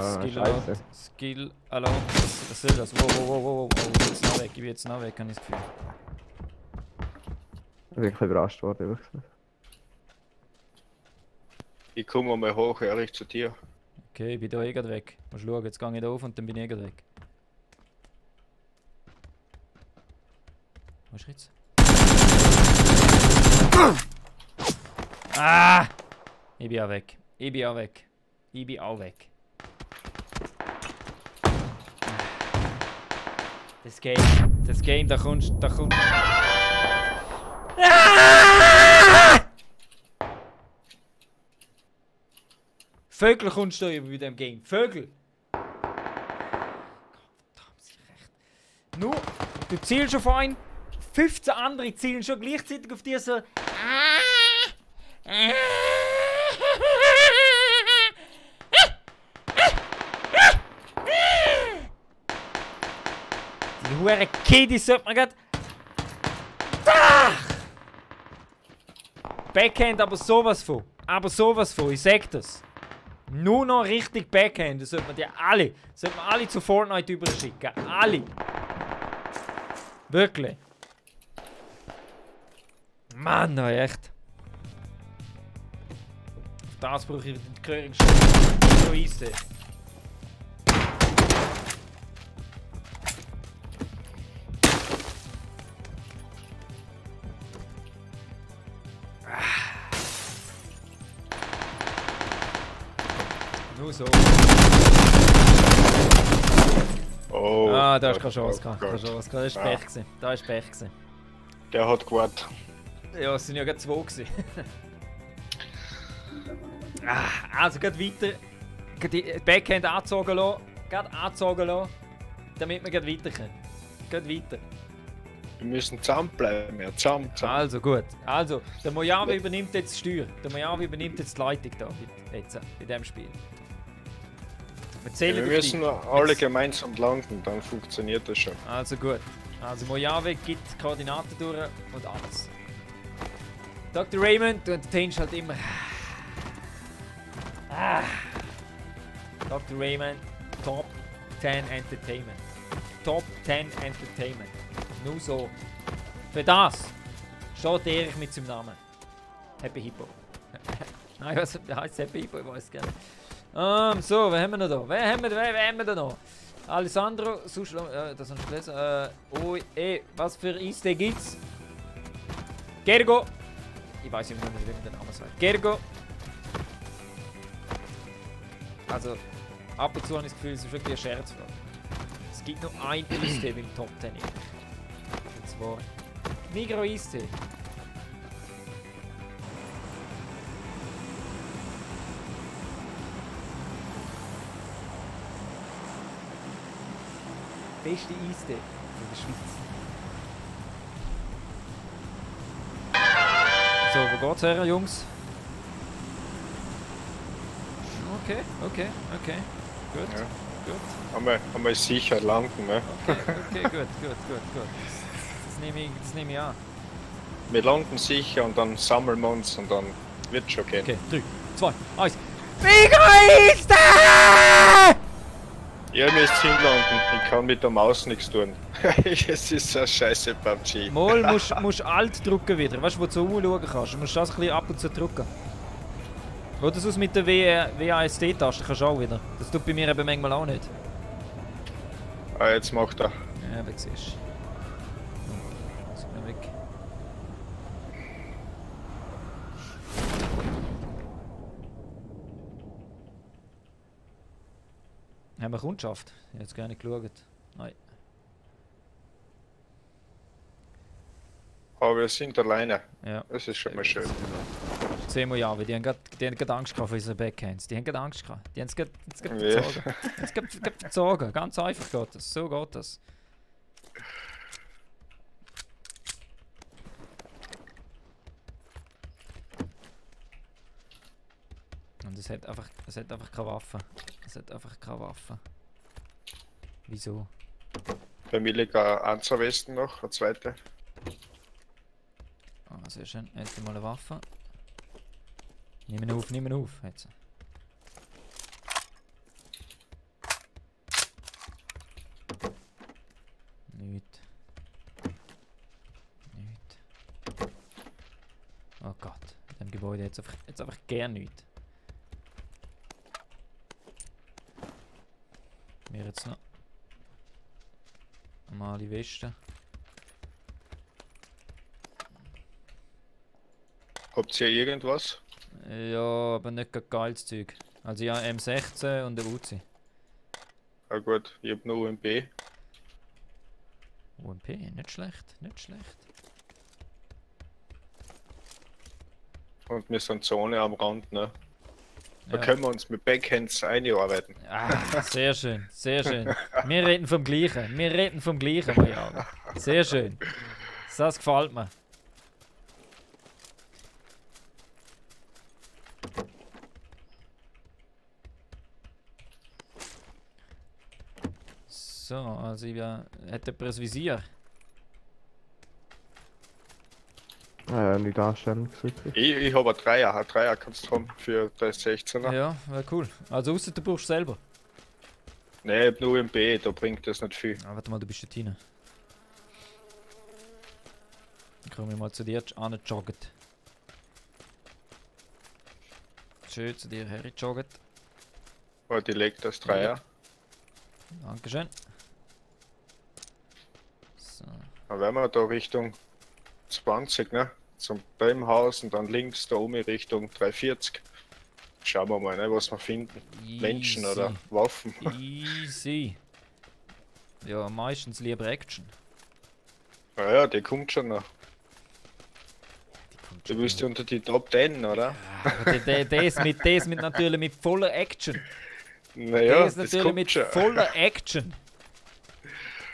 Skill scheiße. Alert. Skill Alert. Was soll das? Wow. Ich bin jetzt noch weg, ich bin jetzt noch weg, habe ich das Gefühl. Wirklich überrascht worden, ehrlich gesagt. Ich komme mal hoch, Erich, zu dir. Okay, ich bin da eh grad weg. Musst schauen, jetzt gehe ich da auf und dann bin ich eh grad weg. Wo ist er jetzt? Ah! Ich bin auch weg. Ich bin auch weg. Ich bin auch weg. Das Game, da kommst. Ah! Vögel kommst du über bei dem Game. Vögel! Nur, du zielst auf einen, 15 andere zielen schon gleichzeitig auf dir so. Die hure Kiddies sollte man grad. Backhand, aber sowas von. Ich sag das. Nur noch richtig Backhand, das sollte man alle zu Fortnite überschicken. Alle. Wirklich. Mann, echt. Auf das brauche ich die Gehörung schon einsehen. Nur so. Oh. Ah, da ist keine Chance. Da ist Pech gewesen. Da ist Pech gewesen. Der hat gewartet. Ja, es sind ja gerade 2 gewesen. Also, geht weiter. Die Backhand angezogen lassen. Geht angezogen lassen. Damit wir weiter können. Geht weiter. Wir müssen zusammenbleiben, ja. Zusammen. Also, gut. Also, der Mojave übernimmt jetzt die Steuer. Der Mojave übernimmt jetzt die Leitung da. Jetzt, in diesem Spiel. Wir müssen alle gemeinsam landen, dann funktioniert das schon. Also gut. Also Mojave gibt die Koordinaten durch und alles. Dr. Raymond, du entertainst halt immer. Dr. Raymond, Top 10 Entertainment. Top 10 Entertainment. Nur so. Für das steht Erich mit seinem Namen. Happy Hippo. Nein, was heißt Happy Hippo? Ich weiß gar nicht. So, wer haben wir noch da? Wer haben wir da noch? Alessandro, das hast du gelesen. Was für Eiste gibt's? Gergo! Ich weiß immer noch nicht, wie man den Namen sagt. Gergo! Also, ab und zu habe ich das Gefühl, es ist wirklich ein Scherz. Es gibt nur ein Eistee beim Top 10. Und zwar Migro Eistee. Beste Eistee in der Schweiz. So, wo geht's her, Jungs? Okay. Gut, Ja. gut. Haben wir sicher landen, ne? Okay, gut. Das nehme ich an. Wir landen sicher und dann sammeln wir uns und dann wird schon gehen. Okay, 3, 2, 1. Migro-Eistee! Ihr müsst hinlanden, ich kann mit der Maus nichts tun. Es ist so scheiße PUBG. Mal musst Alt drücken wieder. Weißt du, wo du so umschauen kannst? Du musst das ein bisschen ab und zu drücken. Oder sonst mit der WASD-Taste kannst du auch wieder. Das tut bei mir eben manchmal auch nicht. Ah, jetzt macht er. Ja, aber siehst du. Weg. Haben wir Kundschaft? Ich habe jetzt gar nicht geschaut. Nein. Aber wir sind alleine. Ja. Das ist schon mal schön. Sehen wir ja, weil die haben gerade Angst gehabt vor unseren Backhands. Die haben gerade Angst gehabt. Die haben es gerade Ja. verzogen. Jetzt gerade verzogen. Ganz einfach geht das. So geht das. Und es hat einfach keine Waffe. Es hat einfach keine Waffe. Wieso? Bei mir liegt ein Anzerwesten noch, eine zweite. Ah, sehr schön. Endlich mal eine Waffe. Nimm ihn auf. Jetzt. Nicht. Oh Gott. In dem Gebäude jetzt einfach gern nichts. Wir jetzt noch normale Weste. Habt ihr irgendwas? Ja, aber nicht gerade geiles Zeug. Also ja, M16 und der Uzi. Ah gut, ich hab noch UMP. UMP, nicht schlecht, nicht schlecht. Und wir sind Zone am Rand, ne? Da Ja. können wir uns mit Backhands einarbeiten. Ah, sehr schön, sehr schön. Wir reden vom Gleichen, Mariano. Sehr schön. Das gefällt mir. So, also ich hat jemand ein Visier? Nicht anständig gesagt. Ich habe einen Dreier kannst du haben für das 16er. Ja, wäre cool. Also außer du brauchst selber. Nein, ich hab nur UMP, da bringt das nicht viel. Ah, warte mal, du bist dort rein. Dann komme ich mal zu dir angejoggt. Schön zu dir hergejoggt. Warte, ich leg das Dreier. Dankeschön. So. Dann werden wir da Richtung 20, ne? Zum Haus und dann links da oben Richtung 340. Schauen wir mal, ne, was wir finden. Menschen oder Waffen. Easy. Ja, meistens lieber Action. Naja, die kommt schon noch. Die kommt Du schon bist noch. unter die Top 10, oder? Aber das mit natürlich mit voller Action. Naja, Das das natürlich kommt mit schon. voller Action.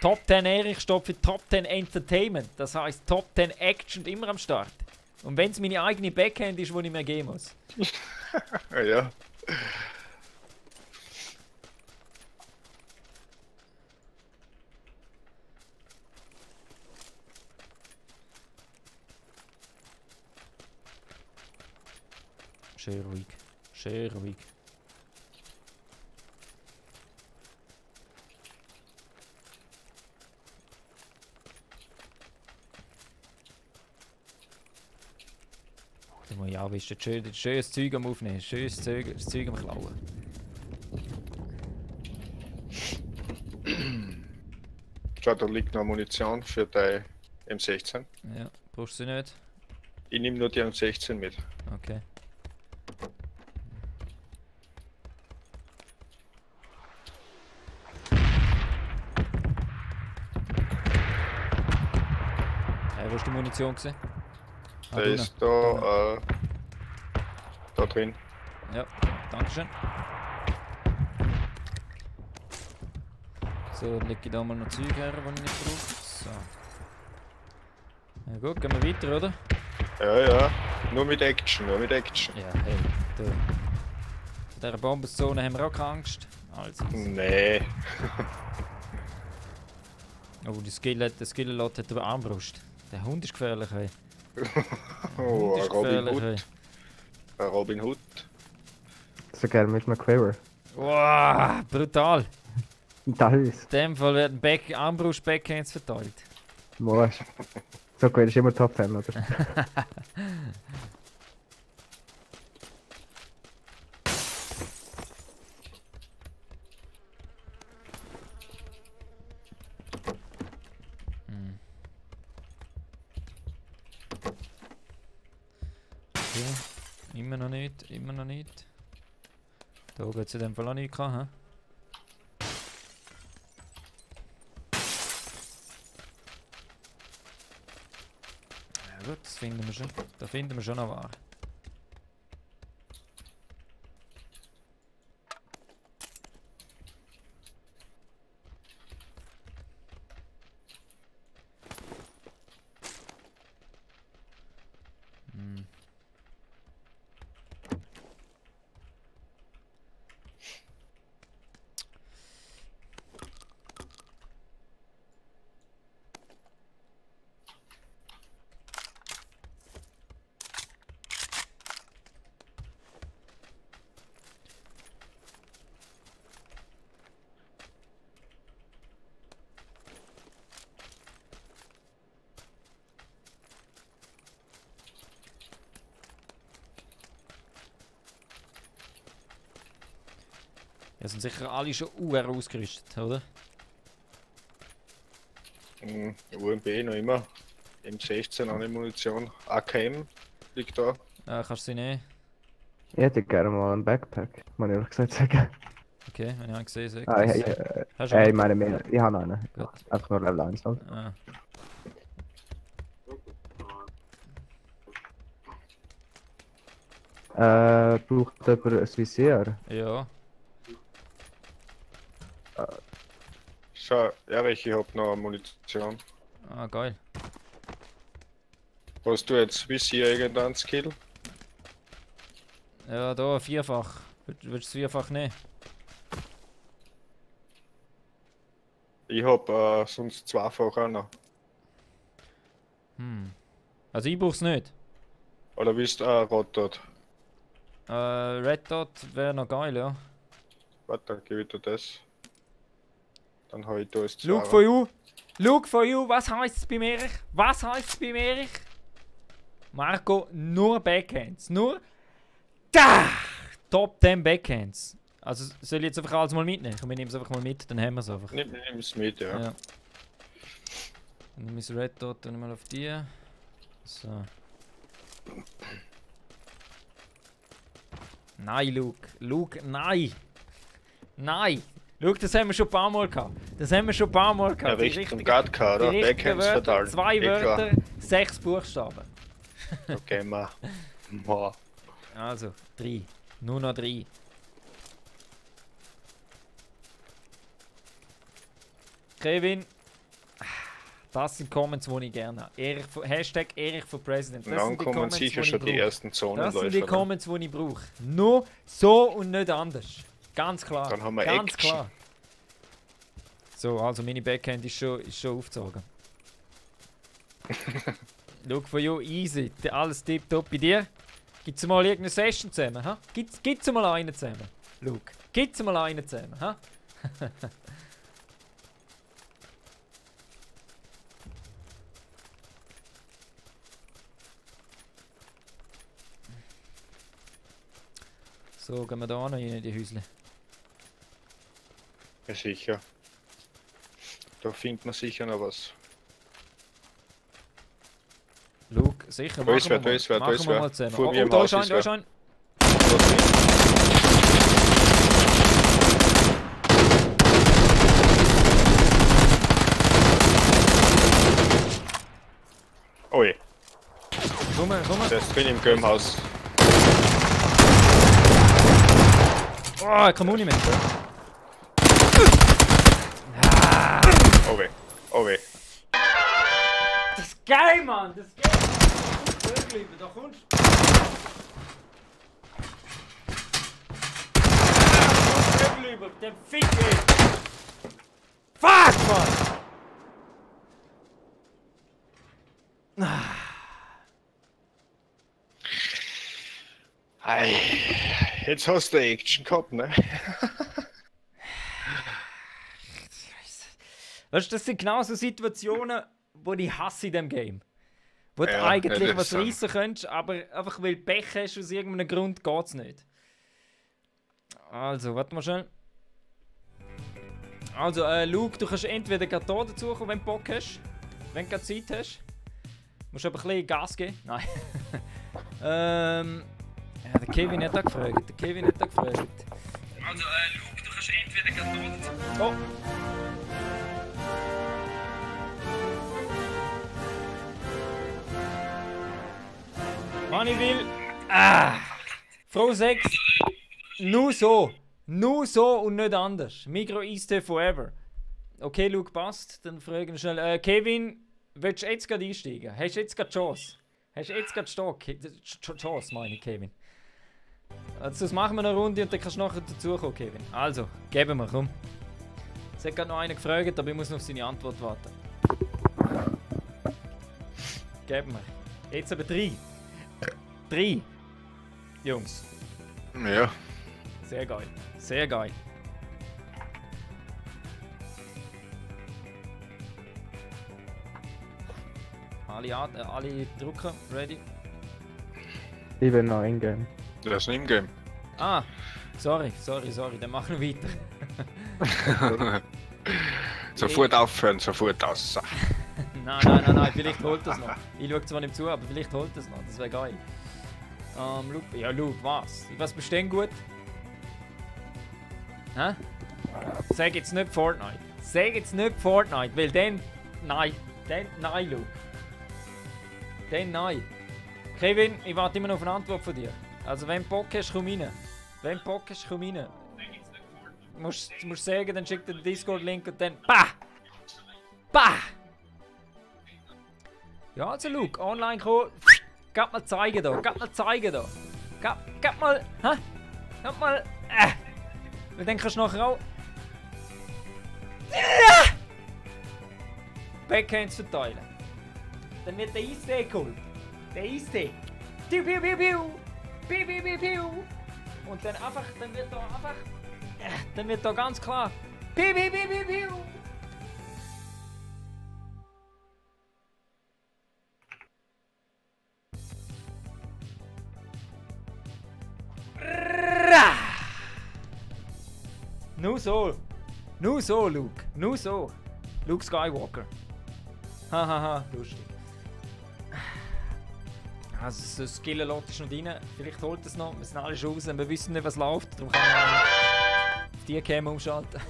Top 10 Erich steht für Top 10 Entertainment. Das heißt Top 10 Action immer am Start. Und wenn es meine eigene Backhand ist, wo ich mir geben muss. Ja. Schön ruhig. Schön ruhig. Ja, bist du schönes Zeug am Aufnehmen, schönes Zeug am Klauen. Schau, da liegt noch Munition für die M16. Ja, brauchst du nicht? Ich nehme nur die M16 mit. Okay. Wo ist die Munition gesehen? Ah, Der ist da, da drin. Ja, dankeschön. So, dann lege ich da mal noch Zeug her, die ich nicht brauche. So. Ja gut, gehen wir weiter, oder? Ja, ja. Nur mit Action, nur mit Action. Ja, hey, du. Vor dieser Bombenzone haben wir auch keine Angst. Also. Nee. Oh, der Skillet hat eine Armbrust. Der Hund ist gefährlich, hey. Oh, ein Robin gefährlich, Hood. Ein Robin Hood. So gerne mit einem Quiver. Wow, brutal. Das. In dem Fall werden Armbrust-Backhands verteilt. Moos. So gut, ist immer Top-Fan, oder? Okay. Immer noch nicht, immer noch nicht. Da oben hat es in dem Fall auch nicht gehabt, hä? Ja gut, das finden wir schon. Da finden wir schon noch Ware. Ja, sind sicher alle schon ausgerüstet, oder? UMP noch immer. M16 an Munition. AKM liegt da. Kannst du sie nehmen? Ich hätte gerne mal einen Backpack, muss ich ehrlich gesagt sagen. Okay, wenn ich einen gesehen sag Ah, das. Hast du ich einen? meine mehr. Ich habe einen. Gut. Einfach nur Level 1 halt. Ah. Braucht jemand ein Visier? Ja. So, ja, ich hab noch Munition. Ah, geil. Hast du jetzt Visier irgendeinen Skill? Ja, da vierfach. Willst du das vierfach nehmen? Ich hab sonst zweifach auch noch. Also ich brauch's nicht. Oder willst du auch Rot dort? Red Dot wäre noch geil, ja. Warte, dann gebe ich dir das. Dann habe ich da das Look for you! Look for you! Was heisst bei Erich? Was heisst bei Erich? Marco, nur Backhands. Nur... Da! Top 10 Backhands. Also soll ich jetzt einfach alles mal mitnehmen? Komm, ich nehme es einfach mal mit, dann haben wir es einfach. Nimm es mit, ja. Ja. Dann nehme ich das Red Dot dann mal auf die. So. Nein, Luke. Luke, nein! Nein! Luke, das haben wir schon ein paar Mal gehabt. Das haben wir schon ein paar Mal Ja, gehabt. Die Richtung richtigen- Guardcard, die oder? richtigen Backhands Wörter, verteilen. 2 klar. Wörter, 6 Buchstaben. Okay, ma. Ma. Also, 3. Nur noch 3. Kevin, das sind Comments, die ich gerne habe. Hashtag Erich for President. Das Dann sind die kommen Comments, sicher die schon ich die brauche. ersten Das sind die Zonenläufer. Comments, die ich brauche. Nur so und nicht anders. Ganz klar. Dann haben wir Ganz Action. klar. So, also meine Backhand ist schon aufgezogen. Look for you, easy. Alles tipptopp bei dir. Gibt's mal irgendeine Session zusammen? Ha? Gibt's mal eine zusammen? Luke, gibt's mal eine zusammen? Ha? So, gehen wir da noch rein in die Häusle. Ja, sicher. Da findet man sicher noch was. Luke, sicher, Da ist wer, da mal. ist wer, da Machen ist wir wer. mal zusammen. Vor Oh, mir im da Haus ist ein, ist da ist wer. ein. Oh je, Komm, der ist drin im Gömmhaus. Oh, ich komme nicht mehr. Oh weh, oh weh. Das ist geil, Mann! Das ist geil! Zurückbleiben, da kommst du! Zurückbleiben, der Ficke! Fuck, Mann! Ei, jetzt hast du Action gehabt, ne? Weißt du, das sind genau so Situationen, die ich hasse in diesem Game. Wo du Ja, eigentlich ja, das was ist reissen könntest, aber einfach weil du Pech hast, aus irgendeinem Grund geht es nicht. Also, warte mal schnell. Also, Luke, du kannst entweder gerade hier dazukommen, wenn du Bock hast. Wenn du gerade Zeit hast. Du musst aber ein bisschen Gas geben. Nein. Ja, der Kevin hat da gefragt. Also, Luke, du kannst entweder gerade hier dazukommen. Oh! Mann, ich will. Frau 6. Nur so. Nur so und nicht anders. Migro Easter forever. Okay, Luke, passt. Dann fragen wir schnell. Kevin, willst du jetzt gerade einsteigen? Hast du jetzt gerade Chance? Hast du jetzt gerade Stock? Chance, meine ich, Kevin. Also, das machen wir eine Runde und dann kannst du nachher dazukommen, Kevin. Also, geben wir, komm. Es hat gerade noch einer gefragt, aber ich muss noch auf seine Antwort warten. Geben wir. Jetzt aber 3. 3. Jungs. Ja. Sehr geil. Sehr geil. Alle drucken. Ready? Ich bin noch in-game. Das ist ein Ingame. Ah, sorry. Dann machen wir weiter. Sofort aufhören, sofort aus. Nein, vielleicht holt das noch. Ich schaue zwar nicht zu, aber vielleicht holt das noch. Das wäre geil. Ja, schau, was? Was bist du denn gut? Hä? Sag jetzt nicht Fortnite. Sag jetzt nicht Fortnite, weil dann... Nein. Dann nein, schau. Dann nein. Kevin, ich warte immer noch auf eine Antwort von dir. Also wenn du Bock hast, komm rein. Wenn du Bock hast, komm rein. Du musst sagen, dann schick dir den Discord-Link und dann... Bah! Bah! Ja, also schau, online kommen. Gib mal zeigen da, gib mal zeigen da. Gib mal, hä? Gib mal, Weil dann kannst du nachher auch... Backhands verteilen. Dann wird der Eistee geholt. Der Eistee. Piu, piu, piu, piu. Piu, piu, piu, piu. Und dann einfach, dann wird da ganz klar. Piu, piu, piu, piu, piu. Nur so. Nur so, Luke. Nur so. Luke Skywalker. Hahaha, lustig. Also, so ein Skillenlot ist noch drin. Vielleicht holt es noch. Wir sind alle schon raus. Wir wissen nicht, was läuft. Darum kann man auf die Cam umschalten.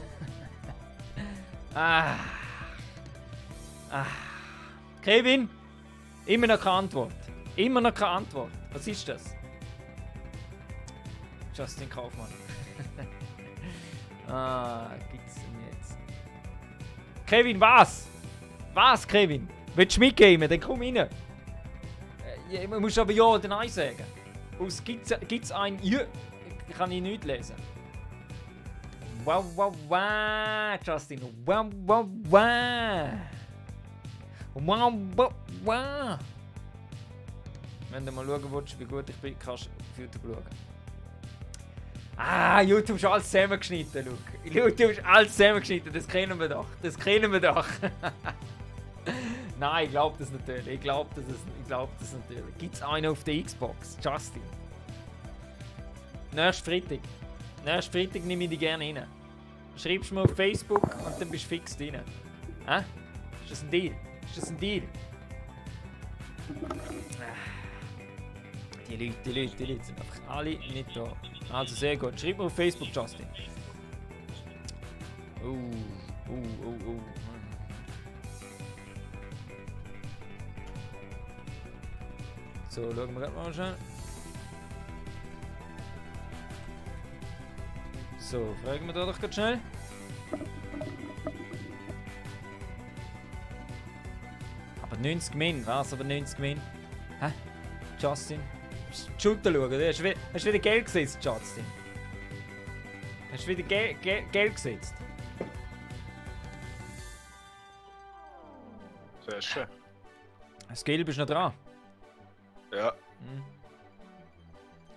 Kevin? Immer noch keine Antwort. Immer noch keine Antwort. Was ist das? Justin Kaufmann. Gibt's denn jetzt? Kevin, was? Was, Kevin? Willst du mitgeben? Dann komm rein. Man muss aber ja oder nein sagen. Gibt's ein Ja? Kann ich nicht lesen. Wow, wow, wow, Justin. Wow, wow, wow. Wow, wow, wow. Wenn du mal schauen willst, wie gut ich bin, kannst du auf YouTube schauen. YouTube ist alles zusammengeschnitten, Luke. YouTube ist alles zusammengeschnitten, das kennen wir doch. Das kennen wir doch. Nein, ich glaube das natürlich. Ich glaube das natürlich. Gibt es einen auf der Xbox? Justin. Nächsten Freitag nehme ich dich gerne rein. Schreibst mir auf Facebook und dann bist du fix drin. Hä? Ist das ein Deal? Ist das ein Deal? Die Leute sind einfach alle nicht da. Also sehr gut. Schreib mir auf Facebook, Justin. So, schauen wir gerade mal schnell. So, fragen wir da doch gerade schnell. Aber 90 Min, was? Aber 90 Min? Hä? Justin? Die Schulter schauen, hast du wieder Geld gesetzt, Justin? Hast du wieder Geld gesetzt? Sehr schön. Das Gelb ist noch dran. Ja.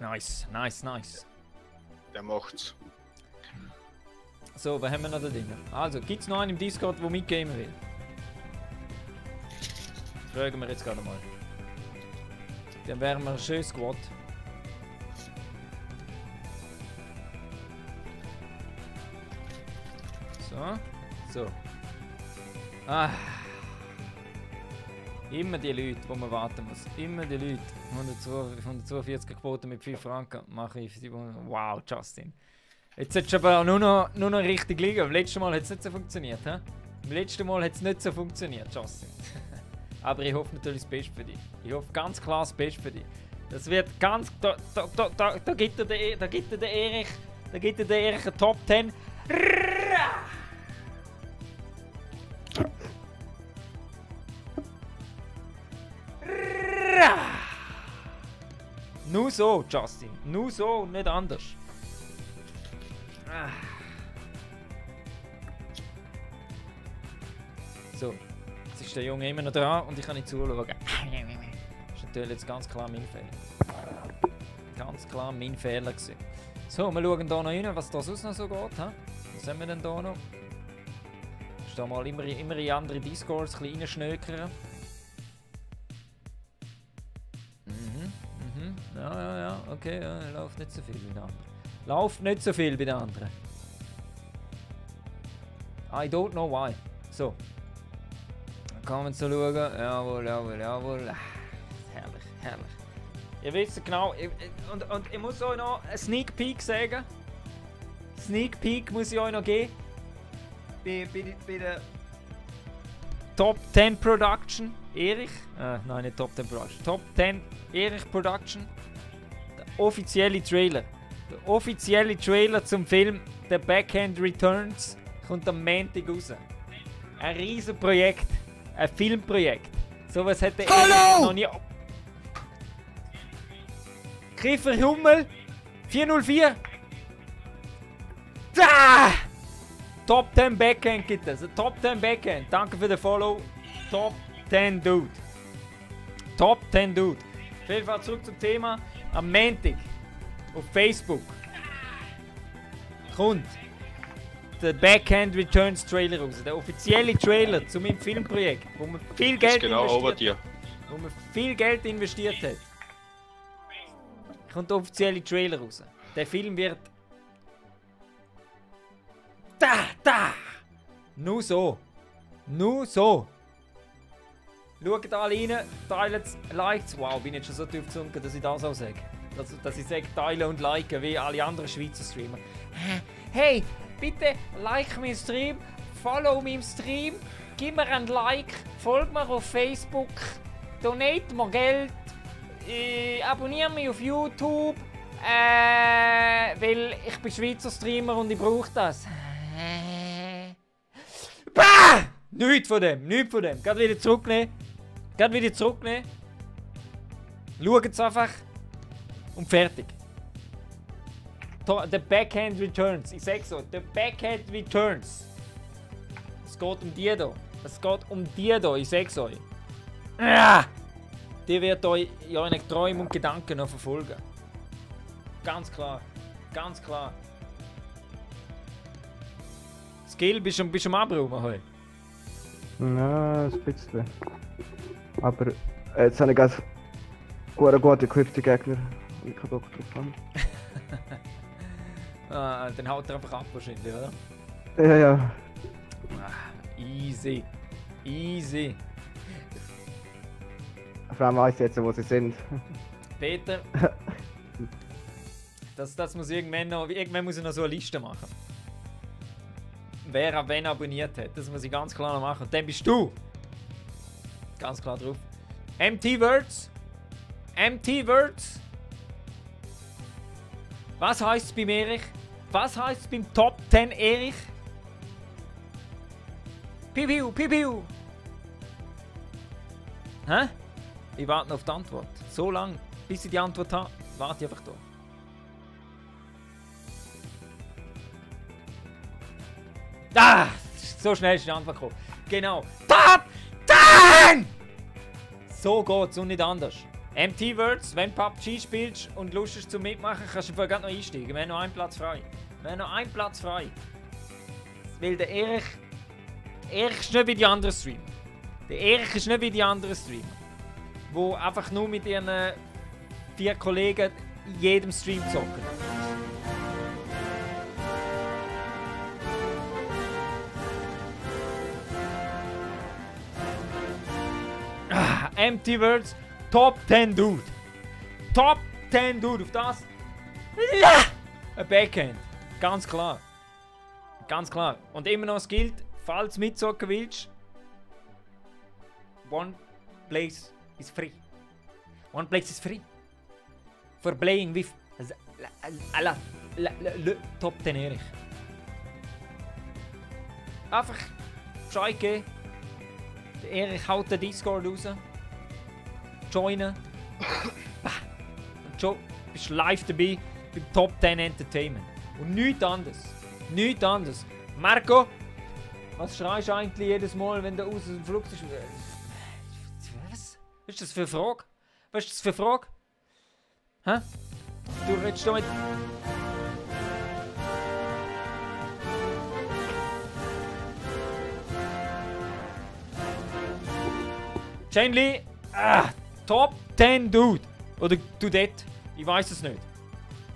Nice. Der macht's. So, was haben wir noch da drin? Also, gibt es noch einen im Discord, der mitgamen will? Fragen wir jetzt gerade mal. Dann wären wir ein schönes Squad. So. Immer die Leute, die man warten muss. Immer die Leute. 142 Quote mit 5 Franken mache ich. Wow, Justin. Jetzt solltest du aber auch nur noch richtig liegen. Beim letzten Mal hat es nicht so funktioniert. He? Beim letzten Mal hat es nicht so funktioniert, Justin. Aber ich hoffe natürlich das Beste für dich. Ich hoffe ganz klar das Beste für dich. Das wird ganz... Da gibt er der Erich eine Top 10. Nur so, Justin. Nur so und nicht anders. So. Jetzt ist der Junge immer noch dran und ich kann nicht zuschauen. Das ist natürlich jetzt ganz klar mein Fehler. Ganz klar mein Fehler gewesen. So, wir schauen hier noch rein, was da sonst noch so geht. He? Was haben wir denn hier noch? Ich da mal immer in andere Discords ein bisschen reinschnökern. Ja, okay, ja, läuft nicht so viel bei den anderen. Läuft nicht so viel bei den anderen. I don't know why. So. Dann kann man so schauen. Jawohl. Herrlich. Ihr wisst genau. Und ich muss euch noch einen Sneak Peek sagen. Sneak Peek muss ich euch noch geben. Bei der Top 10 Production. Erich. Nein, nicht Top 10 Production. Top 10 Erich Production. Der offizielle Trailer. Der offizielle Trailer zum Film The Backhand Returns kommt am Montag raus. Ein riesen Projekt. Ein Filmprojekt. Sowas hätte Erich noch nie... Kiefer Hummel 404. Da! Top 10 Backhand gibt es. Top 10 Backhand. Danke für den Follow. Top 10 Dude. Top 10 Dude. Auf jeden Fall zurück zum Thema. Am Montag auf Facebook kommt der Backhand Returns Trailer raus. Der offizielle Trailer zu meinem Filmprojekt, wo man viel Geld investiert hat. Kommt der offizielle Trailer raus. Der Film wird... Da! Nur so. Nur so. Schaut alle rein, teilt es, liked es. Wow, bin ich schon so tief gesunken, dass ich das auch sage. Dass ich sage, teilen und liken, wie alle anderen Schweizer Streamer. Hey, bitte like meinen Stream, follow meinen Stream, gib mir ein Like, folg mir auf Facebook, donate mir Geld, abonniere mich auf YouTube, weil ich bin Schweizer Streamer und ich brauche das. Bah! Nichts von dem. Gerade wieder zurücknehmen. Schaut es einfach und fertig. The Backhand Returns. Ich sag's so, The Backhand Returns. Es geht um die hier. Ich sag's euch. Die wird euch in euren Träumen und Gedanken noch verfolgen. Ganz klar. Skill, bist du am Abräumen heute? Ja, ein bisschen. Aber jetzt habe ich ganz gut equippte Gegner. Ich kann Bock drauf haben. Dann haut er einfach ab wahrscheinlich, oder? Ja. Easy. Vor allem weiss ich jetzt, wo sie sind. Peter. Das muss irgendwann muss ich noch so eine Liste machen. Wer ab wen abonniert hat, das muss ich ganz klar noch machen. Und dann bist du ganz klar drauf. MT Words. Was heisst es beim Erich? Was heisst es beim Top 10 Erich? Piu. Hä? Ich warte noch auf die Antwort. So lange, bis ich die Antwort habe, warte ich einfach da. So schnell ist die Antwort gekommen. Genau. Top 10! So geht's und nicht anders. MT Words, wenn PUBG spielst und Lust hast zum Mitmachen, kannst du vorher gerade noch einsteigen. Wir haben noch einen Platz frei. Weil der Erich ist nicht wie die anderen Streamer. Die einfach nur mit ihren 4 Kollegen in jedem Stream zocken. Empty Words, Top 10 Dude. Top 10 Dude, auf das. Ja! Ein Backhand. Ganz klar. Und immer noch, es gilt, falls du mitzocken willst, one place is free. For playing with le Top 10 Erich. Einfach Bescheid geben. Der Erich haut den Discord raus. Joinen. Und schon bist du live dabei beim Top 10 Entertainment. Und nichts anderes. Marco, was schreist du eigentlich jedes Mal, wenn du aus dem Flug bist? Was ist das für eine Frage? Hä? Du redest damit. Chainly, Top 10 Dude. Oder Dudette. Ich weiß es nicht.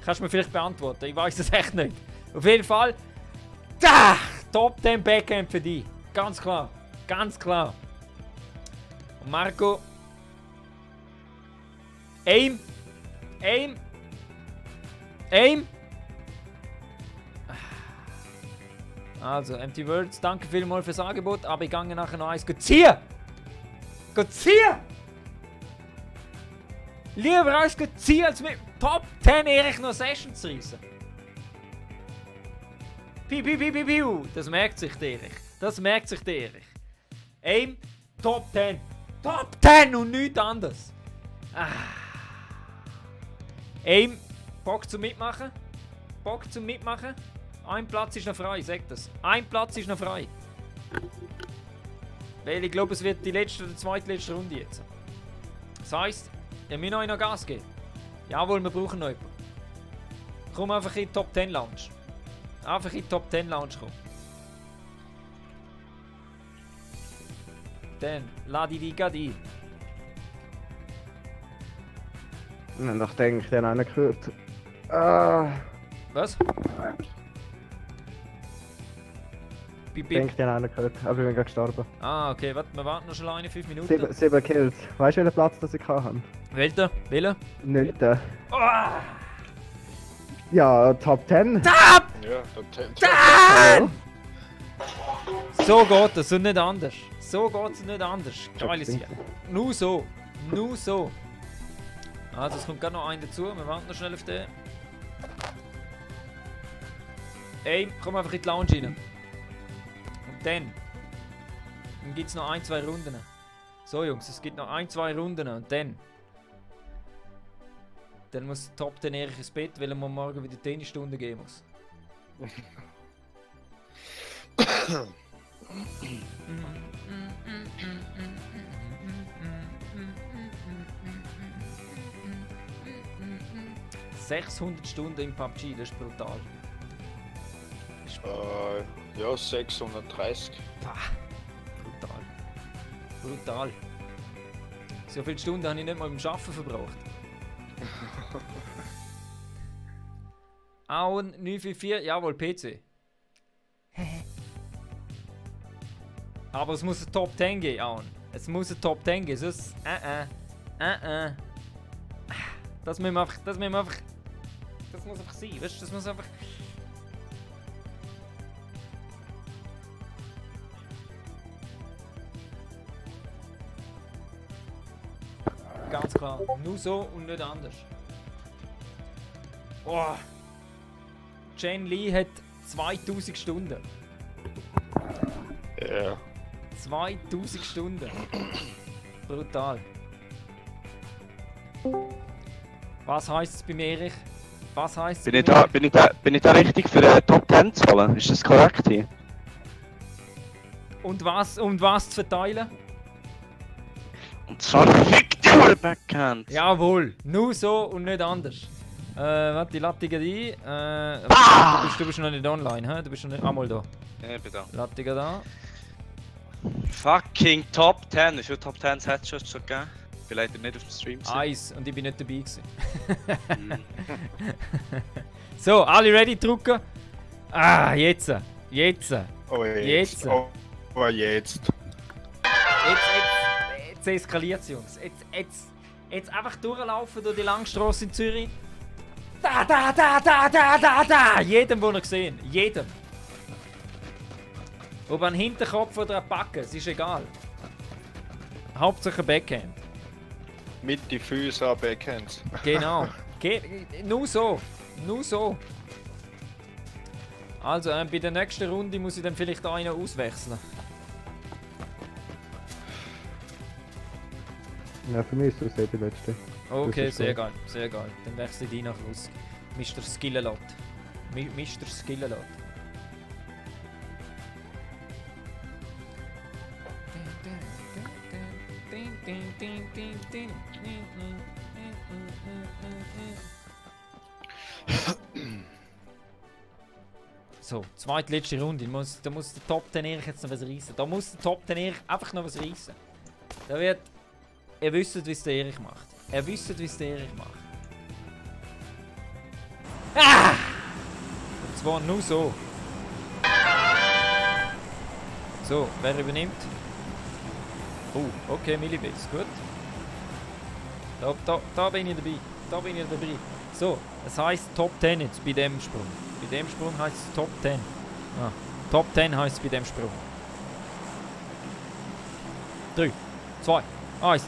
Kannst du mir vielleicht beantworten? Ich weiß es echt nicht. Auf jeden Fall. Top 10 Backhand für dich. Ganz klar. Und Marco. Aim Aim! Aim! Also, Empty Words, danke vielmals fürs Angebot, aber ich gehe nachher noch eins ziehen! Ziehen! Lieber als ziehen, als mit Top 10 Erich noch Sessions zu reissen. Piu. Das merkt sich der Erich. Das merkt sich der Erich. Aim, Top 10. Top 10 und nichts anderes. Aim, Bock zum Mitmachen. Ein Platz ist noch frei, sag das. Ein Platz ist noch frei. Weil ich glaube, es wird die letzte oder zweitletzte Runde jetzt. Das heisst, ihr müsst euch noch Gas geben. Jawohl, wir brauchen noch jemanden. Komm einfach in die Top 10 Lounge. Einfach in die Top 10 Lounge kommen. Dann lade ich dich gerade ein. Und ich denke, den einen gehört. Was? Ich denke, den einen gehört, aber ich bin gerade gestorben. Ah, okay, warte, wir warten noch schon alleine 5 Minuten. 7 Kills. Weißt du, welchen Platz das ich hatte? Welcher? Welcher? Nicht. Oh! Ja, Top 10. Top! Ja, Top 10. 10! So geht es und nicht anders. So geht es nicht anders. Geiles hier. Nur so. Nur so. Also es kommt gerade noch einen dazu. Wir warten noch schnell auf den. Ey, komm einfach in die Lounge rein. Und dann gibt es noch 1-2 Runden. So Jungs, es gibt noch 1-2 Runden und dann muss der Top 10 Erich ins Bett, weil er morgen wieder Tennisstunden gehen muss. 600 Stunden im PUBG, das ist brutal. Ja, 630. Pah, brutal. Brutal. So viele Stunden habe ich nicht mal beim Arbeiten verbraucht. Auen 944, jawohl, PC. Aber es muss ein Top 10 gehen, Auen. Es muss ein Top 10 gehen, sonst. Das muss einfach sein, weißt du, das muss einfach. Ganz klar, nur so und nicht anders. Oh. Jen Lee hat 2000 Stunden. Ja. 2000 Stunden. Brutal. Was heisst es bei mir, Erich? Was heisst es bin ich da richtig für den Top 10 zu holen? Ist das korrekt hier? Und was zu verteilen? Und zwar Victor Backhand! Jawohl, nur so und nicht anders. Warte, ich lade dich ein. Du bist noch nicht online, hä? Du bist noch nicht einmal da. Ja, ich bin da. Lade dich da. Fucking Top 10! Wie viele Top 10s hat es schon gegeben? Ich bin leider nicht auf dem Stream. Eins, und ich bin nicht dabei gewesen. So, alle ready drücken? Ah, jetzt! Jetzt! Oh, Jetzt. Oh, jetzt. Jetzt eskaliert es, Jungs. Jetzt einfach durchlaufen durch die Langstrasse in Zürich. Da! Jedem, den ihr gesehen. Jedem. Ob ein Hinterkopf oder ein Backen, es ist egal. Hauptsache ein Backhand. Mit die Füße an Backhands. Genau. Nur so. Nur so. Also, bei der nächsten Runde muss ich dann vielleicht einen auswechseln. Ja, für mich ist das die letzte. Okay, ist sehr gut. geil, sehr geil. Dann wechsle ich die nach raus. Mr. Skillalot. Mr. Skillalot. So, zweitletzte Runde. Da muss der Top 10 Erich jetzt noch was reissen. Da muss der Top 10 Erich einfach noch was reissen. Da wird. Ihr wisst, wie es der Erich macht. Ihr wisst, wie es der Erich macht. Ah! Und zwar nur so. So, wer übernimmt? Oh, okay, Millibits, gut. Da bin ich dabei. da bin ich dabei. So, es heisst Top 10 jetzt bei dem Sprung. Bei dem Sprung heisst es Top 10. Ah, Top 10 heisst es bei dem Sprung. 3, 2, 1.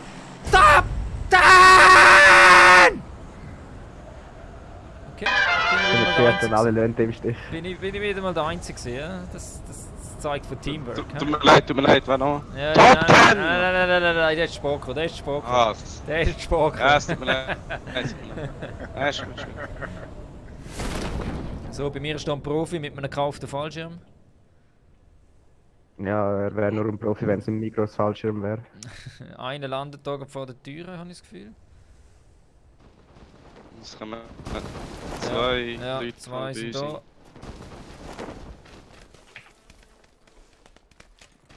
Top 10! Okay, Alle Leute im Stich. bin ich wieder mal der Einzige, ja? Das zeigt von Teamwork. Tut mir leid, wer noch? Ja, Top 10! Nein, der ist Spoko, der ist Spoko. Ah, Der ist Spoko. ja, es tut mir leid. Ja, ist gut. So, bei mir steht ein Profi mit einem gekauften Fallschirm. Ja, er wäre nur ein Profi, wenn es ein Migros Fallschirm wäre. Einer landet da vor der Tür, habe ich das Gefühl. Das kann man. Zwei Ja, Leute zwei von sind uns. da.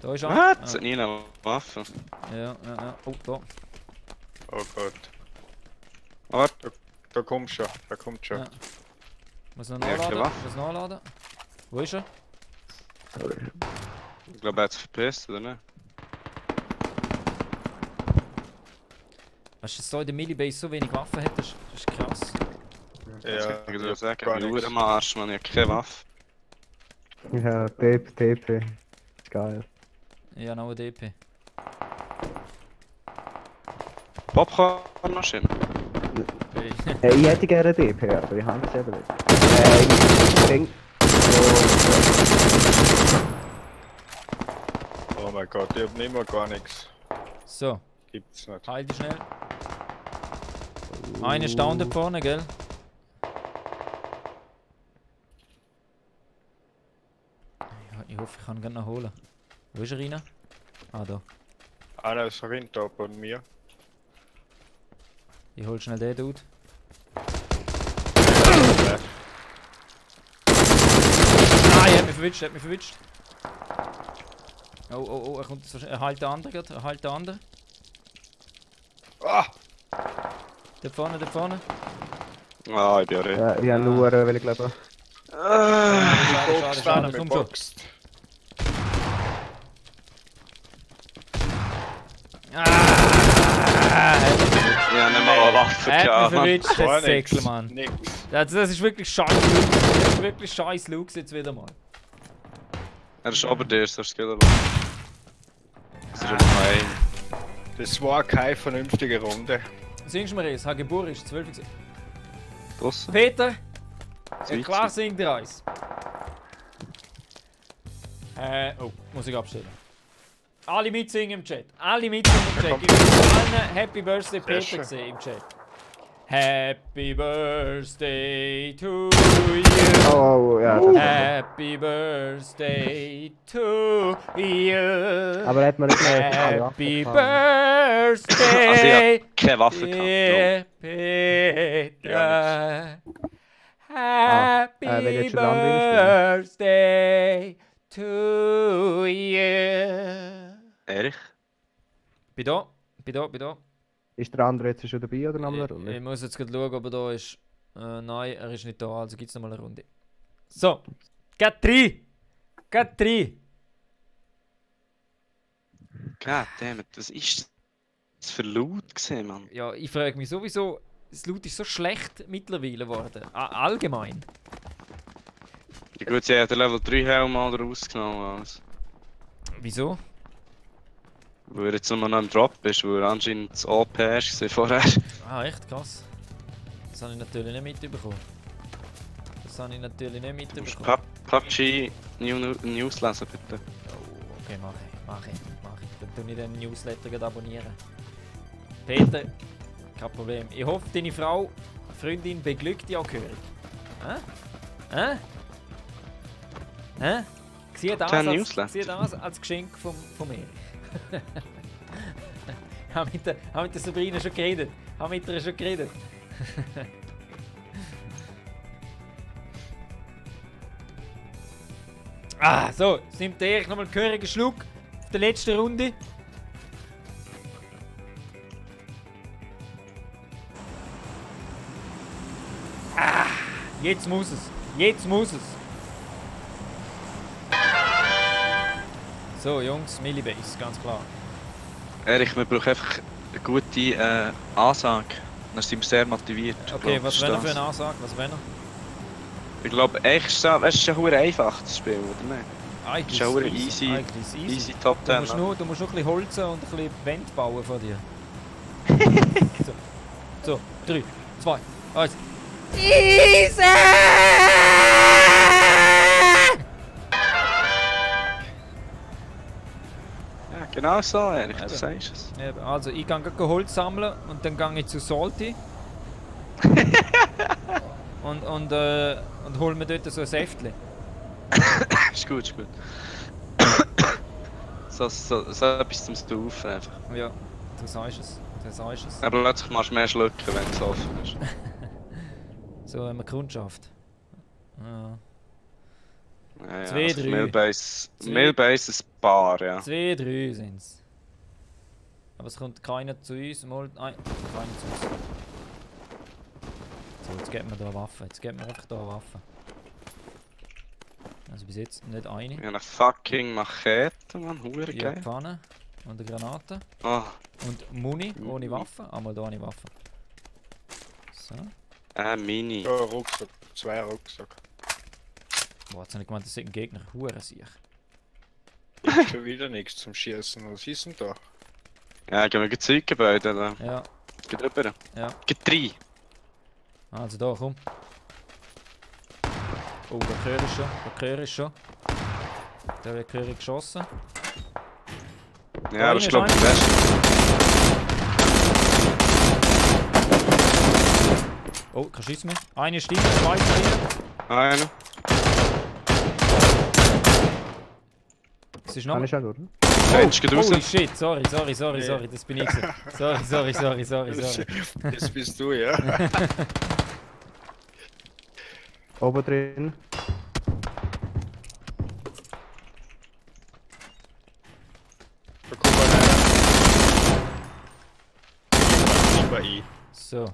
Da ist er. Was? Das hat nie eine Waffe. Ja. Oh, da. Oh Gott. Aber Da kommt schon, da kommt schon. Ja. Muss noch Ja, keine nachladen. Waffe. Muss nachladen. Wo ist er? ich glaube, er hat sich verpisst, oder nicht? Weißt du, dass da in der Millibase so wenig Waffen hat? Das ist krass. Ja, Ich würde sagen, gar ich bin nichts. am Arsch, man, ich habe keine Waffe. Ja, TP. Ist geil. Ja, noch eine DP. Popcornmaschine. Okay. Ich hätte gerne DP, aber ich habe es eben nicht. Ich denke... Oh mein Gott, ich hab nicht mehr gar nichts. So, Gibt's nicht. heil dich schnell. Eine Stunde vorne, gell? Ich hoffe, ich kann ihn gleich noch holen. Wo ist er rein? Ah, da. Einer ist rein da bei mir. Ich hol schnell den Dude. Ah, er hat mich verwitscht, Oh, er kommt so schnell. Er heilt den anderen gerade, er heilt den anderen. Ah! Da vorne. Ah, ich bin ja recht. Ja, ich habe nur, weil ich glaube... Schade, komm schon. Ja, nicht mal eine Waffe Er hat gehabt, mich Mann. verwitscht, Gar das Säckle, Mann. Nix. Das ist wirklich scheiß Lux. Das ist wirklich scheiß Lux jetzt wieder mal. Er ist ober dir, so ist es geht aber. Das ist ja nur ein. Das war keine vernünftige Runde. Singst du mir es? Hagebur ist 12 gewesen. Draussen? Peter, Schweizer. klar singt dir eins. Oh, muss ich abstellen. Alle mitsingen im Chat. Alle mitsingen im Chat. Ich will allen Happy Birthday Peter schön. gesehen im Chat. Happy Birthday to you. Oh, ja, das ist... Happy Birthday to you. Aber er hat mir nicht mehr... Happy Also ich Birthday, hab keine Waffe dear gehabt. Peter. wenn Happy jetzt schon Land Birthday to you. Erich? Bin da. Ist der andere jetzt schon dabei oder noch eine Ich Runde? muss jetzt gerade schauen, ob er da ist. Nein, er ist nicht da, also gibt es noch mal eine Runde. So, geht 3. Goddammit, was ist das für laut gesehen, Mann? Ja, ich frage mich sowieso, das Loot ist so schlecht mittlerweile geworden. Allgemein. Ja gut, sie hat den Level 3 Helm mal rausgenommen. Also. Wieso? Weil er jetzt nur noch im Drop ist, weil er anscheinend das OP ist vorher. Ah, echt krass. Das habe ich natürlich nicht mitbekommen. PUBG News lesen, bitte. Oh, okay, mach ich. Dann tue ich den Newsletter gerade abonnieren. Peter, kein Problem. Ich hoffe, deine Frau, Freundin, beglückt dich auch gehörig. Sieh das als Geschenk von mir. Haben mit der Sabrina schon geredet. So, jetzt nimmt der Erich nochmal einen gehörigen Schluck auf der letzten Runde. Jetzt muss es. So, Jungs, Millibase, ganz klar. Erich, wir brauchen einfach eine gute Ansage. Dann sind wir sehr motiviert. Okay, was wäre für eine Ansage? Was wäre noch? Ich glaube, echt, weißt du, es ist ja verdammt einfach das Spiel, oder nicht? Eigentlich ist ja ist easy, Eigentlich ist easy Top 10. Du musst nur ein bisschen holzen und ein bisschen Wände bauen von dir. So, 3, 2, 1. Easy! Ja, genau so, ehrlich, du sagst es. Eben, also, ich gehe Holz sammeln und dann gehe ich zu Salty. und hol mir dort so ein Säftchen. Ist gut, ist gut. so etwas zum Stufen einfach. Ja, du sagst es. Du sagst es. Aber plötzlich machst du mehr Schlucken, wenn es offen ist. So haben wir Kundschaft. Ja. Ja, 2, 3. Millbase ist ein paar, ja. 2, 3 sind es. Aber es kommt keiner zu uns. Mal, nein, keiner zu uns. So, jetzt geben wir da Waffen. Jetzt geben wir einfach da Waffen. Also bis jetzt nicht eine. Ja, eine fucking Machete, man, hure Ja, geil. Pfanne und eine Granate. Oh, Und Muni ohne Waffe. Einmal da ohne Waffe. So. Mini. Ja, Rucksack. 2 Rucksack. Boah, jetzt habe ich gemeint, das sind ein Gegner. Hure sich. Ich hab schon wieder nichts zum Schießen. Was ist denn da? Ja, gehen wir Zeuggebäude da. Ja, Geht rüber. ja. Geht 3. Also da, komm. Oh, der Chör ist schon. Der Chör ist schon. Der wird Chör geschossen. Ja, aber ich glaube, einer. der Beste. Oh, kein Schiss mehr. Eine Stimme, zwei Stimme. Einer. Es ist noch. Kann ich schon, oder? Hey, jetzt geht raus. Holy shit, sorry, das bin ich gewesen. Sorry. Das bist du, ja? Oben drin. Da kommt mal einer. Lieber ich. So.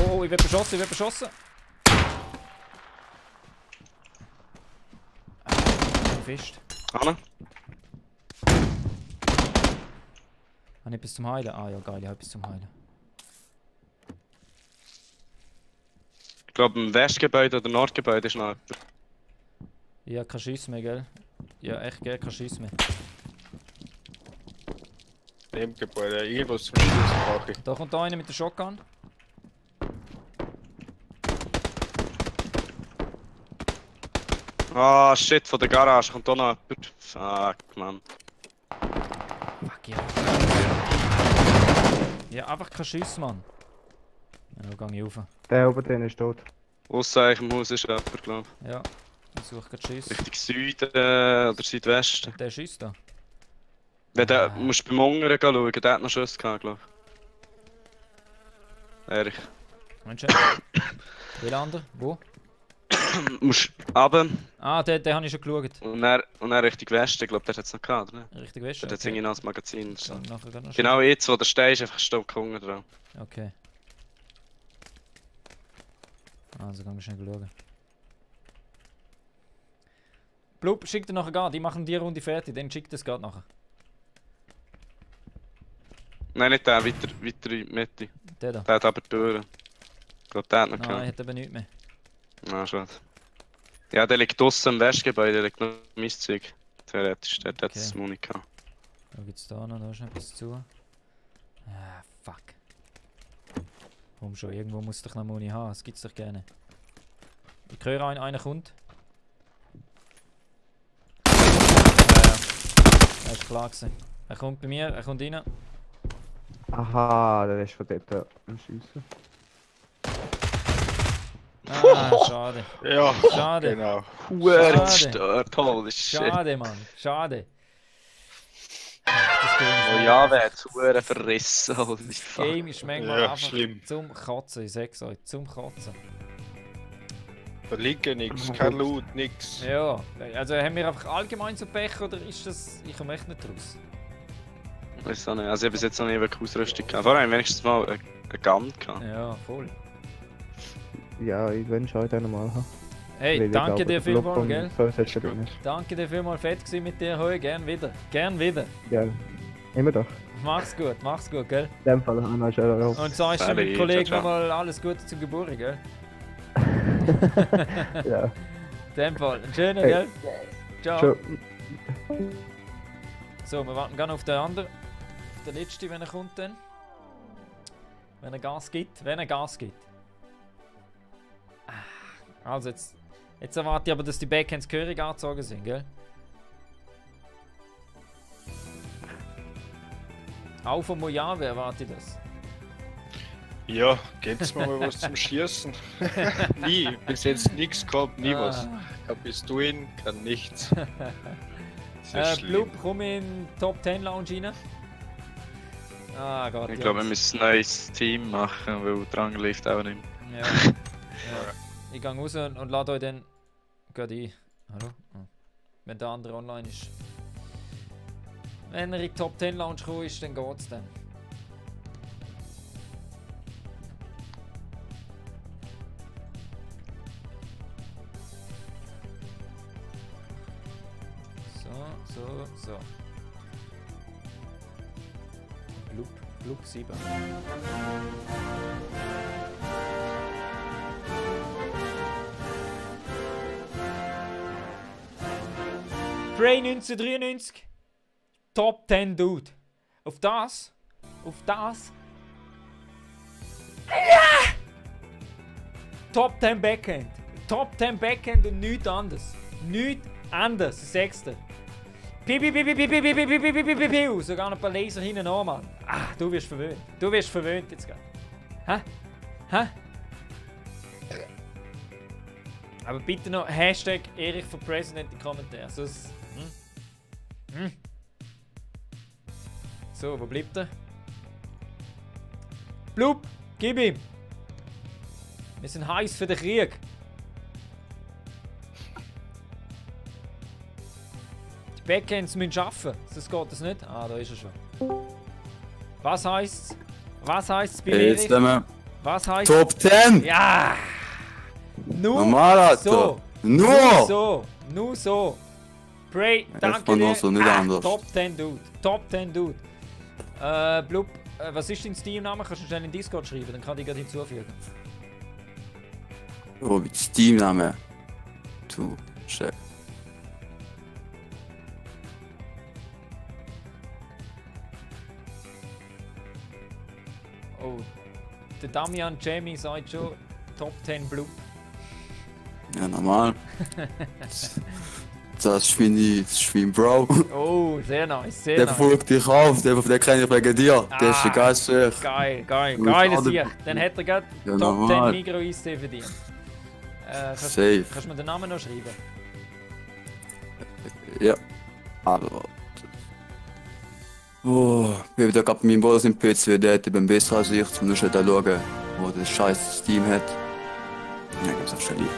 Oh, ich werde beschossen. Fest. Anna. Habe ich bis zum Heilen? Ah ja, geil, ich habe bis zum Heilen. Ich glaube, im Westgebäude oder Nordgebäude ist noch jemand. Ja, kein Schiss mehr, gell? Ja, echt, gell, kein Schiss mehr. Nebengebäude. Irgendwas zum Schießen brauche ich. Da kommt da einer mit der Shotgun. Ah, shit, von der Garage kommt da noch jemand. Fuck, man. Fuck ja. Ja, einfach kein Schiss, Mann. Ja, da gehe ich rauf. Der oben drin ist tot. Ausser im Haus ist jemand, glaube Ja, ich suche gerade Schiss. ich. Richtung Süden oder Südwesten. Der schießt da. Wenn der, musst du beim Ungern schauen, der hat noch Schuss gehabt, glaube ich. Ehrlich. Mensch, wie andere? Wo? Musst runter Ah, den habe ich schon geschaut. und dann Richtung Westen, ich glaube, der hat es noch gehabt, oder? Richtig Westen. Der hat irgendwie noch das Magazin oder so. Dann nachher gleich noch Genau jetzt, wo der stehst, einfach ein Stück Hunger dran. schauen. Okay. Also gehen wir schnell schauen. Blub, schick dir nachher gar. Die machen die Runde fertig, dann schickt es gerade nachher. Nein, nicht der, weiter in die Mitte. Der da. Der hat aber Türen. Ich glaube, der hat noch Nein, gehabt. hat aber nichts mehr. Ah, schade. Ja, der liegt draussen im Westgebäude, der liegt noch mein Zeug. Theoretisch, der hat das Muni gehabt. Da gibt's da noch, da ist noch etwas zu. Ah, fuck. Komm schon, irgendwo muss doch noch Muni haben, das gibt's doch gerne. Ich höre einer kommt. Ja, ist klar gewesen. Er kommt bei mir, er kommt rein. Aha, der ist von dort am Schiessen. Ah, schade. Ja, Schade. genau. Huere Schade. gestört, holy shit. Schade, Mann. Schade. Das Game ist Oh ja, wer hat Huere verrissen, holy Das fuck. Game ist manchmal Ja, einfach schlimm. zum Kotzen, ich sag's euch, zum Kotzen. Da liegt ja nichts, kein Loot, nix. Ja, also haben wir einfach allgemein so Pech oder ist das. Ich komme echt nicht raus. Weiß auch nicht, also ich habe bis jetzt noch nie wirklich Ausrüstung gehabt. Vorher wenigstens mal eine Gun gehabt. Ja, voll. Ja, ich wünsche heute auch nochmal haben. Hey, Weil ich danke glaube, dir der Flop vielmals, von gell? 65 drin ist. Danke dir vielmals, fett gewesen mit dir heute. Gern wieder. Gern wieder. Ja, immer doch. Mach's gut, gell? In dem Fall haben wir schon noch. Und sagst du dem Kollegen nochmal alles Gute zur Geburt, gell? Ja. In dem Fall. Ein schöner, gell? Ciao. Ciao. So, wir warten gerne auf den anderen. Auf den letzten, wenn er kommt dann. Wenn er Gas gibt. Also jetzt erwarte ich aber, dass die Backhands gehörig angezogen sind, gell? Auch von Mojave erwarte ich das. Ja, geht's mir mal was zum Schießen? Nie, bis jetzt nichts gehabt, nie was. Kein Pistolen, kein nichts. Blub, komm in Top 10 Lounge rein. Ah Gott, ich glaube, wir müssen ein neues Team machen, weil Drang läuft auch nicht mehr. Ja. Ich gehe raus und lade euch dann gerade ein. Hallo? Wenn der andere online ist. Wenn er in die Top 10 Lounge gekommen ist, dann geht's dann. So. Blub 7. Prey 1993. Top 10 Dude. Auf das. Ja! Top 10 Backhand. Top 10 Backhand und nichts anderes. Nichts anderes. Das sechste. Piu. Sogar noch ein paar Laser hinten an, Mann. Ah, du wirst verwöhnt. Jetzt gerade. Hä? Aber bitte noch Hashtag Erich für President in die Kommentare. Sonst. So, wo bleibt er? Blub, gib ihm! Wir sind heiß für den Krieg. Die Backhands müssen arbeiten, sonst geht das nicht. Ah, da ist er schon. Was heisst's? Was heisst's bei Jetzt Erich? Was heisst Top 10! Ja! Nur Normal, Alter! so! Nur so! Prey, danke dir! So, nicht anders. Top 10 Dude! Blub, was ist dein Steam-Name? Kannst du schnell in Discord schreiben, dann kann ich gerade hinzufügen. Oh, mit Steam-Name. Du, Chef. Oh, der Damian Jamie sagt schon Top 10 Blub. Ja, normal. Das ist mein Bro. Oh, sehr nice, Der folgt dich auf, der kenne ich wegen dir. Der ist ein Geist. Geil, geiles Sicht. Dann hat er gerade Ja, Top 10 normal. Migro-Eistee verdient. Safe. Kannst du mir den Namen noch schreiben? Ja. Aber. Oh, ich habe da gerade meinen Bruder im PC, der hat eben besser als ich, zum Beispiel da schauen, wo das scheiß Steam hat. Ja, gibt's auch schon lieb.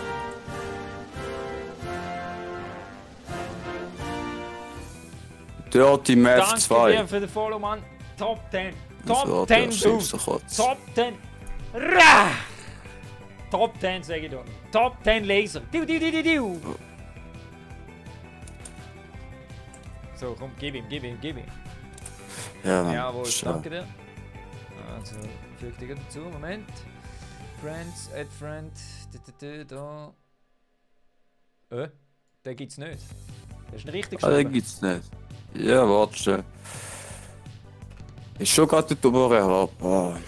Dirty Math Danke 2. dir für den Follow, Mann. Top 10. Also, Top der 10, Dude. schlimmste Kotz. Top 10. Rah! Top 10, sag ich dir. Top 10 Laser. Diu. So, komm, gib ihm. Ja, Mann. Jawohl, Schau. danke dir. Also, füg dich dazu, Moment. Friends, add friend. Da. Den gibt's nicht. Das ist ein richtig Ah, den gibt's nicht. Ja, warte schon. Ist schon gerade dort oben, aber...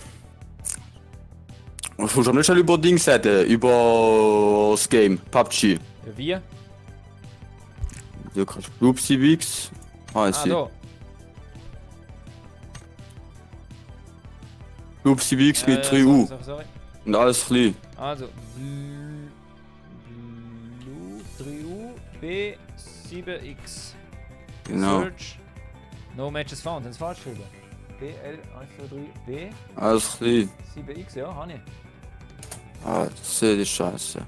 Ich muss schon nicht schnell über Dings reden, über das Game, PUBG. Ja, wie? Du kannst Blubsi Wix, heißt sie. Da. Blubsi Wix mit 3U. Sorry. Und alles klein. Also, Blue 3U B7X. Genau. Search. No matches found, das ist falsch geschrieben. BL123B Alles klein. 7X, ja, habe ich. Ah, das ist scheiße.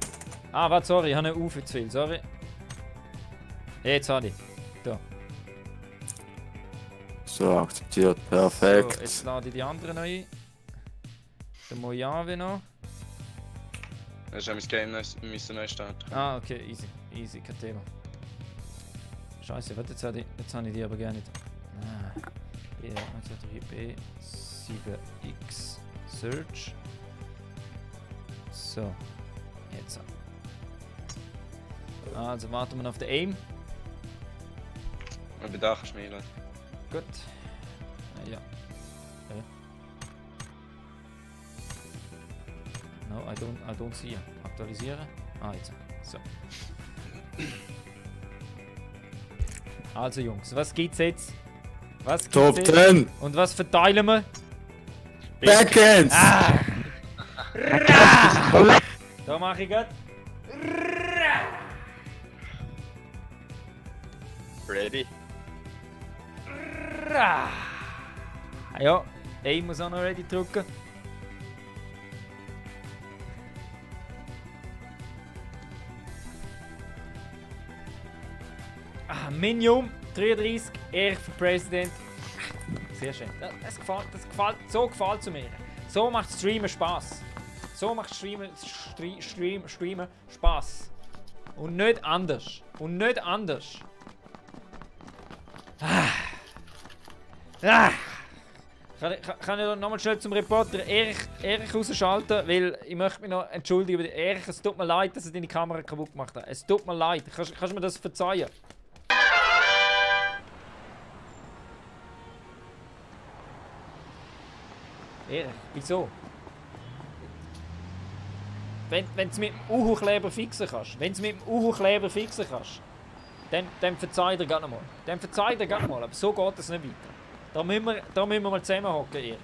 Ah, warte, sorry, ich habe einen U für zu viel, sorry. Jetzt habe ich. Da. So, akzeptiert, So, perfekt. jetzt lade ich die anderen ein. Der Mojave noch. Das ist mein Game neu starten. Ah, okay, easy, kein Thema. Scheiße, warte, jetzt habe ich die aber gerne nicht. Ah. B7X Search. So, jetzt. Also warten wir auf den Aim. Ich bin da, kannst du mir einladen. Gut. Ja. No, I don't see you. Aktualisieren. Jetzt. So. Also Jungs, was gibt's jetzt? Was gibt's Top jetzt? 10! Und was verteilen wir? Backhands! Da mache ich grad. Ready? Ja, ich muss auch noch ready drücken. Minium 33, Erich für Präsident. Sehr schön. So gefällt es mir. So macht Streamen Spaß. So macht Streamen Spaß. Und nicht anders. Und nicht anders. Kann ich nochmal schnell zum Reporter Erich rausschalten, weil ich möchte mich noch entschuldigen. Erich, es tut mir leid, dass ich deine Kamera kaputt gemacht habe. Es tut mir leid. Kannst du mir das verzeihen? Erich, wieso? Wenn du es mit dem Uhu-Kleber fixen kannst, dann verzeih dir gerne mal. Aber so geht es nicht weiter. Da müssen wir mal zusammenhocken, Erich.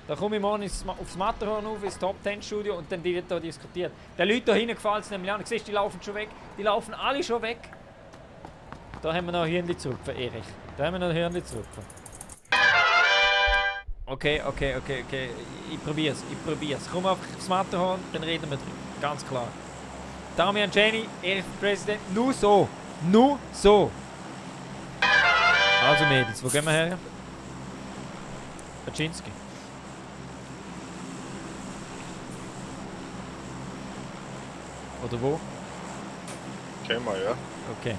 Da komme ich morgen aufs Matterhorn auf, ins Top 10 Studio und dann wird da diskutiert. Den Leuten da hinten gefällt es nämlich an. Siehst du, die laufen schon weg. Die laufen alle schon weg. Da haben wir noch ein Hirnli zurück für Erich. Okay. Ich probier's. Komm auf das Matterhorn, dann reden wir drüber. Ganz klar. Damian Jenny, Erich Präsident, nur so. Also Mädels, wo gehen wir her? Baczynski. Oder wo? Können wir, ja. Okay.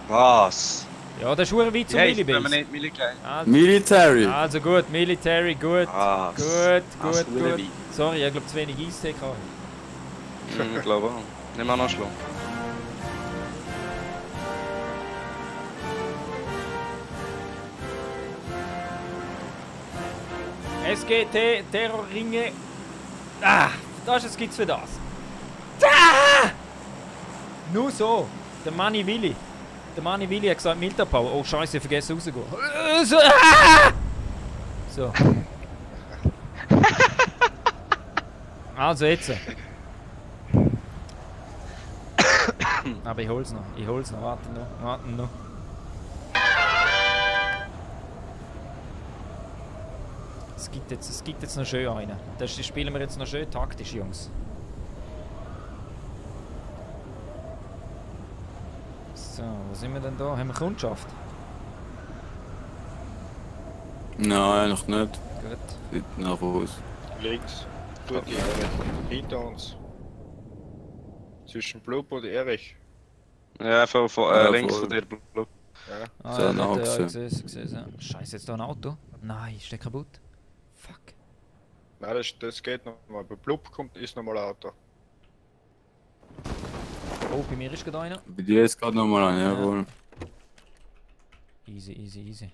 Was? Ja, das ist schon weit zum Hey, Millibase. wenn wir nicht Military. Military! Also gut, Military, gut. Was? Gut. Military. Sorry, ich glaube zu wenig Eistee gehabt. Ich glaube auch. Nimm mal noch Schluck. SGT, Terrorringe. Das gibt's für das. Nur so. Der Manni Willi hat gesagt, Milterpower. Oh Scheiße, ich vergesse rauszugehen. So. Also jetzt. Aber ich hol's noch. Warten noch. Es gibt jetzt noch schön einen. Das spielen wir jetzt noch schön taktisch, Jungs. So, wo sind wir denn da? Haben wir Kundschaft? Nein, noch nicht. Gut. Sieht nach aus. Links. Gut, Erich. Hinter uns. Zwischen Blub und Erich. Ja, von links von der Blue. Ja. So, Ja, gesehen. gesehen. Scheiße, jetzt da ein Auto? Nein, ist der kaputt? Fuck. Nein, das geht noch mal. Bei Blub ist noch mal ein Auto. Oh, bei mir ist gerade einer. Bei dir ist gerade nochmal ein, jawohl. Easy.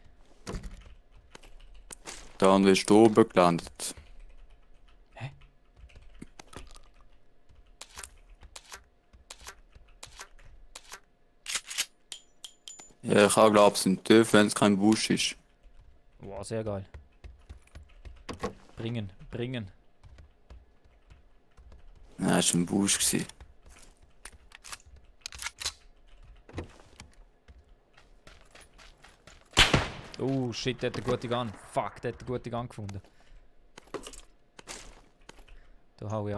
Da und ist oben gelandet. Hä? Ja, ich glaube, es sind tief, wenn es kein Busch ist. Wow, sehr geil. Bringen. Ja, es war ein Busch gewesen. Oh shit, der hat eine gute Gun. Fuck, der hat eine gute Gun gefunden. Da hau ich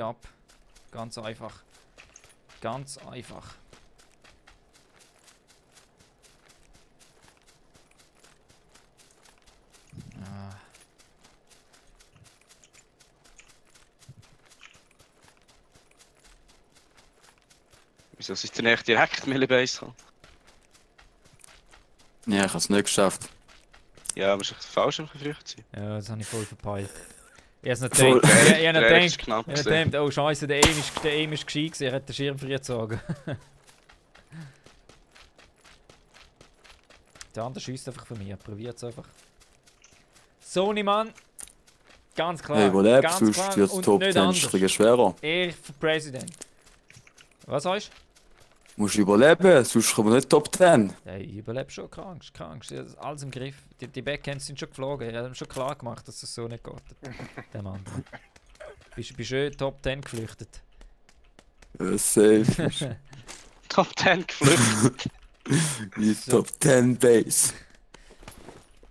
ab. Ganz einfach. Ah. Wieso ist denn echt direkt Millibase gekommen? Ja, ich hab's nicht geschafft. Ja, aber es ist falsch, ein bisschen früh zu sein. Ja, das habe ich voll verpeilt. Ich hab's nicht Voll. gedacht. Ich Der habe ist knapp gewesen. gedacht, oh Scheiße, der Aim ist gescheit gewesen, er hat den Schirm früh gezogen. Der andere schießt einfach von mir, probiert es einfach. Sony Mann, ganz klar. Hey, wo lebst ganz du? klar Wird und Top nicht 10 anders. Striche schwerer. Er für Präsident. Was sagst Musst du überleben, sonst kommen wir nicht Top 10. du? Ja, ich überlebe schon, krank. Ja, alles im Griff. Die Backends sind schon geflogen. Ich habe ihm schon klar gemacht, dass es so nicht geht. Der Mann. Bist schön Top 10 geflüchtet. Ja, safe. Top 10 geflüchtet. Die Top 10 Base.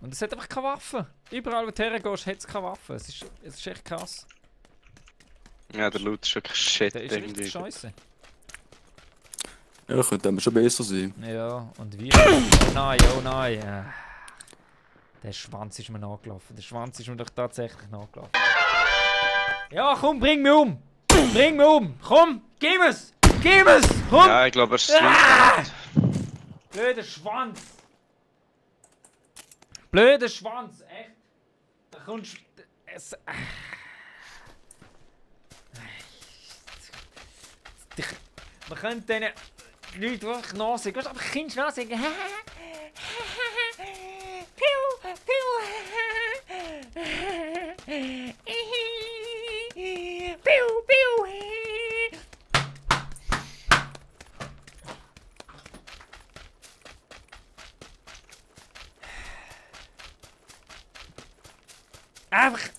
Und es hat einfach keine Waffen. Überall, wo du hergehst, hat es keine Waffen. Es ist echt krass. Ja, der Loot ist wirklich shit Der ist irgendwie. richtig scheiße. Ja, könnte aber schon besser sein. Ja, und wie? Oh nein, oh nein. Der Schwanz ist mir nachgelaufen. Der Schwanz ist mir doch tatsächlich nachgelaufen. Ja, komm, bring mich um! Bring mich um! Komm, gib es! Gib es! Komm! Ja, ich glaube, er ist sleept. Blöder Schwanz! Blöder Schwanz, echt! Da kommst du. Man könnte denen Leute, die einfach nachsehen, du kannst einfach Kind nachsehen.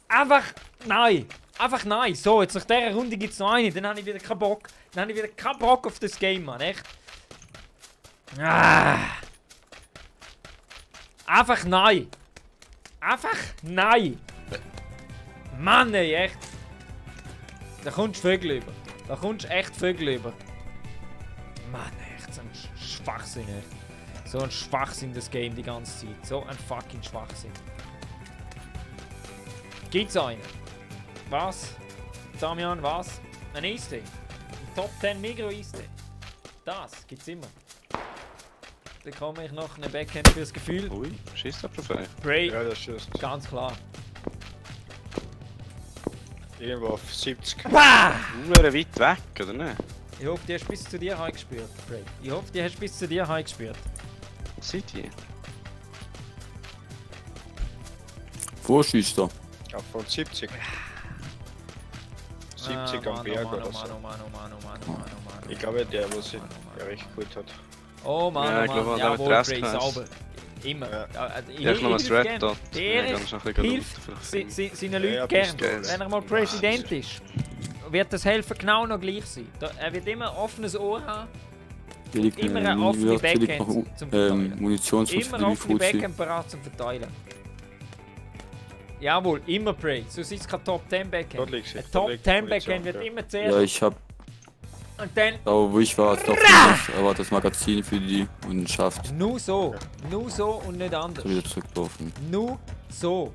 Einfach nein! Einfach nein! So, jetzt nach dieser Runde gibt es noch eine, dann habe ich wieder keinen Bock. Dann habe ich wieder keinen Bock auf das Game, Mann, echt. Einfach nein! Einfach nein! Mann, ey, echt! Da kommst du Vögel über. Da kommst du echt Vögel über. Mann, echt, so ein Schwachsinn, echt. So ein Schwachsinn, das Game die ganze Zeit. So ein fucking Schwachsinn. Gibt's einen? Was? Damian, was? Ein Eistee? Ein Top 10 Migro Eistee? Das gibt's immer. Da komme ich noch eine Backhand fürs Gefühl. Ui, schießt aber frei. Prey, Ja, das schießt. ganz klar. Irgendwo auf 70. Weit weg, oder nicht? Ich hoffe, die hast bis zu dir heimgespürt, Prey. Ich hoffe, die hast bis zu dir heimgespürt. Wo seid ihr? Wo schießt er? Ja, von 70. 70 am Berg oder so. Ich glaube, der, was ihn ja recht gut hat. Oh Mann, Ja, oh ich glaube, Mann. der Jawohl, wird Prey, Rest sauber. Immer. Ja. Ja, ich noch ein Red gern. Dot. Der Ja, ist, ganz noch ein bisschen hilft seinen Leuten Ja, gern. geil. Wenn er mal Präsident ist, wird das Helfen genau noch gleich sein. Er wird immer ein offenes Ohr haben. Immer eine offene Backhand zum Verteilen. Munitionsfuß Immer offene Backhand parat zum Verteilen. Jawohl, immer Prey. So ist es kein Top 10 Backhand. Dort liegt sie. Ein Dort Top liegt 10 Munition, Backhand wird ja. immer zuerst. Ja, ich hab. Und dann Aber wo ich war, war das Magazin für die und schafft. nur so. Nur so und nicht anders. So wieder zurücklaufen. Nur so.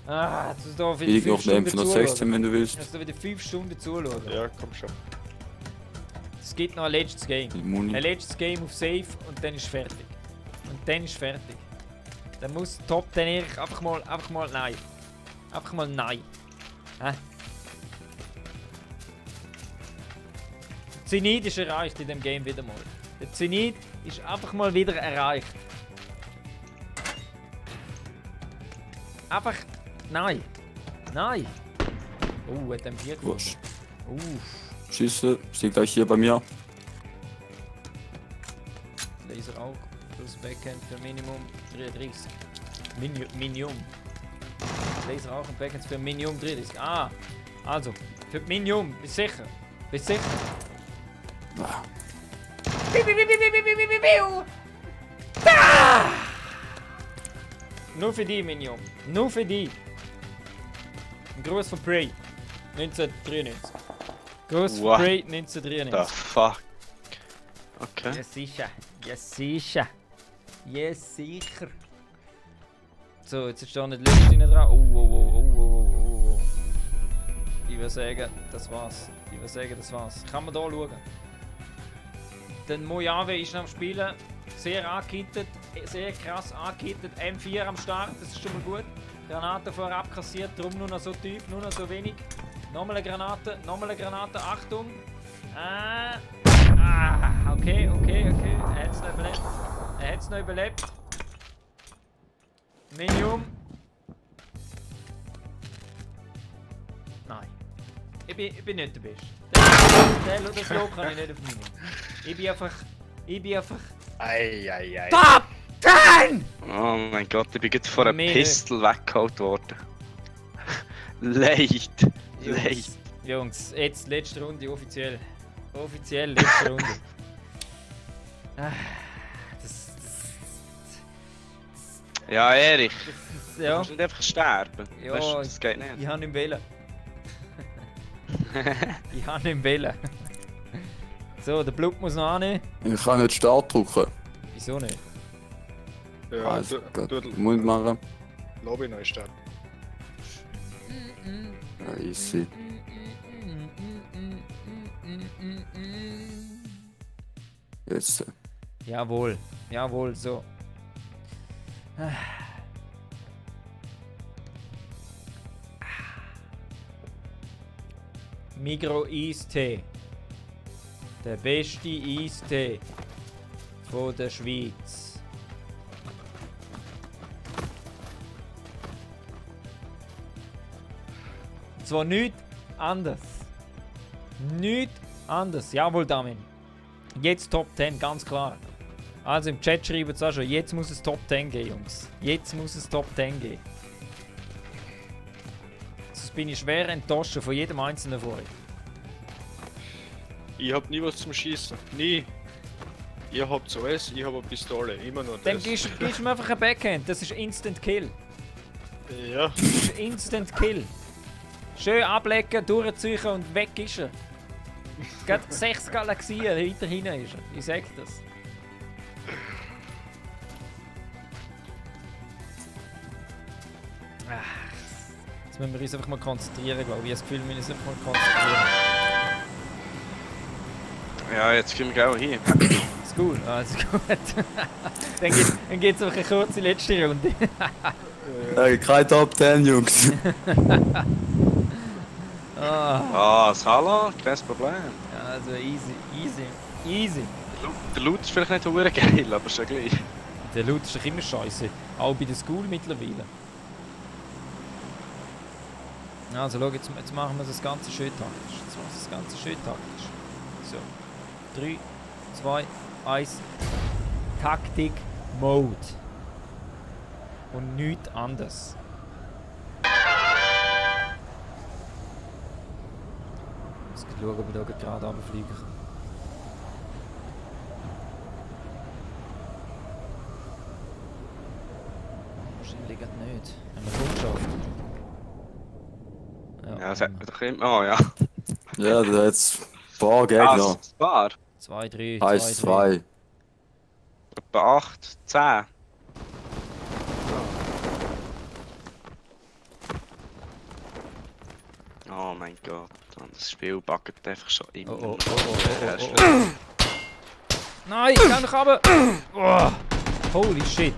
Jetzt musst du da Hier wieder liegt 5 noch eine Stunden M416, zuschauen. wenn du willst. Jetzt musst du wieder 5 Stunden zuschauen. Ja, komm schon. Es gibt noch ein letztes Game. Die Muni. Ein letztes Game auf Safe und dann ist fertig. Und dann ist fertig. Dann muss Top 10 Erich einfach mal nein. Einfach mal nein. Hä? Der Zenit ist erreicht in dem Game wieder mal. Der Zenit ist einfach mal wieder erreicht. Einfach nein. Nein. Hat er hier gefunden. Wurscht. Schieße, steht gleich hier bei mir. Laser auch. Plus Backhand für Minimum 33. Minimum. Laser auch und Backhand für Minimum 33. Ah, also, für Minimum, bist sicher? Bist sicher? Ah. Nur für die, Minimum. Nur für die. Ein Gruß von Prey. 1993. Gruß von What? Prey The 1993. fuck? Okay. Ja sicher. Ja sicher. Ja sicher. So, jetzt ist da nicht Licht dran. Oh. Ich würde sagen, das war's. Ich würde sagen, das war's. Kann man hier schauen. Der Mojave ist am Spielen. Sehr angehittet. Sehr krass angehittet. M4 am Start. Das ist schon mal gut. Granate vorher abkassiert. Darum nur noch so tief. Nur noch so wenig. Nochmal eine Granate. Nochmal eine Granate. Achtung. Okay. Er hat es noch überlebt. Er hat es noch überlebt. Minium. Nein. Ich bin nicht der Beste. Das Lob kann ich nicht auf Minium. Ich bin einfach... Ei. Top 10! Oh mein Gott, ich bin gerade von einer Pistole weggehauen worden. Leid. Jungs, jetzt letzte Runde offiziell. Offiziell letzte Runde. Ja, Erich. Ja. Du musst nicht einfach sterben. Ja, weißt du, das geht nicht. Ich habe nicht wählen. Ich habe nicht wählen. So, der Blut muss noch annehmen. Ich kann nicht Start drücken. Wieso nicht? Ja, Also, Mund machen. Lobby neu starten. Ja, easy. Jetzt. Jawohl, so. Migro Eistee. Der beste Eistee von der Schweiz. Und zwar nichts anders. Nichts anders. Jawohl, Damin. Jetzt Top 10, ganz klar. Also im Chat schreiben sie auch schon, jetzt muss es Top 10 gehen, Jungs. Jetzt muss es Top 10 gehen. Sonst bin ich schwer enttäuscht von jedem einzelnen von euch. Ich hab nie was zum Schießen. Nie. Ihr habt OS, ich hab eine Pistole. Immer nur das. Dann gibst du mir einfach ein Backhand, das ist Instant Kill. Ja. Das ist Instant Kill. Schön ablecken, durchziehen und weg ist er. Gerade 6 Galaxien weiter hinten ist er. Ich sag das. Jetzt müssen wir uns einfach mal konzentrieren, glaube ich. Ich habe das Gefühl, wir müssen uns einfach mal konzentrieren. Ja, jetzt gehen wir auch hin. Ist gut, also gut. Dann geht's einfach eine kurze letzte Runde. Kein Top 10, Jungs. Das Hallo, kein Problem. Also easy. Der Loot ist vielleicht nicht so geil, aber ist ja gleich. Der Loot ist doch immer scheiße. Auch bei der School mittlerweile. Also schau, jetzt machen wir das Ganze schön taktisch. So. 3, 2, 1. Taktik Mode. Und nichts anderes. Ich muss schauen, ob ich da gerade runterfliegen kann. Wahrscheinlich nicht. Haben wir es geschafft? Ja, das hat man doch immer. Oh ja. Ja, da hat's ein paar Gegner. War. 2, 3, 1, 2. Etwa 8, 10. Oh mein Gott, das Spiel backt einfach schon immer. Oh. Nein, ich kann noch runter! Oh. Holy shit!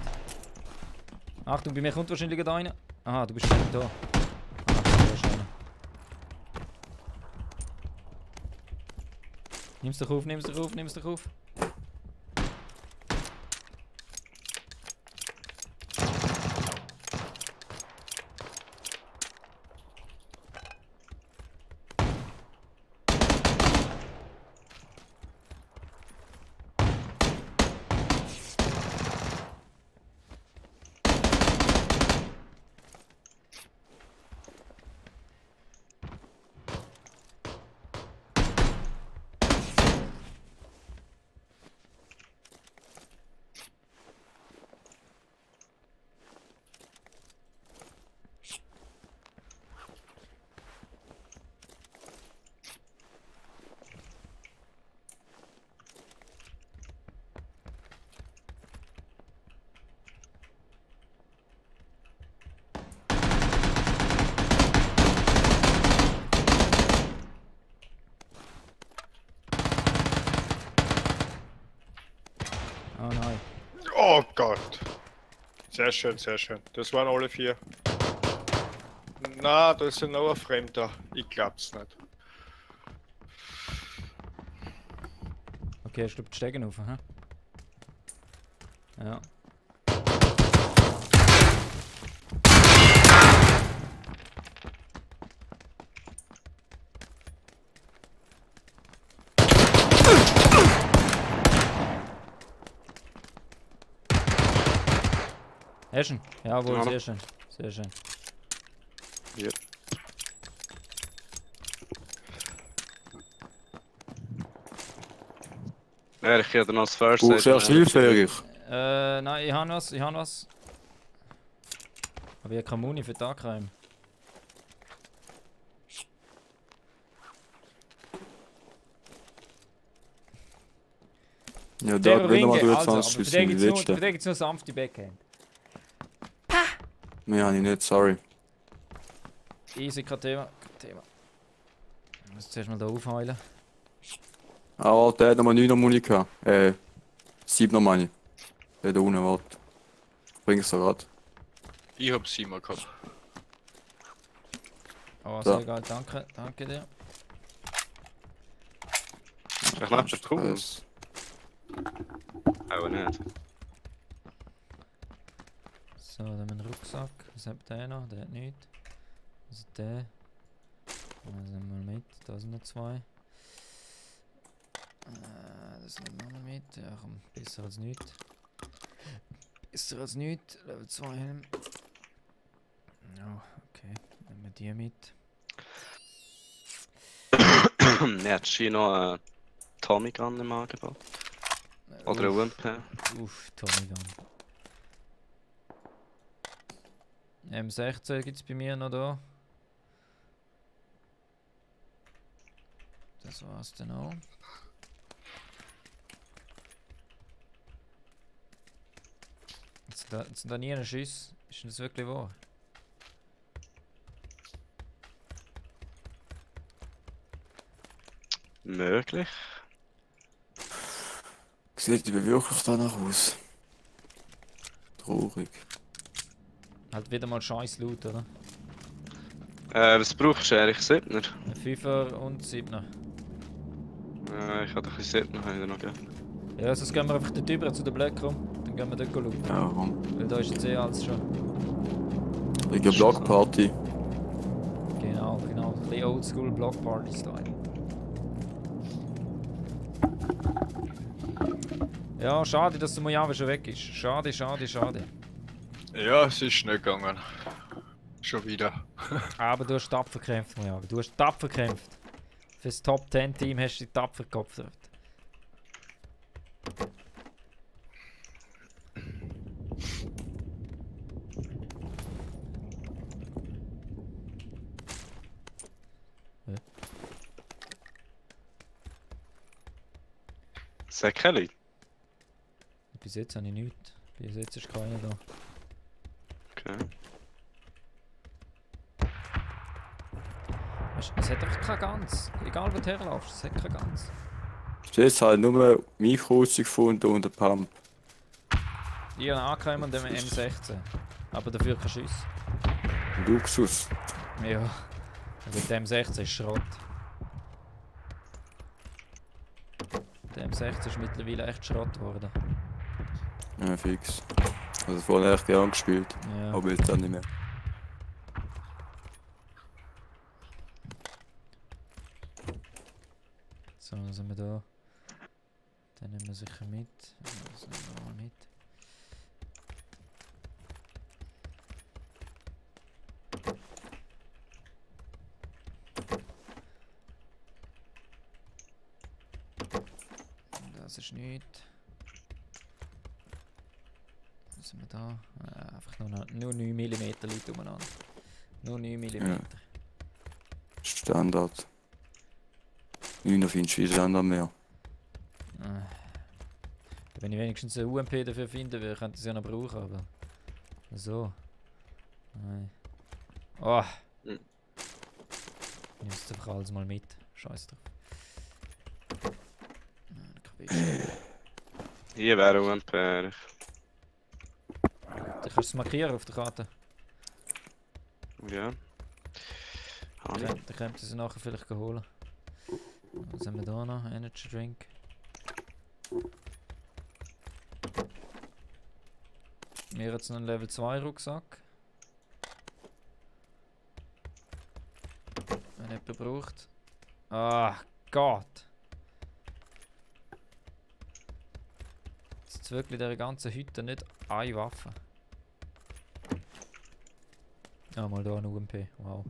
Achtung, bei mir kommt wahrscheinlich da einer. Aha, du bist schon da. Nimm's doch auf. Oh Gott! Sehr schön, sehr schön. Das waren alle 4. Na, da ist ja noch ein Fremder. Ich glaub's nicht. Okay, hast du die Stegen auf, hä? Ja. Hast du ihn? Jawohl, Ja. sehr schön. Sehr schön. Ja. Erich, ich hätte noch das First Brauchst du erst Hilfe, Erich? Nein, ich habe was, Aber ich habe keine Muni für die AK. Ja, da wenn mal du jetzt also, hast, aber ist für die den gibt letzte. es nur sanfte Backhand. Mehr habe ich nicht, sorry. Easy, kein Thema. Ich muss zuerst mal hier aufheilen. Ah, warte, der hat nochmal 9er Muni gehabt. 7er meine ich. Der da unten, warte. Bring's da grad. Ich hab 7 gehabt. Oh, So. sehr geil, danke dir. Ich glaube, das ist cool. Aber nicht. So, dann haben wir einen Rucksack. Was hat der noch? Der hat nichts. Was hat der? Das nehmen wir mit. Da sind noch 2. Das nehmen wir noch mit. Ja, komm, besser als nichts. Besser als nichts. Level 2 Helm. Ja, okay. Nehmen wir die mit. Er hat schon noch Tommy Gun im Angebot. Oder ein UMP. Tommy Gun. M16 gibt es bei mir noch da. Das war's dann auch. Jetzt sind da nie ein Schuss. Ist das wirklich wahr? Möglich. Sieht aber wirklich danach aus. Traurig. Halt wieder mal scheiß Loot, oder? Was brauchst du, Erich? 7er? Ein 5er und 7er. Ich habe doch ein 7er wieder noch gegeben. Ja, sonst gehen wir einfach dort rüber zu den Blöcken rum. Dann gehen wir dort schauen. Ja, komm. Weil da ist jetzt eh alles schon. Ich hab Blockparty. Genau. Ein bisschen Oldschool Block Party Style. Ja, schade, dass der Mojave schon weg ist. Schade. Ja, es ist nicht gegangen. Schon wieder. Aber du hast tapfer gekämpft, Mojave. Du hast tapfer gekämpft. Fürs Top 10 Team hast du dich tapfer geopfert. Säckeli? Bis jetzt habe ich nichts. Bis jetzt ist keiner da. Okay. Es hat doch kein Ganz. Egal wo du herlaufst, es hat kein Ganz. Jetzt halt nur Mikro gefunden und ein Pump. Ich habe einen AK und einen M16. Aber dafür kein Schuss. Luxus. Ja. Aber der M16 ist Schrott. Der M16 ist mittlerweile echt Schrott geworden. Ja, fix. Also vorher echt gern gespielt. Ja. Aber jetzt auch nicht mehr. So, was haben wir da? Den nehmen wir sicher mit. Das nehmen wir auch mit. Das ist nichts. Was haben wir da? Einfach nur 9 mm liegt umeinander. Nur 9 mm. Ja. Standard. 9 findest du Standard mehr. Wenn ich wenigstens eine UMP dafür finden würde, könnte ich sie ja noch brauchen, aber... So. Nein. Oh! Ich nehme es einfach alles mal mit. Scheiß drauf. Hier wäre UMP, Erich. Kannst du es markieren auf der Karte? Ja. Dann könnt ihr sie nachher vielleicht holen. Was haben wir da noch? Energy Drink. Mir jetzt noch einen Level 2 Rucksack. Wenn jemand braucht. Ah, Gott! Jetzt ist wirklich der ganzen Hütte nicht eine Waffe. Ah, mal da ein UMP. Wow.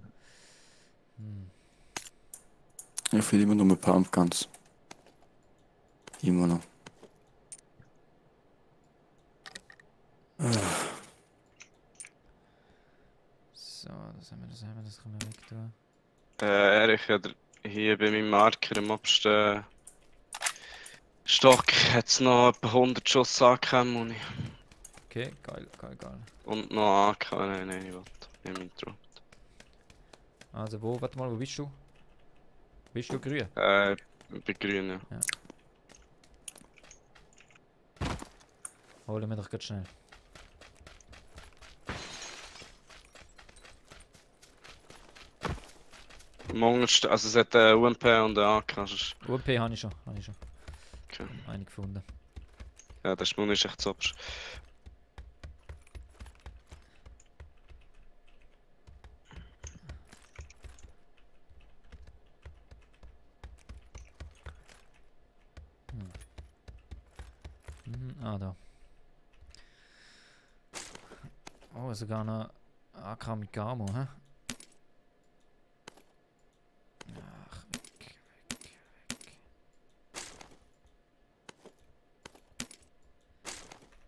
Ich finde immer nur mit Pumpguns. Immer noch. So, das haben wir, das können wir weg tun. Erich, hier bei meinem Marker im obersten Stock hat es noch etwa 100 Schuss AK-Muni. Okay, geil. Und noch AK, nein, ich will nicht mit. Also warte mal, wo bist du? Bist du grün? Bei grün, ja. Holen wir doch ganz schnell. Also es hat UMP und AK. UMP habe ich schon. Okay. Eine gefunden. Ja, das Muni ist echt so. Ah, da. Oh, sogar noch AK mit Gamo, hä? Ach, weg.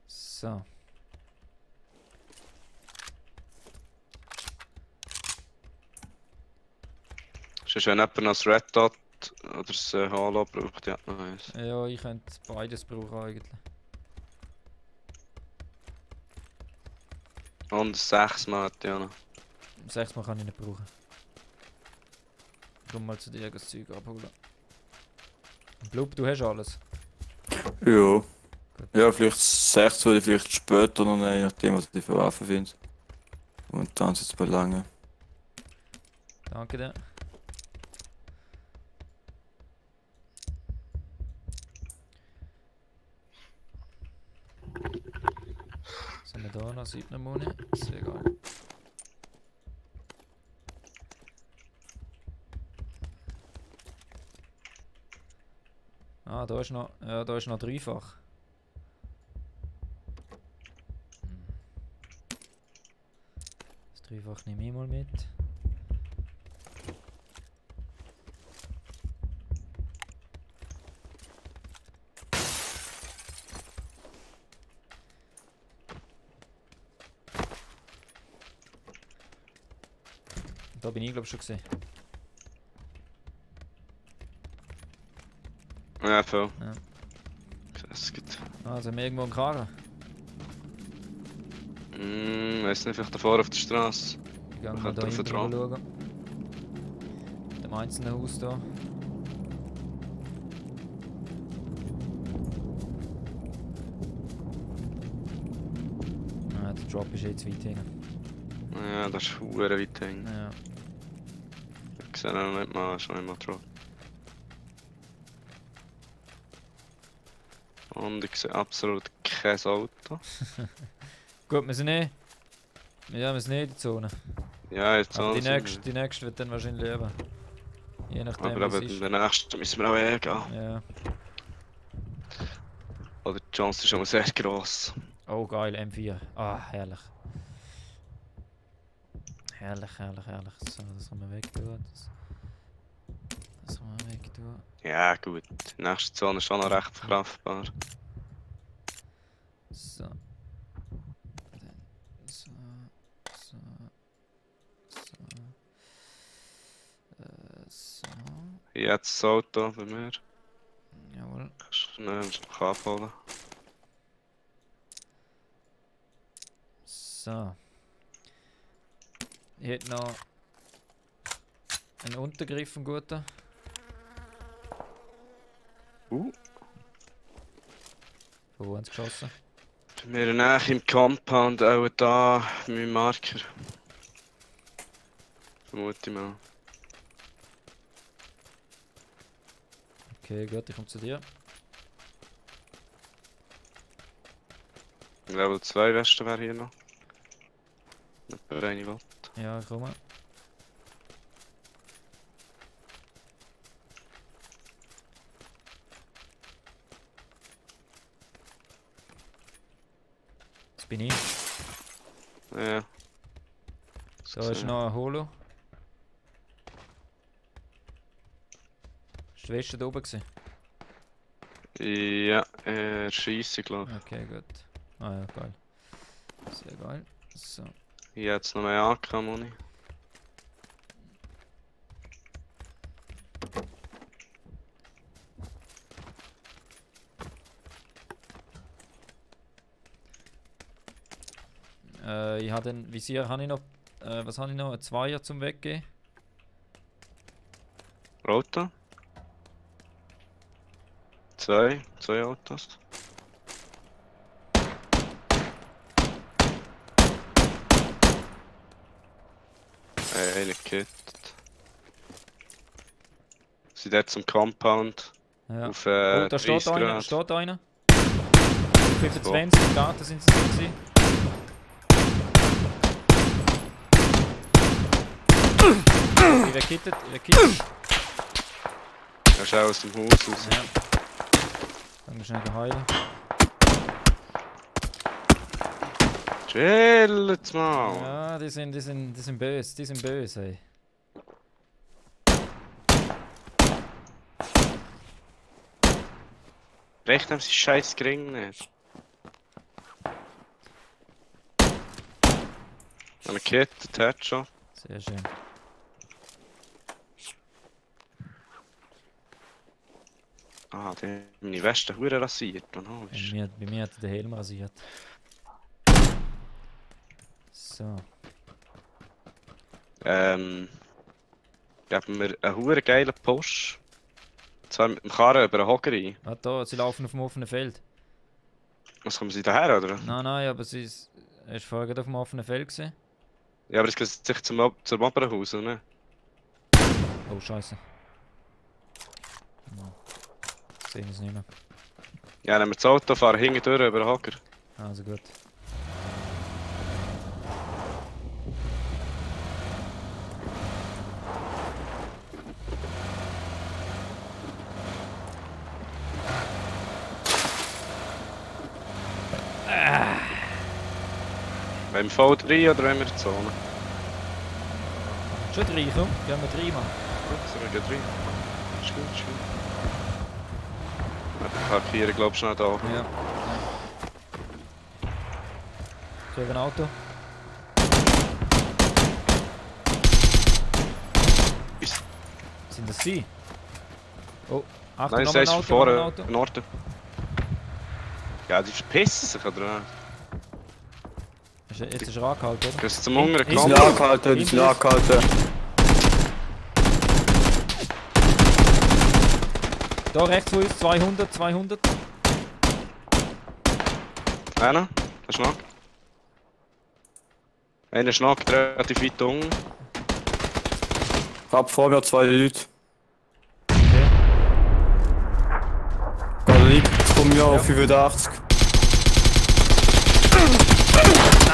So. Sonst wenn jemand noch das Red Dot oder das Halo braucht, ja, noch eins. Ja, ich könnte beides brauchen eigentlich. Und 6 Mal hat ja noch. 6 Mal kann ich nicht brauchen. Komm mal zu dir das Zeug abholen. Blub, du hast alles. Ja. Ja, vielleicht 6 oder vielleicht später noch, je nachdem, was ich für Waffen finde. Und dann sind es bei lange. Danke dir. Was haben wir da noch? 7 Muni. Sehr geil. Ah, da ist noch dreifach. Das Dreifach nehme ich mal mit. Da bin ich glaube schon gesehen. Ja, voll. Ja. Das geht. Also haben wir irgendwo einen Karren. Weiß nicht, vielleicht davor auf der Straße. Ich gehe mal da hinten schauen. Mit dem einzelnen Haus da. Ah, der Drop ist jetzt weit hinten. Ja, das ist verdammt weit hängen. Ja. Ich sehe noch nicht mal, schon nicht mal drauf. Und ich sehe absolut kein Auto. Gut, wir sind eh. Ja, wir sind eh in der Zone. Ja, jetzt Aber die nächste wird dann wahrscheinlich eben. Je nachdem, aber wie es ist. in der nächsten müssen wir auch gehen. Ja. Oder die Chance ist schon sehr gross. Oh geil, M4. Ah, herrlich. Herrlich. So, das können wir wegtun. Das können wir wegtun. Ja gut, die nächste Zone ist schon noch recht verkraftbar. So. So. So. Jetzt das Auto bei mir. Jawohl. Kannst du schnell abholen. So. Ich hätte noch einen Untergriff, einen guten. Von wo haben sie geschossen? Wir sind nach im Compound, auch da mit dem Marker. Vermute ich mal. Okay, gut, ich komme zu dir. Level 2 Westen wäre hier noch. Nicht wer eine will. Ja, ich komme. Das bin ich. Ja. Da ist noch ein Holo. Ist der Westen da oben gewesen? Ja, Scheisse, glaube ich. Okay, gut. Ah ja, geil. Sehr geil. So. Hier hat es noch mehr AK-Muni. Ich habe den Visier, habe ich noch, was habe ich noch? Ein Zweier zum Weggehen. Auto. Zwei Autos. Einer gekittet. Sie dort zum Compound. Ja. Auf Oh, da 30 steht einer, Grad. steht einer. 25 im Garten sind sie gewesen. Ich werde gekittet, Er ist auch aus dem Haus raus. Ja. Dann wir schnell heilen. Chillt mal! Ja, die sind böse, die sind böse, ey. Recht haben sie scheiß gering nicht. Eine Kette, Headshot. Sehr schön. Ah, der hat meine Weste hure rasiert. Man, oh, Bei mir hat der Helm rasiert. So. geben wir einen hure geilen Push. Zwar mit dem Karren über einen Hocker rein. Ah, da, sie laufen auf dem offenen Feld. Was kommen sie daher, oder? Nein, aber sie ist vorher gerade auf dem offenen Feld gewesen. Ja, aber es geht sich zum Opernhaus, oder? Oh, scheiße. No. Sehen es nicht mehr. Ja, nehmen wir das Auto, fahren hinten durch über den Hocker. Also gut. Wollen wir voll 3 oder wollen wir die Zone? Schon 3, komm. Gehen wir 3 mal. Gut, so wir gehen 3. Ist gut, ist gut. Wir parkieren, glaub ich, schnell da. Ja. So, ein Auto. Sind das sie? Oh, Achtung, Nein, noch das ein ist Auto, vorne, noch ein Auto. im Norden. Ja, die verpissen sich, oder? Jetzt ist er angehalten, oder? Das ist zum Hunger Die sind angehalten, die sind angehalten. Da rechts von uns, 200. Einer, der Schnack. Einer schnackt relativ weit unten. Ich hab vor mir 2 Leute. Okay. Gerade liegt von mir auf 85.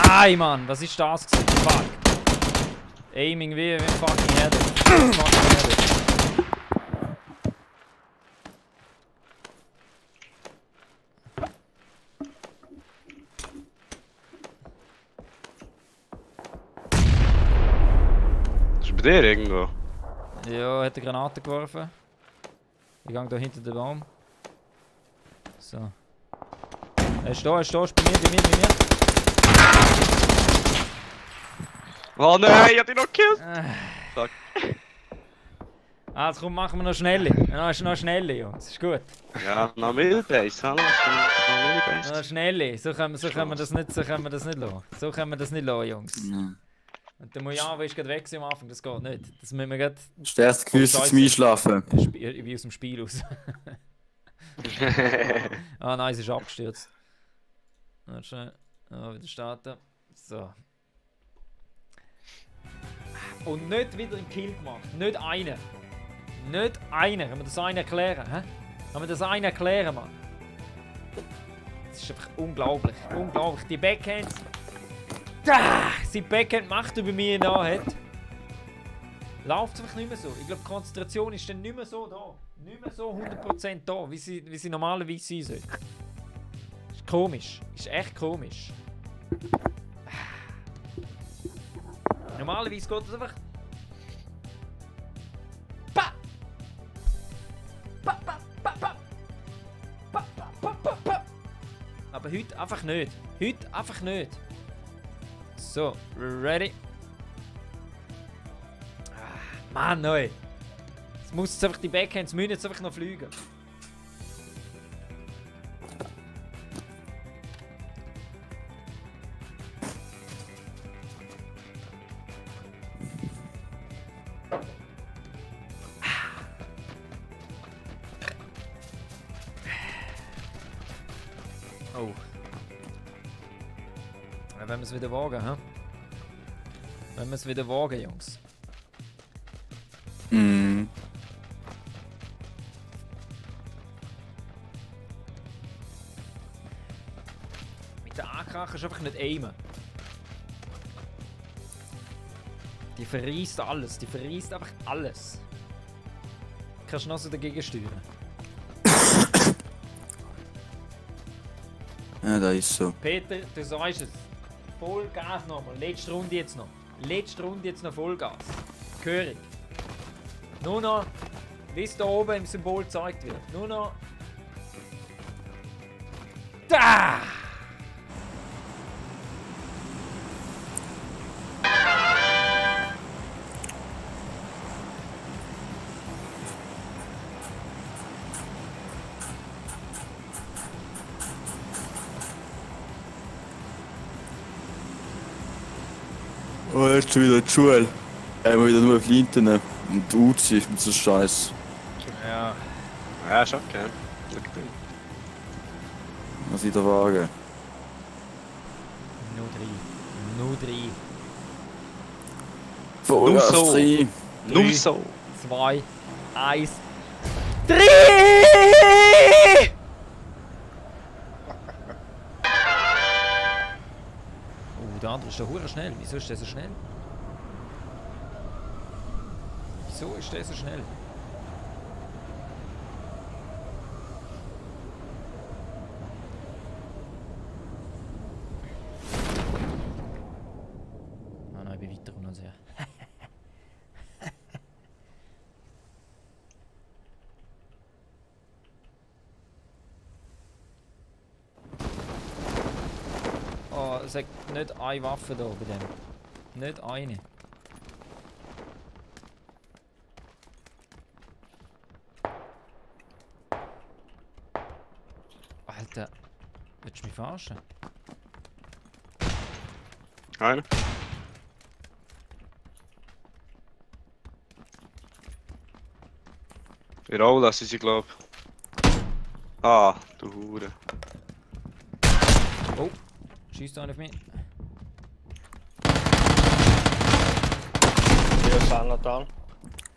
Nein, Mann, was ist das gewesen? Fuck. Aiming wie fucking Header. Fucking Header. Ist bei dir irgendwo? Ja, hat eine Granate geworfen. Ich gehe da hinter den Baum. So. Er ist da, ist bei mir. Oh nein, ich hab dich noch gekillt! Fuck. Also komm, machen wir noch schnelle. Noch schnelle, Jungs. Ist gut. Ja, noch Wildbase, hallo? Noch Wildbase. Noch schnelle. So können wir das nicht lassen. So können wir das nicht lassen, Jungs. Ja. Und der Mojave ist gerade weg am Anfang, das geht nicht. Das müssen wir gerade... Das erste Gefühl zum Einschlafen. Wie aus dem Spiel aus. Ah nein, es ist abgestürzt. Warte schnell. Wieder starten. So. Und nicht wieder einen Kill gemacht. Nicht einen. Nicht einen. Können wir das einen erklären? Hä? Können wir das einen erklären, Mann? Das ist einfach unglaublich. Unglaublich. Die Backhands. Sein Backhand macht über mich nach hat. Läuft es einfach nicht mehr so. Ich glaube, die Konzentration ist dann nicht mehr so da. Nicht mehr so 100% da, wie sie normalerweise sein sollte. Ist komisch. Ist echt komisch. Normalerweise geht es einfach. Pa! Pa, pa, pa, pa. Pa, pa, pa, pa, pa. Aber heute einfach nicht. Heute einfach nicht. So, ready? Mann, neu. Jetzt muss jetzt einfach die Backhands müssen jetzt einfach noch fliegen. Oh. Ja, wenn wir es wieder wagen, hä? Wenn wir es wieder wagen, Jungs. Mhm. Mit der AK kannst du einfach nicht aimen. Die verreist alles, die verreist einfach alles. Kannst du noch so dagegen steuern. Ja, da ist so. Peter, du sagst es. Vollgas nochmal. Letzte Runde jetzt noch. Letzte Runde jetzt noch Vollgas. Hörig. Nur noch, wie es da oben im Symbol gezeigt wird. Nur noch. Da! Oh, jetzt schon wieder die Schule. Einmal wieder nur Flinten und Uzi mit so Scheiß. Ja. Ja, ist okay. Was ich da wage. Nur 3. Vollgas so. 3. Nur so. 2, 1, 3! Oh, der andere ist doch hure schnell. Wieso ist der so schnell? Wieso ist der so schnell? Ah nein, ich bin weiter und sehr. Oh, es hat nicht eine Waffe da bei dem. Nicht eine. Alter, willst du mich verarschen? Einer. Wir auch lassen sie, glaub. Ah, du Hure. Oh, schießt einer auf mich. Hier ist einer da.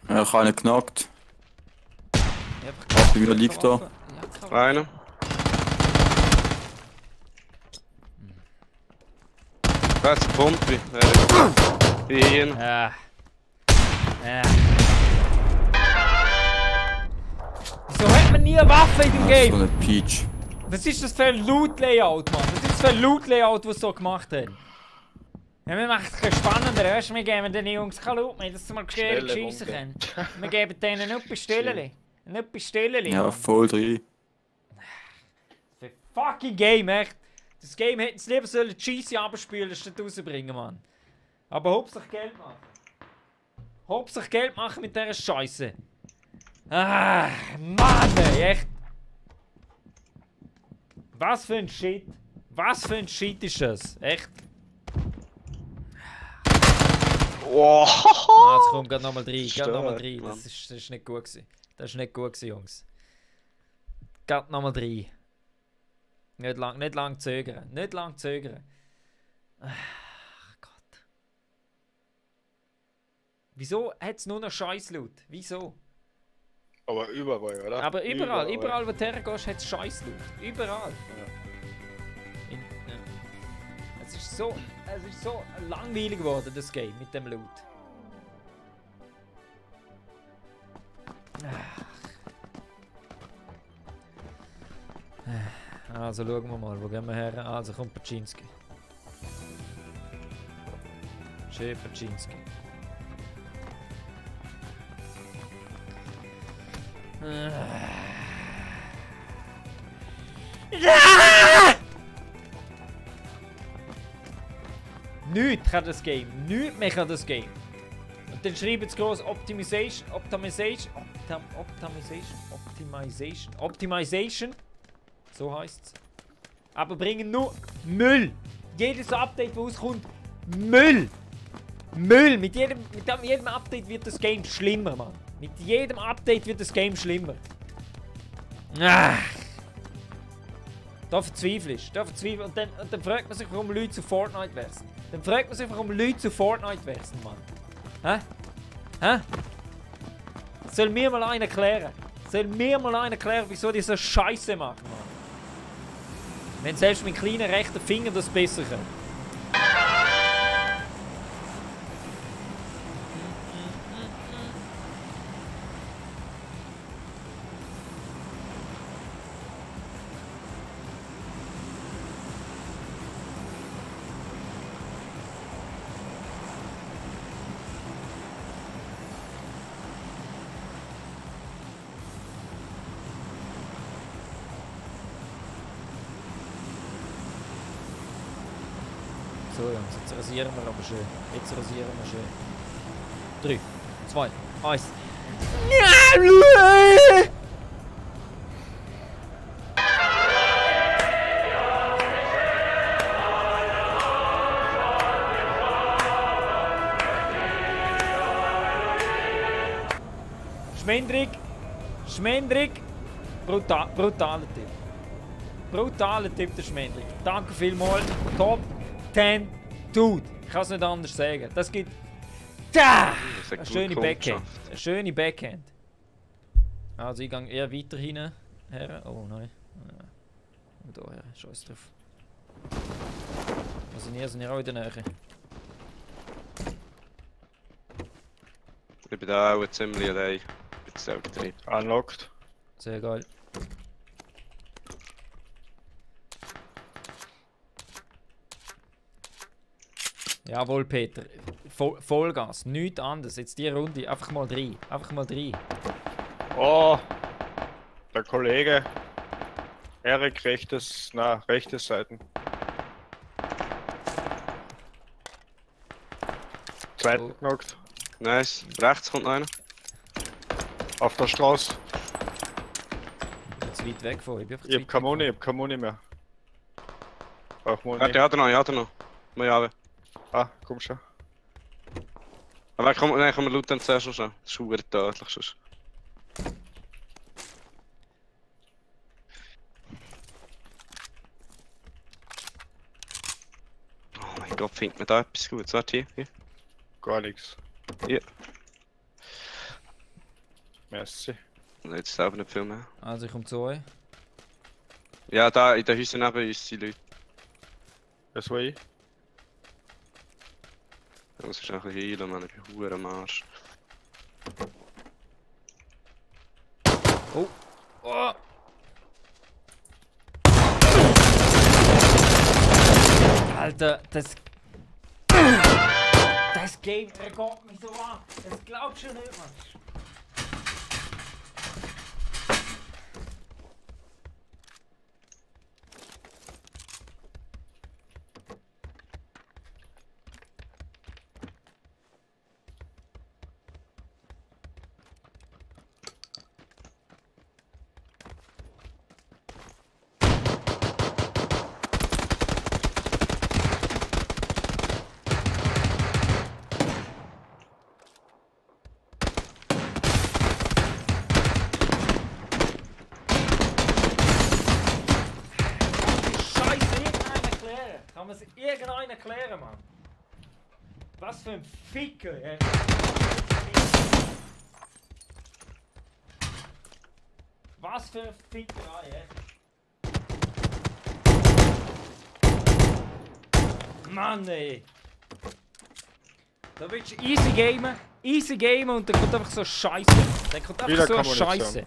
Ja, ich habe einen knackt. Ja, wieder liegt da. Einer. Was ist Pumpe? Hier. Ja. Ja. Wieso hat man nie eine Waffe in dem So Game? eine Peach. Was ist das für ein Loot-Layout, Mann? Was ist das für ein Loot-Layout, was sie so gemacht haben? Ja, wir machen es spannender, weißt du? Wir geben den Jungs kein Loot mehr, dass sie mal gescheit schiessen können. Wir geben denen nur Pistolen. Nur Pistolen. Ja, voll drin. Das ist ein fucking Game, echt. Das Game hätten sie lieber sollen cheesy abspielen, statt rausbringen, Mann. Aber Hauptsache Geld machen. Hauptsache Geld machen mit dieser Scheiße. Ah, Mann, ey, echt. Was für ein Shit. Was für ein Shit ist das? Echt. Wow. Ah, jetzt kommt gerade nochmal rein. Gerade nochmal rein. Mann. Das ist nicht gut gewesen. Das ist nicht gut gewesen, Jungs. Gerade nochmal rein. Nicht lang zögern. Nicht lang zögern. Ach Gott. Wieso hat es nur noch Scheißlaut? Wieso? Aber überall, oder? Aber überall wo du hergehst, hat es Scheißlaut. Überall. Ja. Ja. Es ist so langweilig geworden, das Game mit dem Loot. Also schauen wir mal, wo gehen wir her? Also kommt Pachinski. Schön Pachinski. Nichts kann das Game. Nichts mehr kann das Game. Und dann schreiben sie groß Optimization. So heisst es. Aber bringen nur Müll. Jedes Update, das rauskommt, Müll. Müll. Mit jedem Update wird das Game schlimmer, Mann. Mit jedem Update wird das Game schlimmer. Ach. Da verzweifle ich. Und dann fragt man sich, warum Leute zu Fortnite wechseln. Mann. Hä? Soll mir mal einer erklären? Wieso die so Scheiße machen, Mann? Wenn selbst mein kleiner rechter Finger das besser kann. So Jungs, jetzt rasieren wir aber schön. 3, 2, 1. Schmendrick. Brutaler Tipp, der Schmendrick. Danke vielmals. Top 10 Dude. Ich kann es nicht anders sagen. Das gibt. Eine schöne Backhand. Also ich gehe eher weiter hin. Oh nein. Und da her. Scheiß drauf. Wir sind hier auch in der Nähe. Ich bin da auch ziemlich allein. Ich bin selber drin. Unlocked. Sehr geil. Jawohl, Peter. Vollgas. Nichts anderes. Jetzt die Runde. Einfach mal rein. Oh! Der Kollege. Erik, rechte Seiten. Zweiten knockt. Nice. Rechts kommt noch einer. Auf der Straße. Jetzt weit weg von. Ich hab keine Muni mehr. Auch Muni. Ja, hat er noch. Mal ja. Ah, komm schon. Aber kann man looten zuerst noch schon. Das ist schon tödlich sonst. Oh mein Gott, findet man da etwas Gutes? Warte, hier. Gar nichts. Hier. Merci. Jetzt selber nicht viel mehr. Also ich komme zu euch. Ja, da in den Häusern neben uns sind Leute. Das war ich. Ich muss ein bisschen heilen, Mann. Ich bin verdammt am Arsch. Oh! Oh! Alter, das Game regelt mich so an. Das glaubst du nicht, Mann. Kann man es irgendeinen erklären, Mann? Was für ein Ficker, ey. Was für ein Fickerei, ey. Mann, ey. Da willst du easy gamen und dann kommt einfach so Scheiße. Dann kommt einfach so Scheiße.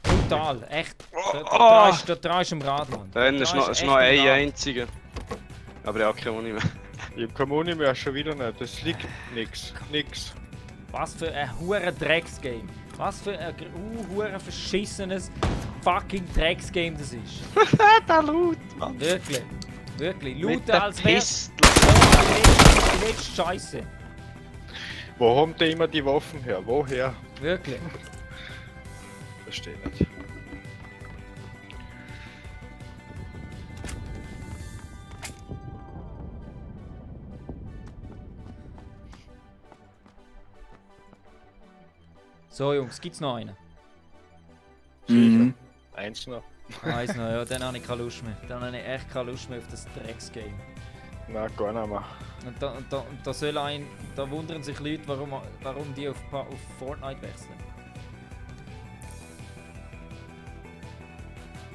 Brutal, echt. Da drehst du am Rad, Mann. Da ist noch ein einziger. Aber ja, keine Muni mehr. Ich hab keine Muni mehr, schon wieder nicht. Das liegt nix. Was für ein hure Drecksgame. Was für ein hure verschissenes fucking Drecksgame das ist. Der Loot, Mann. Wirklich. Wirklich. Mit Looten der als wär's die letzte Scheiße. Wo haben die immer die Waffen her? Woher? Wirklich. Verstehe nicht. So Jungs, gibt's noch einen? Mhm. Eins noch. Eins noch, ja, dann habe ich keine Lust mehr. Dann habe ich echt keine Lust mehr auf das Drecksgame. Nein, gar nicht mehr. Und da soll da wundern sich Leute, warum die auf Fortnite wechseln.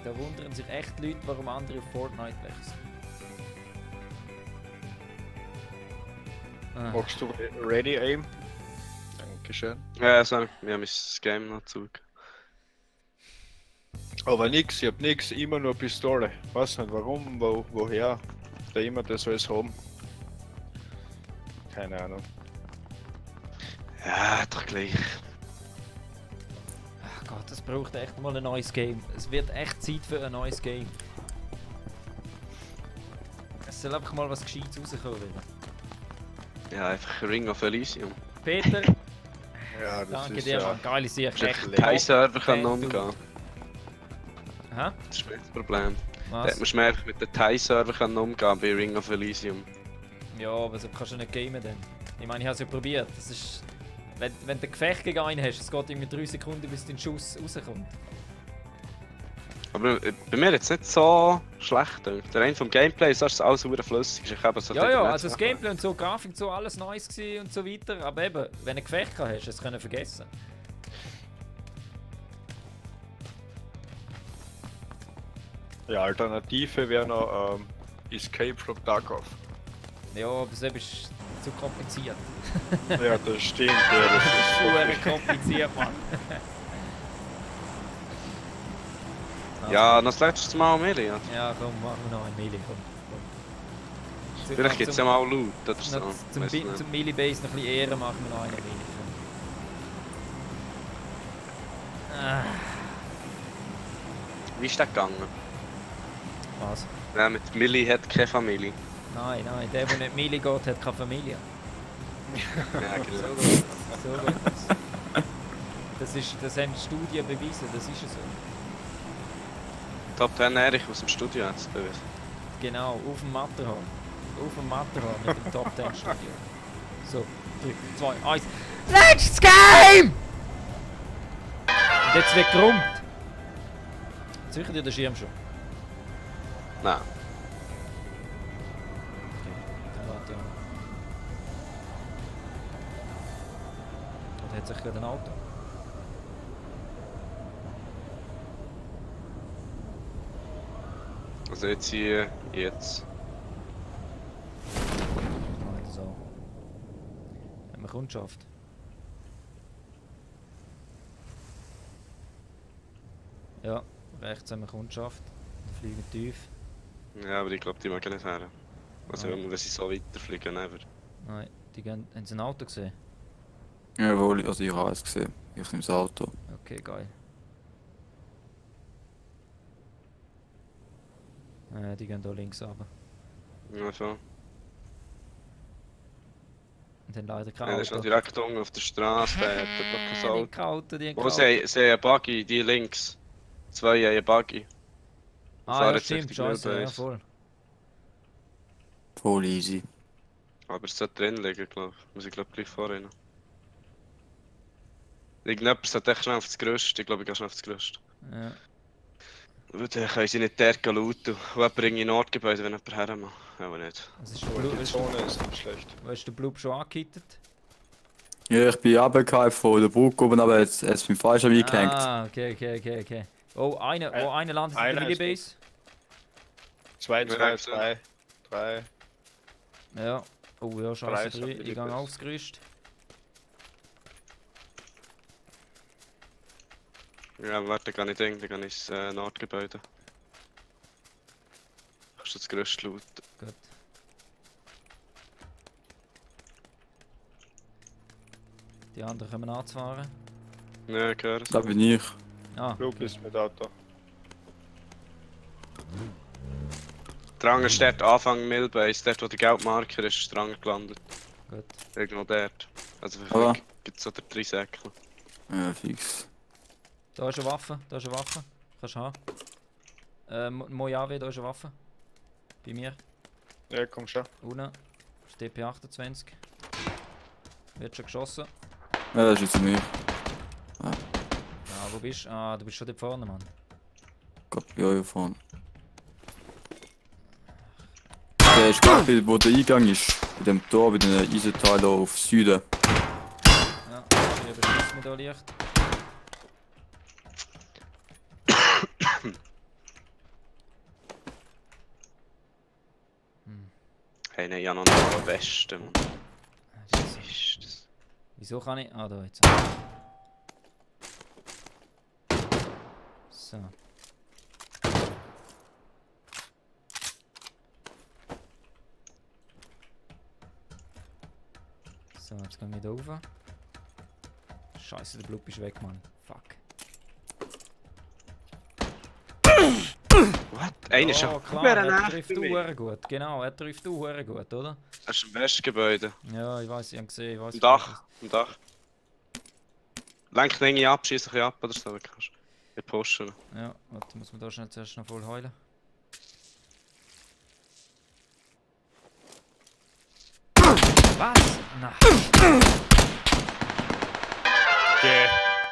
Da wundern sich echt Leute, warum andere auf Fortnite wechseln. Magst du Ready Aim? Dankeschön. Ja, sorry, wir haben das Game noch zurück. Aber nix, ich hab nix, immer nur Pistole. Weiß nicht warum, woher da immer das alles haben. Keine Ahnung. Ja, doch gleich. Ach Gott, es braucht echt mal ein neues Game. Es wird echt Zeit für ein neues Game. Es soll einfach mal was Gescheites rauskommen. Ja, einfach Ring of Elysium. Peter, Ja, das danke ist dir, Mann. Geile Sicht. Echt Kein Server top. kann umgehen. Hä? Das ist nicht das Problem. Da Was? hat man mehr mit den Thai-Server umgehen bei Ring of Elysium. Ja, aber so kannst du nicht gamen dann. Ich meine, ich habe es ja probiert. Das ist... Wenn du ein Gefecht gegen einen hast, es geht irgendwie 3 Sekunden, bis dein Schuss rauskommt. Aber bei mir jetzt nicht so schlecht. Der rein vom Gameplay ist das alles super flüssig. Ich habe so Ja, also das Gameplay und so, Grafik und so, alles nice gewesen und so weiter. Aber eben, wenn du ein Gefecht hast, hast du es können vergessen. Ja, Alternative wäre noch Escape from Tarkov. Ja, aber das ist zu kompliziert. Ja, das stimmt. Ja, das ist Super kompliziert, Mann. Ja, das letzte Mal Melee. Ja. Ja, komm, machen wir noch ein Melee, komm. Vielleicht gibt es ja mal Loot oder so. Zum Melee-Base noch ein bisschen Ehre machen wir noch einen Melee. Wie ist das gegangen? Was? Ja, mit Milli hat keine Familie. Nein, der nicht Melee geht, hat keine Familie. Ja, genau. So geht das. Das haben Studien bewiesen, das ist so. Top 10 Erich aus dem Studio hat es bewiesen. Genau, auf dem Matterhorn. Auf dem Matterhorn mit dem Top 10 Studio. So, 3, 2, 1. Let's Game! Und jetzt wird gerummt. Sicher dir den Schirm schon? Nein. Dann warte ich an. Dort hat sich gerade ein Auto. Also jetzt hier, jetzt. So. Haben wir Kundschaft? Ja, rechts haben wir Kundschaft. Die fliegen tief. Ja, aber ich glaube, die mag ich nicht her. Also Nein. wenn sie so weiterfliegen, never. Nein, die gehen. Haben sie ein Auto gesehen? Jawohl, also ich habe es gesehen. Ich nehme das Auto. Okay, geil. Die gehen hier links runter. Ja, so. Und haben leider kein Ja, das ist noch Auto. direkt unten auf der Straße, der hat doch kein Die Auto. haben kein Auto, die haben Oh, kein sie haben einen Buggy, die links. 2 haben einen Buggy. Ah, fahren ja, jetzt stimmt, Richtung scheiße, ja, Wildbase. voll. Voll easy. Aber es sollte drin liegen, glaube ich. Muss ich glaube gleich vorrennen. Irgendjemand sollte echt schnell auf das Gerüst. Ich glaube, ich gehe schnell auf das Gerüst. Ja. Dann können sie nicht dort looten. Und jemand bringt in Nordgebäude, wenn jemand hermacht. Aber nicht. Also ist der Aber Blue, die Zone ist nicht schlecht. wo ist der Blub schon angehittet? Ja, ich bin runtergehalten von der Brücke oben, aber jetzt ist mein falsch eingehängt. Ah, okay. Oh, einer landet in einer der ist Base. 2, Wir 2, haben 2, 3. Ja. Oh ja, scheiße, 3. Drei ist Ich natürlich gehe besser. aufs Gerüst. Ja, warte, dann gehe ich ins Nordgebäude. Kannst du das Gerüst looten? Gut. Die anderen kommen anzufahren. Ja, ich höre es. Da bin ich. Ah, Flug ist mit Auto. Der andere ist dort Anfang Millbase, dort wo der Geldmarker ist, ist der andere gelandet. gut. Irgendwo dort. Also Aber- vielleicht gibt es so 3 Säckchen. Ja, fix. Da ist eine Waffe, Kannst du haben. Mojave, da ist eine Waffe. Bei mir. Ja, komm schon. Unten. Das ist DP28. Wird schon geschossen. Ja, das ist jetzt mich. Ah, wo bist du? Ah, du bist schon dort vorne, Mann. Gott, bei euch vorne. Der ist gerade, wo der Eingang ist. Bei dem Tor, bei den Eisenteilen auf Süden. Ja, hier beschießt mich da leicht. Hey, nein, ich habe noch nicht den Westen, Mann. Was ist das? Wieso kann ich? Ah, da jetzt. So. So, jetzt gehen wir da rauf. Scheiße, der Blub ist weg, Mann. Fuck. What? Einer ist Oh, schon klar, verdammt er nah trifft bei du mir. hure gut. Genau, er trifft du hure gut, oder? Das ist im Westgebäude. Ja, ich weiß, ich habe gesehen, ich weiß. Am Dach. Am Dach. Lenk den irgendwie ab, schieß ein bisschen ab oder so, wenn du kannst. Wir pushen. Ja, warte, muss man da schnell zuerst noch voll heulen. Was? Nein. Okay.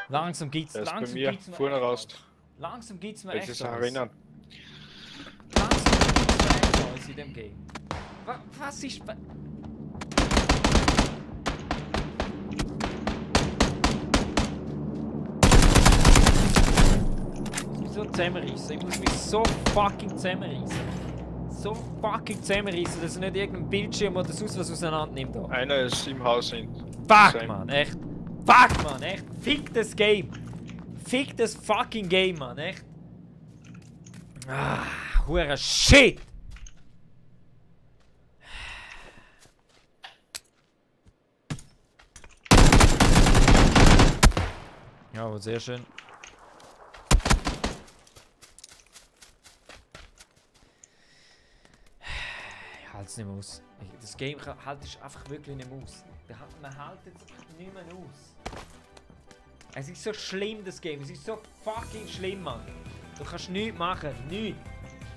Langsam geht's, Der ist bei langsam mir. geht's mir. Vorne raus. Langsam geht's mir Willst du echt dich aus. erinnern? Langsam geht's mir echt aus in dem Game. Was ist... Ich muss mich so zusammenreißen. Ich muss mich so fucking zusammenreißen. So fucking zusammenreißen, dass er nicht irgendein Bildschirm oder sonst was auseinander nimmt. Da. Einer ist im Haus hinten. Fuck, Same. man, echt. Fuck, man, echt. Fick das Game. Fick das fucking Game, man, echt. Ah, hure Shit. Ja, aber sehr schön. Ich halte es nicht mehr aus. Das Game hält es einfach wirklich nicht mehr aus. Man hält es nicht mehr aus. Es ist so schlimm, das Game. Es ist so fucking schlimm, Mann. Du kannst nichts machen. Nichts.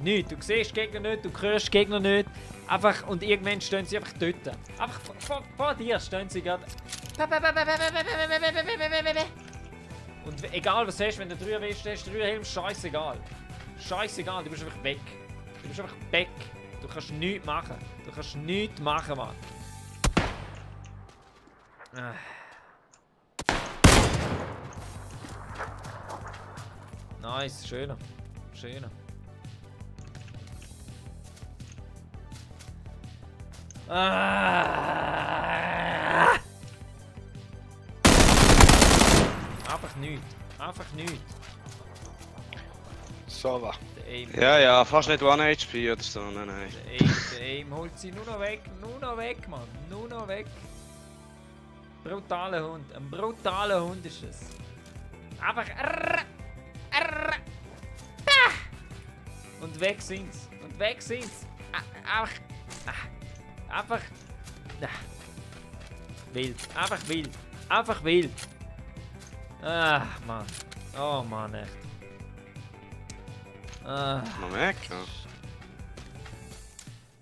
Nichts. Du siehst Gegner nicht, du hörst Gegner nicht. Einfach, und irgendwann stehen sie einfach dort. Einfach vor dir stehen sie gerade. Und egal was du hast, wenn du 3 willst, hast du 3 Helm, scheißegal. Scheißegal, du bist einfach weg. Du bist einfach weg. Du kannst nichts machen. Du kannst nichts machen, Mann. Nice, schöner. Schöner. Einfach nichts. Einfach nichts. So, wa. Der Aim. Ja, fast nicht 1 HP oder so, nein. Der Aim holt sie nur noch weg, Mann. Nur noch weg. Brutaler Hund. Ein brutaler Hund ist es. Einfach. Und weg sind's. Einfach. Wild. Einfach wild. Ach, Mann. Oh, Mann, echt. Noch weg, ja.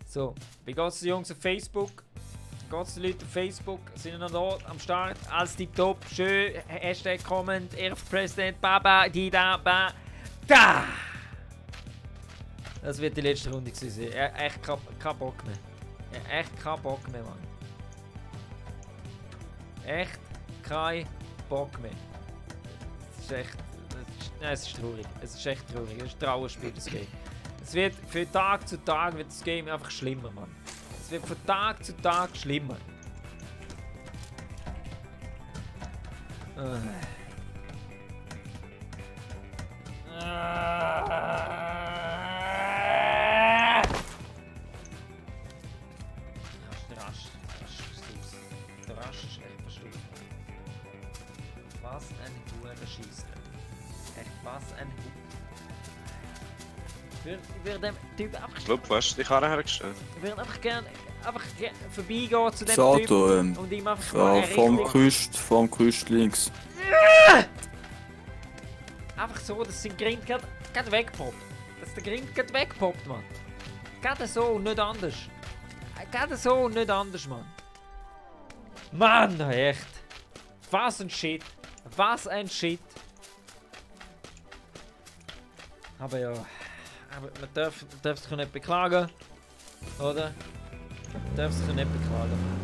So, wie geht's den Jungs auf Facebook? Geht's den Leuten auf Facebook? Sind noch da am Start? Alles tipptopp, schön. Hashtag Comment, Erf President, Baba, Dida, Ba. Da! Das wird die letzte Runde gewesen sein. Echt kein Bock mehr. Echt kein Bock mehr, Mann. Echt kein Bock mehr. Es ist echt... Nein, es ist traurig. Es ist echt traurig. Es ist ein Trauerspiel, das Game. Es wird von Tag zu Tag wird das Game einfach schlimmer, Mann. Es wird von Tag zu Tag schlimmer. Was ein guter Schießer. Echt, was ein Hut. Ich würde dem Typ einfach... Ich glaube, du hast die Karre hergestellt. Ich würde einfach gerne vorbeigehen zu dem Das Auto, Typ und ihm einfach mal vom Gerüst links. Einfach so, dass sein Grind gerade wegpoppt. Dass der Grind gerade wegpoppt, Mann. Gerade so und nicht anders. Gerade so und nicht anders, Mann. Mann, echt. Was ein Shit. Was ein Shit. Aber ja. Aber man darf sich nicht beklagen. Oder? Man darf sich nicht beklagen.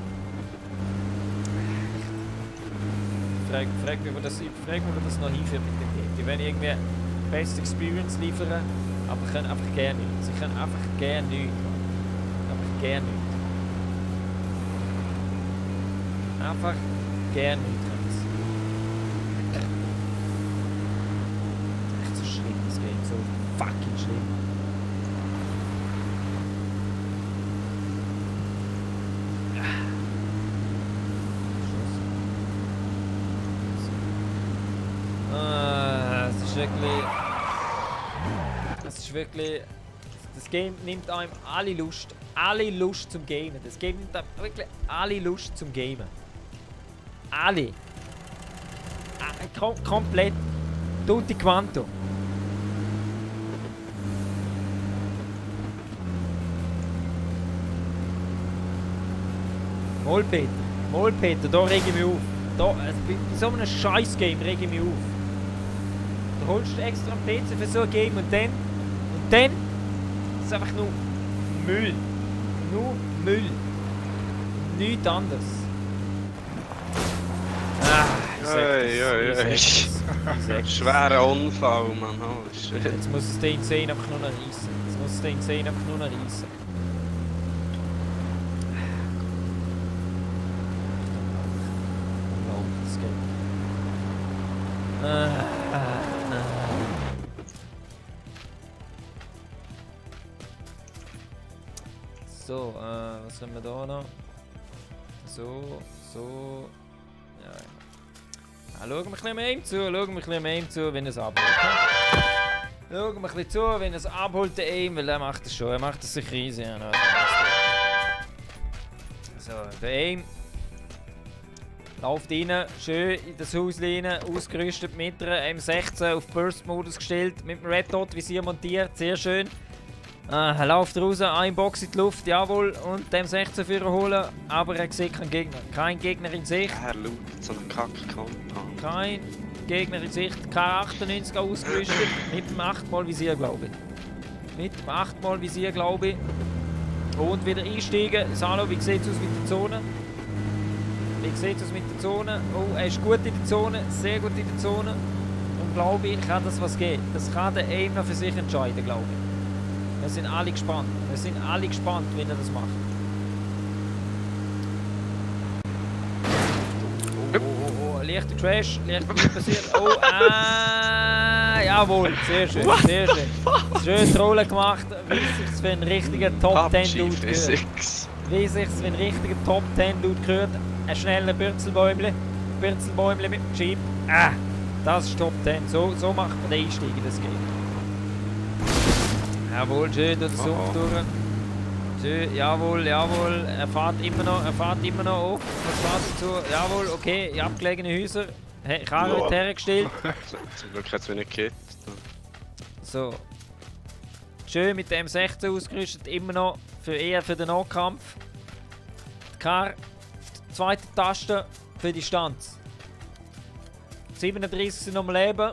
Ich frage mich, wo das noch hinführt mit dem Game. Die werden irgendwie beste Experience liefern, aber können einfach gerne nichts. Sie können einfach gerne nichts. Einfach gerne nichts. Einfach gerne nichts. Echt so schlimm, das Game. So fucking schlimm. Es ist wirklich... Das Game nimmt einem alle Lust zum Gamen. Das Game nimmt einem wirklich alle Lust zum Gamen. Alle. Komplett. Tutti quanto. Mal Peter, da reg ich mich auf. Da, bei so einem Scheiß-Game reg ich mich auf. Du holst extra einen PC für so ein Game und dann ist es einfach nur Müll. Nur Müll. Nichts anderes. Schwerer Unfall, Mann. Oh, shit. Jetzt muss es den 10 einfach nur noch reissen. So, was haben wir da noch? So. Ja. Schauen wir ein bisschen mehr ihm zu, wenn er es abholt. Schauen wir ein bisschen zu, wenn er es abholt, der Aim, weil er macht das schon. Er macht das sicher easy. So, der Aim läuft rein, schön in das Haus rein, ausgerüstet mit einem M16 auf Burst-Modus gestellt, mit dem Red Dot Visier montiert, sehr schön. Er läuft raus, ein Box in die Luft, jawohl, und dem 16 für holen, aber er sieht keinen Gegner. Kein Gegner in Sicht. Er lootet so einen Kack-Compound. Kein Gegner in Sicht. K98 ausgerüstet, mit dem 8x Visier, glaube ich. Und wieder einsteigen. Salo, wie sieht es aus mit der Zone? Oh, er ist gut in der Zone, sehr gut in der Zone. Und glaube ich, kann das was geben. Das kann der Aim noch für sich entscheiden, glaube ich. Wir sind alle gespannt, wie er das macht. Oh, leichter Crash, leichter passiert. Oh, jawohl, sehr schön. Schön Trolle gemacht, wie sich's für einen richtigen Top 10 Dude gehört. Ein schneller Bürzelbäumle mit dem Jeep. Das ist Top 10. So macht man den Einstieg in das Game. Jawohl, schön durch den Sumpf durch. Schön, jawohl. Er fährt immer noch auf. Was fährt dazu? Jawohl, okay, in abgelegene Häuser. Karre wird hergestellt. Zum Glück hat es wenig gekippt. So. Schön mit dem M16 ausgerüstet, immer noch eher für den Nahkampf. Die Karre, zweite Taste für die Distanz. 37 sind noch am Leben.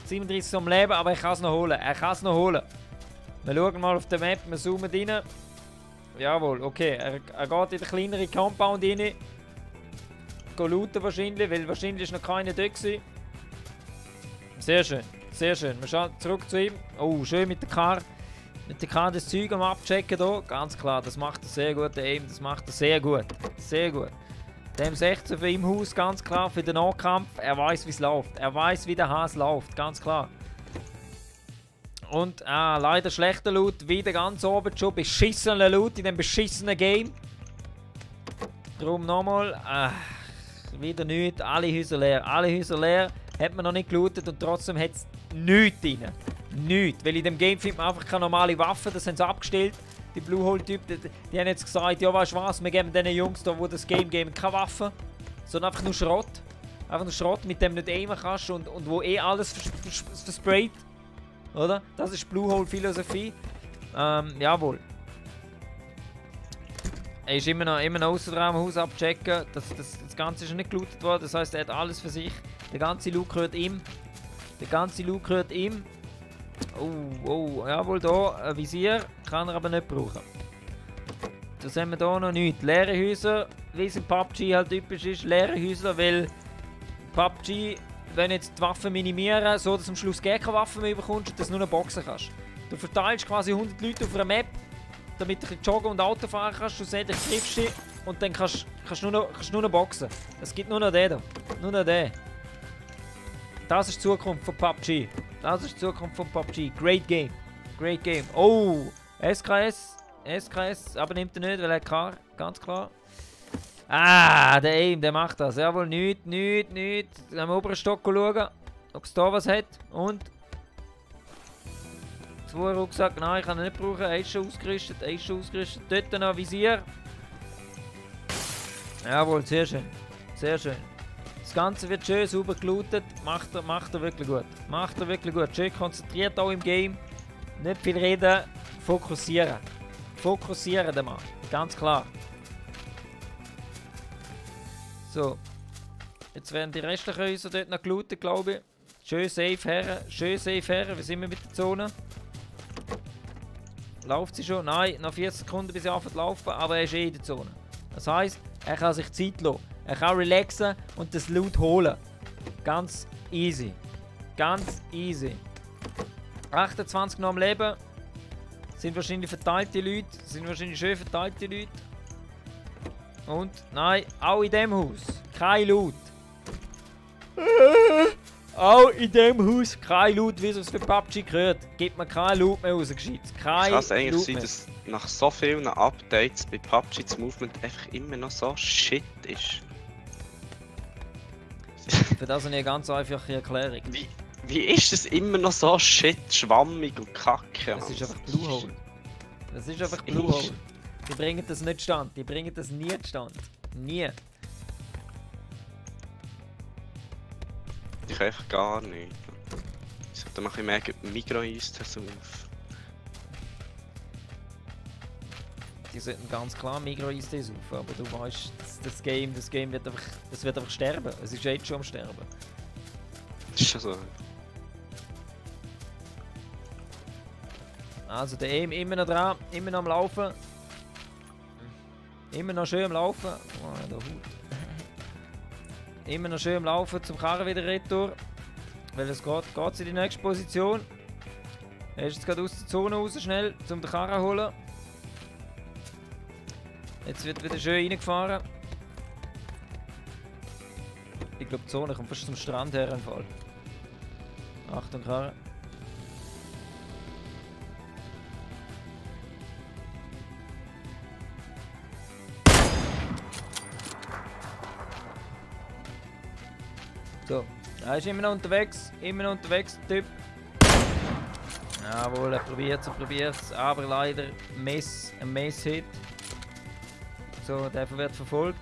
37 sind am Leben, aber er kann es noch holen. Wir schauen mal auf der Map, wir zoomen rein. Jawohl, okay. Er geht in den kleineren Compound rein. Geht looten wahrscheinlich, weil wahrscheinlich ist noch keiner da gewesen. Sehr schön, sehr schön. Wir schauen zurück zu ihm. Oh, schön mit der Car. Mit der Car das Zeug am Abchecken hier. Ganz klar, das macht er sehr gut, der Aim. Das macht er sehr gut. Sehr gut. Dem 16 für im Haus, ganz klar, für den Nahkampf. Er weiß, wie es läuft. Er weiß, wie der Hase läuft, ganz klar. Und leider schlechter Loot, wieder ganz oben schon. Beschissener Loot in dem beschissenen Game. Darum nochmal. Wieder nichts. Alle Häuser leer. Alle Häuser leer. Hat man noch nicht gelootet und trotzdem hat es nichts drin. Nichts. Weil in dem Game findet man einfach keine normale Waffe. Das haben sie abgestellt. Die Blue Hole-Typen, die haben jetzt gesagt, ja weißt du was, wir geben diesen Jungs da, die das Game geben, keine Waffe. Sondern einfach nur Schrott. Einfach nur Schrott, mit dem du nicht aimen kannst und wo alles versprayt. Oder? Das ist Blue Hole Philosophie. Jawohl. Er ist immer noch außer dem Haus abchecken. Das Ganze ist nicht gelootet worden. Das heisst, er hat alles für sich. Der ganze Loot gehört ihm. Der ganze Loot gehört ihm. Oh, jawohl, da ein Visier. Kann er aber nicht brauchen. Das haben wir hier noch nicht. Leere Häuser, wie es in PUBG halt typisch ist. Leere Häuser, weil PUBG, wenn jetzt die Waffen minimieren, so dass du am Schluss gar keine Waffen mehr bekommst und dass du nur noch boxen kannst. Du verteilst quasi 100 Leute auf einer Map, damit du joggen und Auto fahren kannst. Schlussendlich triffst du sie und dann kannst du nur noch boxen. Es gibt nur noch den da. Nur noch den. Das ist die Zukunft von PUBG. Das ist die Zukunft von PUBG. Great Game. Great Game. Oh! SKS. SKS. Aber nimmt er nicht, weil er kann. Ganz klar. Der Aim, der macht das. Jawohl, nichts. Am oberen Stock schauen, ob es da was hat. Und. 2 Rucksack. Nein, ich kann ihn nicht brauchen. Er ist schon ausgerüstet. Dort noch Visier. Jawohl, sehr schön. Sehr schön. Das Ganze wird schön sauber gelootet. Macht er wirklich gut. Macht er wirklich gut. Schön konzentriert auch im Game. Nicht viel reden. Fokussieren. Fokussieren den Mann. Ganz klar. So. Jetzt werden die restlichen Häuser dort noch gelootet, glaube ich. Schön safe her. Schön safe her. Wir sind mit der Zone. Läuft sie schon? Nein, noch 40 Sekunden bis sie anfängt zu laufen. Aber er ist in der Zone. Das heisst, er kann sich Zeit lassen. Er kann relaxen und das Loot holen. Ganz easy. Ganz easy. 28 noch am Leben. Sind wahrscheinlich verteilte Leute. Sind wahrscheinlich schön verteilte Leute. Und, nein, auch in dem Haus. Kein Loot. Auch in dem Haus kein Loot, wie es für PUBG gehört. Gibt mir kein Loot mehr raus, gescheit. Kein Loot mehr. Kann es eigentlich sein, mehr. dass nach so vielen Updates bei PUBG das Movement einfach immer noch so shit ist? Für das habe ich eine ganz einfache Erklärung. Wie ist es immer noch so shit, schwammig und kacke? Das ist einfach Blue Hole. Das ist einfach Blue Hole. Die bringen das nicht stand. Die bringen das nie stand. Nie. Ich kann einfach gar nicht. Ich sollte mal ein bisschen mehr Migro-Eisters auf. Die sollten ganz klar Migro-Eisters auf, aber du weißt, das Game wird einfach sterben. Es ist jetzt schon am Sterben. Das ist schon so. Also der Aim immer noch dran, immer noch am Laufen. Immer noch schön am Laufen. Oh, der Hut. Immer noch schön am Laufen zum Karren wieder retour. Weil es geht in die nächste Position. Er ist jetzt gerade aus der Zone raus, schnell, um den Karren zu holen. Jetzt wird wieder schön reingefahren. Ich glaube, die Zone kommt fast zum Strand her im Fall. Achtung, Karre. So, er ist immer noch unterwegs, der Typ. Jawohl, er probiert es, aber leider ein Miss-Hit. So, der wird verfolgt,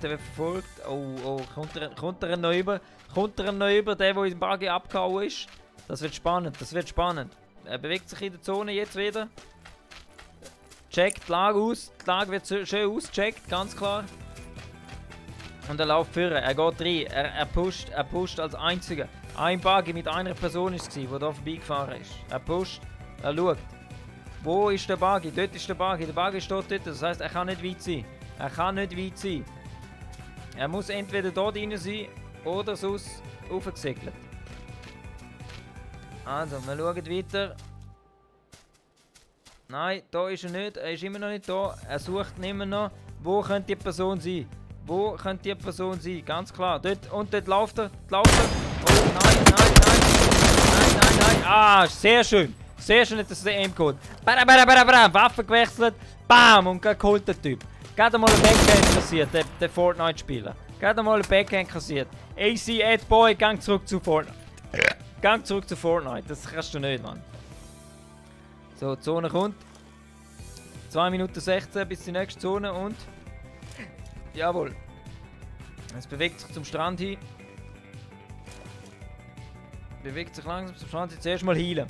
Oh, kommt er noch über, der im Buggy abgehauen ist. Das wird spannend, Er bewegt sich in der Zone jetzt wieder. Checkt die Lage aus, die Lage wird schön ausgecheckt, ganz klar. Und er läuft führen, er geht rein, er pusht als einziger. Ein Buggy mit einer Person war es, der hier vorbeigefahren ist. Er pusht, er schaut. Wo ist der Buggy? Dort ist der Buggy. Der Buggy steht dort. Das heisst, er kann nicht weit sein. Er kann nicht weit sein. Er muss entweder dort rein sein oder sonst raufgesegelt. Also, wir schauen weiter. Nein, da ist er nicht. Er ist immer noch nicht da. Er sucht immer noch. Wo könnte die Person sein? Wo könnte die Person sein? Ganz klar. Dort und dort läuft er. Oh, nein, nein, nein. Nein, nein, nein. Ah, sehr schön. Sehr schön, dass er Aim geholt. Waffe gewechselt. Bam! Und geholt der Typ. Gerade mal ein Backhand kassiert, der Fortnite-Spieler. Gerade mal ein Backhand kassiert. AC, Adboy, gang zurück zu Fortnite. Gang zurück zu Fortnite. Das kannst du nicht, Mann. So, die Zone kommt. 2 Minuten 16 bis die nächste Zone und... Jawohl. Es bewegt sich zum Strand hin. Bewegt sich langsam zum Strand hin. Zuerst mal heilen.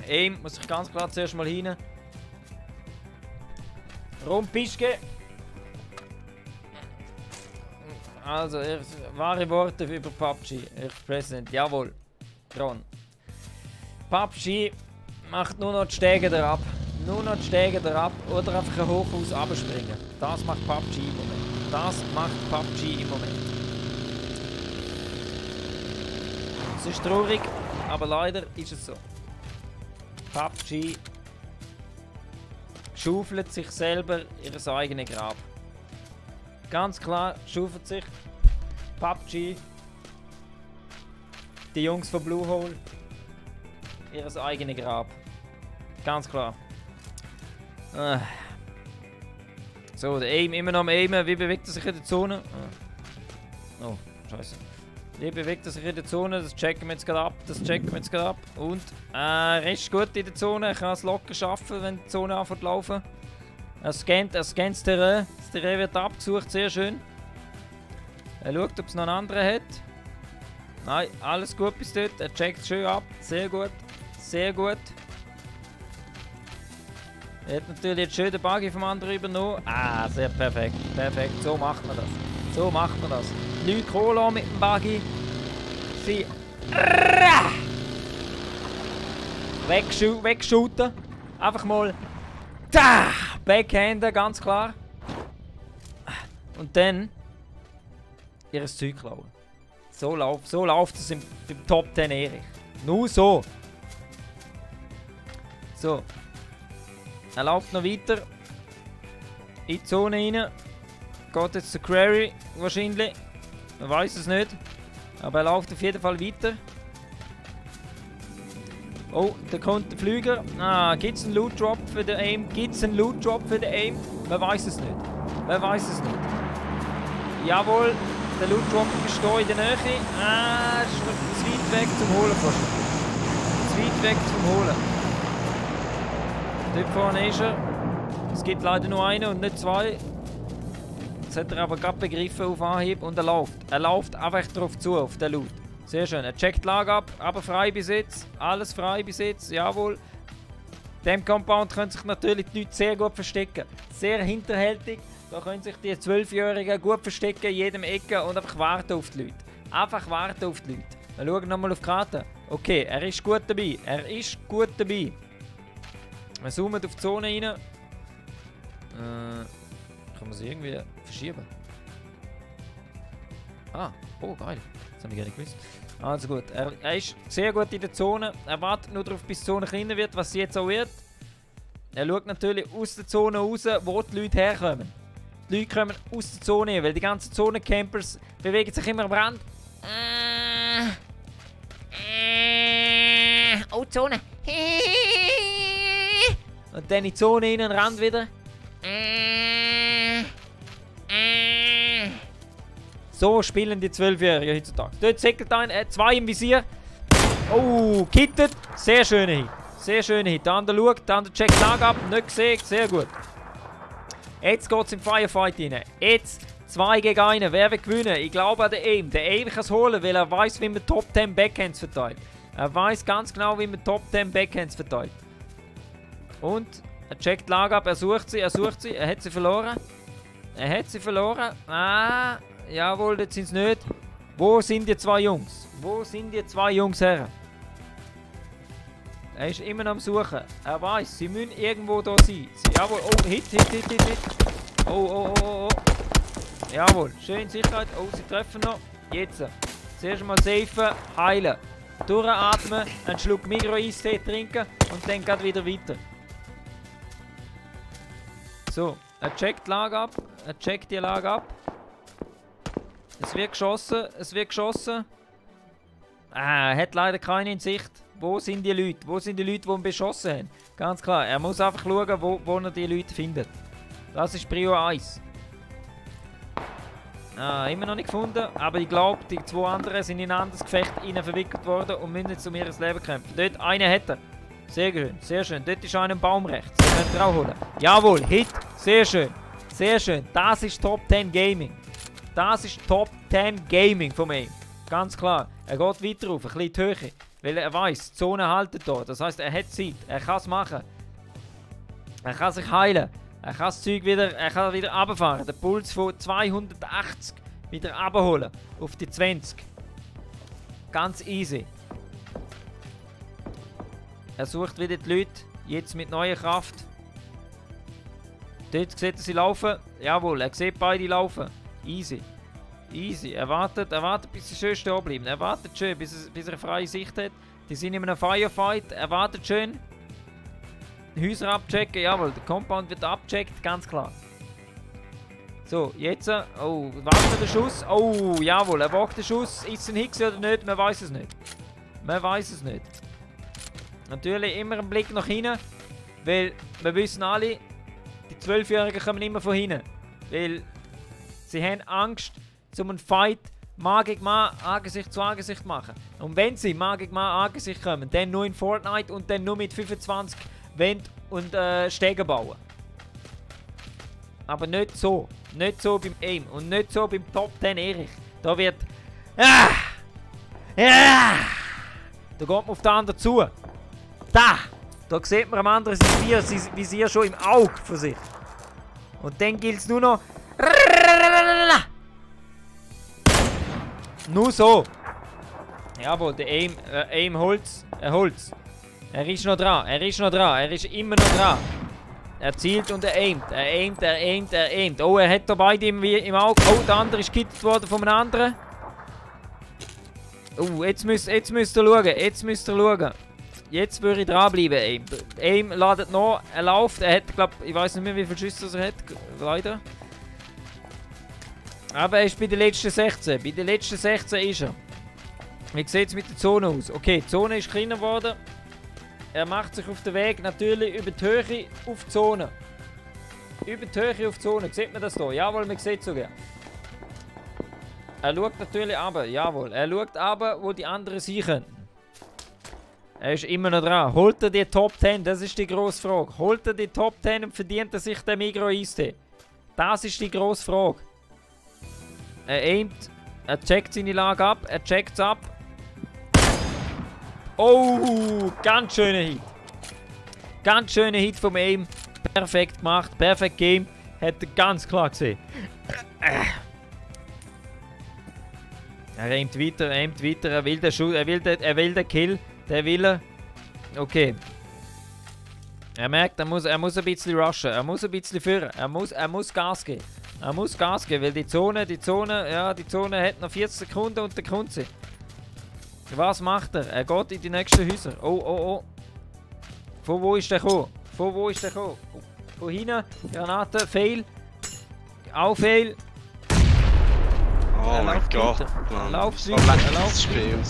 Aim muss ich ganz klar zuerst mal hinein. Rumpischke. Also, wahre Worte über PUBG. Ich Präsident, jawohl. Ron. PUBG macht nur noch die Stege da ab. Nur noch die Stege da ab oder einfach ein Hochhaus abspringen. Das macht PUBG im Moment. Das macht PUBG im Moment. Es ist traurig, aber leider ist es so. PUBG schaufelt sich selber ihr eigenes Grab. Ganz klar schaufelt sich PUBG, die Jungs von Bluehole, ihr eigenes Grab. Ganz klar. So, der Aim immer noch am Aimen. Wie bewegt er sich in der Zone? Oh, scheiße. Wie bewegt er sich in der Zone? Das checken wir jetzt gerade ab. Das checken wir jetzt gerade ab. Und Rest gut in der Zone. Er kann es locker schaffen, wenn die Zone anfängt zu laufen. Er scannt das Terrain. Das Terrain wird abgesucht, sehr schön. Er schaut, ob es noch einen anderen hat. Nein, alles gut bis dort. Er checkt schön ab. Sehr gut. Sehr gut. Er hat natürlich jetzt schön den Buggy vom anderen übernommen. Ah, sehr perfekt. Perfekt. So macht man das. So macht man das. Nicht Cola mit dem Buggy. Sie. Wegschuten. Einfach mal. Da! Backhanden, ganz klar. Und dann. Ihr Zeug klauen. So läuft es im Top 10 Erich. Nur so. So. Er läuft noch weiter. In die Zone rein. Geht jetzt zur Quarry wahrscheinlich. Man weiß es nicht. Aber er läuft auf jeden Fall weiter. Oh, da kommt der Flüger. Ah, gibt es einen Loot Drop für den Aim? Gibt es einen Loot Drop für den Aim? Man weiß es nicht. Man weiß es nicht. Jawohl, der Loot Drop ist hier in der Nähe. Ah, ist noch zu weit weg zum Holen fast. Zu weit weg zum Holen. Dort vorne ist er. Es gibt leider nur einen und nicht zwei. Jetzt hat er aber gerade begriffen auf Anhieb und er läuft. Er läuft einfach drauf zu, auf den Loot. Sehr schön. Er checkt die Lage ab, aber frei bis jetzt. Alles frei bis jetzt, jawohl. In diesem Compound können sich natürlich die Leute sehr gut verstecken. Sehr hinterhältig. Da können sich die 12-Jährigen gut verstecken in jedem Ecke und einfach warten auf die Leute. Einfach warten auf die Leute. Wir schauen nochmal auf die Karte. Okay, er ist gut dabei. Er ist gut dabei. Wir zoomen auf die Zone rein. Kann man sie irgendwie verschieben? Ah, oh geil. Das habe ich gar nicht gewusst. Also gut, er ist sehr gut in der Zone. Er wartet nur darauf, bis die Zone kleiner wird, was sie jetzt auch wird. Er schaut natürlich aus der Zone raus, wo die Leute herkommen. Die Leute kommen aus der Zone, weil die ganzen Zonencampers bewegen sich immer am Rand. Oh, Zone. Und dann in die Zone rein und Rand wieder. So spielen die 12-Jährigen heutzutage. Dort segelt ein, 2 im Visier. Oh, kittet. Sehr schöner Hit. Sehr schöner Hit. Der andere schaut, der andere checkt die Lage ab. Nicht gesehen. Sehr gut. Jetzt geht es im Firefight rein. Jetzt 2 gegen 1. Wer wird gewinnen? Ich glaube an den Aim. Der Aim kann es holen, weil er weiß, wie man Top 10 Backhands verteilt. Er weiß ganz genau, wie man Top 10 Backhands verteilt. Und er checkt die Lage ab. Er sucht sie. Er sucht sie. Er hat sie verloren. Er hat sie verloren. Ah. Jawohl, das sind es nicht. Wo sind die 2 Jungs? Wo sind die 2 Jungs her? Er ist immer noch am Suchen. Er weiß, sie müssen irgendwo da sein. Jawohl, oh, Hit. Oh. Jawohl, schön Sicherheit. Oh, sie treffen noch. Jetzt. Zuerst mal safen, heilen. Durchatmen, einen Schluck Migros-Eistee trinken und dann geht wieder weiter. So, er checkt die Lage ab. Er checkt die Lage ab. Es wird geschossen. Er hat leider keinen in Sicht. Wo sind die Leute? Die ihn beschossen haben? Ganz klar, er muss einfach schauen, wo er die Leute findet. Das ist Prio 1. Immer noch nicht gefunden, aber ich glaube, die 2 anderen sind in ein anderes Gefecht verwickelt worden und müssen jetzt um ihr Leben kämpfen. Dort einen hat er. Sehr schön. Dort ist einer im Baum rechts. Den könnt ihr auch holen. Jawohl, Hit. Sehr schön. Das ist Top 10 Gaming. Das ist Top 10 Gaming von mir. Ganz klar. Er geht weiter rauf, ein bisschen in die Höhe. Weil er weiss, die Zone haltet hier. Das heisst, er hat Zeit. Er kann es machen. Er kann sich heilen. Er kann das Zeug wieder runterfahren. Den Puls von 280 wieder runterholen. Auf die 20. Ganz easy. Er sucht wieder die Leute. Jetzt mit neuer Kraft. Dort sieht er sie laufen. Jawohl, er sieht beide laufen. Easy. Er wartet, bis sie schön stehen bleiben. Er wartet schön, bis er eine freie Sicht hat. Die sind in einem Firefight. Er wartet schön. Häuser abchecken, jawohl, der Compound wird abgecheckt, ganz klar. So, jetzt, oh, wartet der Schuss, oh, jawohl, er wagt den Schuss, ist es ein Hit oder nicht, man weiß es nicht. Natürlich immer einen Blick nach hinten, weil wir wissen alle, die 12-Jährigen kommen immer von hinten, weil sie haben Angst, um einen Fight Mann gegen Mann Angesicht zu Angesicht machen. Und wenn sie Mann gegen Mann Angesicht kommen, dann nur in Fortnite und dann nur mit 25 Wände und Stege bauen. Aber nicht so. Nicht so beim Aim. Und nicht so beim Top 10 Erich. Da wird... Da geht man auf den anderen zu. Da sieht man am anderen Visier schon im Auge von sich. Und dann gilt es nur noch... Nur so. Jawohl, der Aim holt's. Er holt's. Er ist noch dran. Er ist immer noch dran. Er zielt und er aimt. Oh, er hat da beide im Auge. Oh, der andere ist gehittet worden von einem anderen. Oh, jetzt müsst ihr schauen. Jetzt würde ich dranbleiben, Aim ladet noch. Er läuft. Er hat, glaube ich, weiß nicht mehr, wie viele Schüsse er hat. Leider. Aber er ist bei den letzten 16. Bei den letzten 16 ist er. Wie sieht es mit der Zone aus? Okay, die Zone ist kleiner geworden. Er macht sich auf den Weg natürlich über die Höhe auf die Zone. Sieht man das hier? Jawohl, man sieht es sogar. Er schaut natürlich runter. Jawohl, er schaut runter, wo die anderen sein könnten. Er ist immer noch dran. Holt er die Top 10? Das ist die grosse Frage. Holt er die Top 10 und verdient er sich den Migros-Eistee? Das ist die grosse Frage. Er aimt. Er checkt seine Lage ab. Er checkt es ab. Oh, ganz schöner Hit. Ganz schöner Hit vom Aim. Perfekt gemacht, perfekt Game. Hat er ganz klar gesehen. Er aimt weiter. Er will den Schuss, er will den Kill. Der will er. Okay. Er merkt, er muss ein bisschen rushen. Er muss ein bisschen führen. Er muss Gas geben. Weil die Zone hat noch 40 Sekunden und dann kommt sie. Was macht er? Er geht in die nächsten Häuser. Oh. Von wo ist der gekommen? Von hinten. Granate. Fail. Auch Fail. Oh mein Gott, Mann. Er läuft so weiter.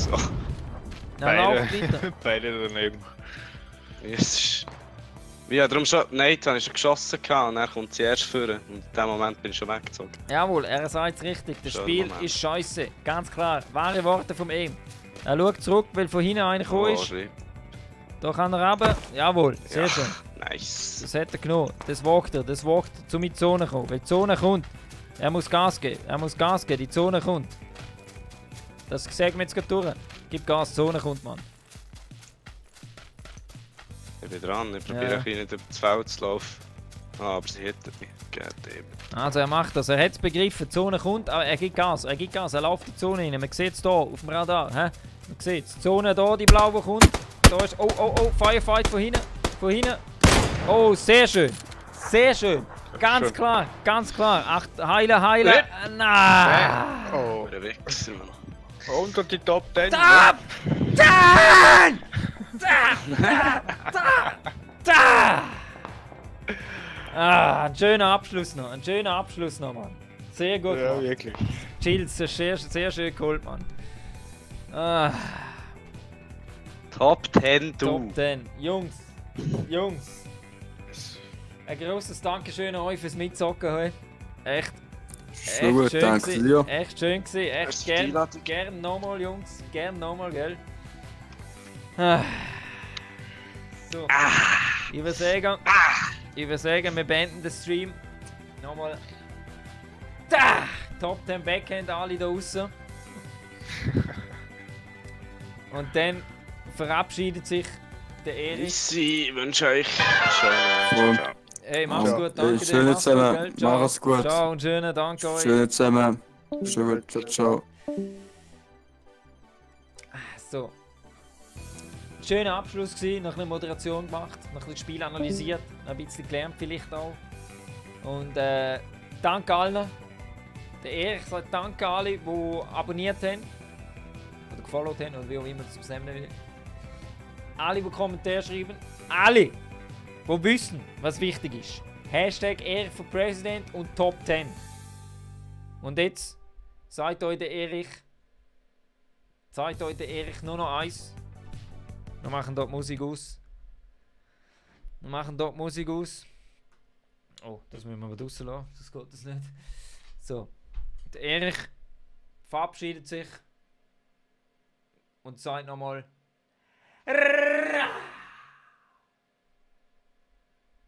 Beide daneben. Yes. Ja, darum schon. Nate habe ich schon geschossen und dann kommt sie erst führen. Und in dem Moment bin ich schon weggezogen. Jawohl, er sagt es richtig. Das Spiel ist scheiße. Ganz klar. Wahre Worte vom Aim. Er schaut zurück, weil von hinten einer gekommen ist. Da kann er runter. Jawohl, sehr schön. Nice. Das hat er genommen. Das wagt er, um in die Zone zu kommen. Weil die Zone kommt. Er muss Gas geben. Die Zone kommt. Das sagen wir jetzt gerade durch. Gib Gas, die Zone kommt, Mann. Ich bin dran, ich probiere ein bisschen über das Feld zu laufen. Aber sie hittet mich. Also er macht das, er hat es begriffen, die Zone kommt, aber er gibt Gas, er läuft in die Zone rein. Man sieht es hier auf dem Radar. Man sieht es, die Zone hier, die blaue kommt. Da ist. Oh, oh, oh, Firefight von hinten. Von hinten. Oh, sehr schön. Sehr schön. Ganz schön. klar, ganz klar. Ach, heilen. Na. Oh, Der Wichser, Mann. unter die Top 10. Da! Da! Da! Ah, ein schöner Abschluss noch. Ein schöner Abschluss noch, Mann. Sehr gut, Ja, Mann. wirklich. Chills, sehr, sehr schön geholt, Mann. Ah, Top 10, du. Top 10. Jungs, ein grosses Dankeschön an euch fürs Mitzocken heute. Echt. Schon gut, danke dir. Echt schön gewesen. Echt Merci für die Einladung. gern nochmal, Jungs. Gern nochmal, gell? Ah. So. Ich würde sagen, wir beenden den Stream. Nochmal. Da! Top 10 Backhand, alle da draußen. Und dann verabschiedet sich der Erich. Ich wünsche euch schönen Ciao. Hey, mach's Ja. gut, danke dir. Schönen Mach's gut, zusammen. gell? Ciao. Mach's gut. Ciao und schönen Dank euch. Schön zusammen. Schön gut. Ciao, ciao. So. Schöner Abschluss gewesen, noch eine Moderation gemacht, noch ein bisschen das Spiel analysiert, noch ein bisschen gelernt vielleicht auch. Und danke allen. Der Erich sagt danke alle, die abonniert haben. Oder gefollowt haben, oder wie auch immer das zusammen will. Alle, die Kommentare schreiben. Alle, die wissen, was wichtig ist. Hashtag Erich for President und Top 10. Und jetzt sagt euch der Erich nur noch eins. Wir machen dort Musik aus. Oh, das müssen wir mal draussen lassen. Das geht das nicht. So. Der Erich verabschiedet sich und sagt nochmal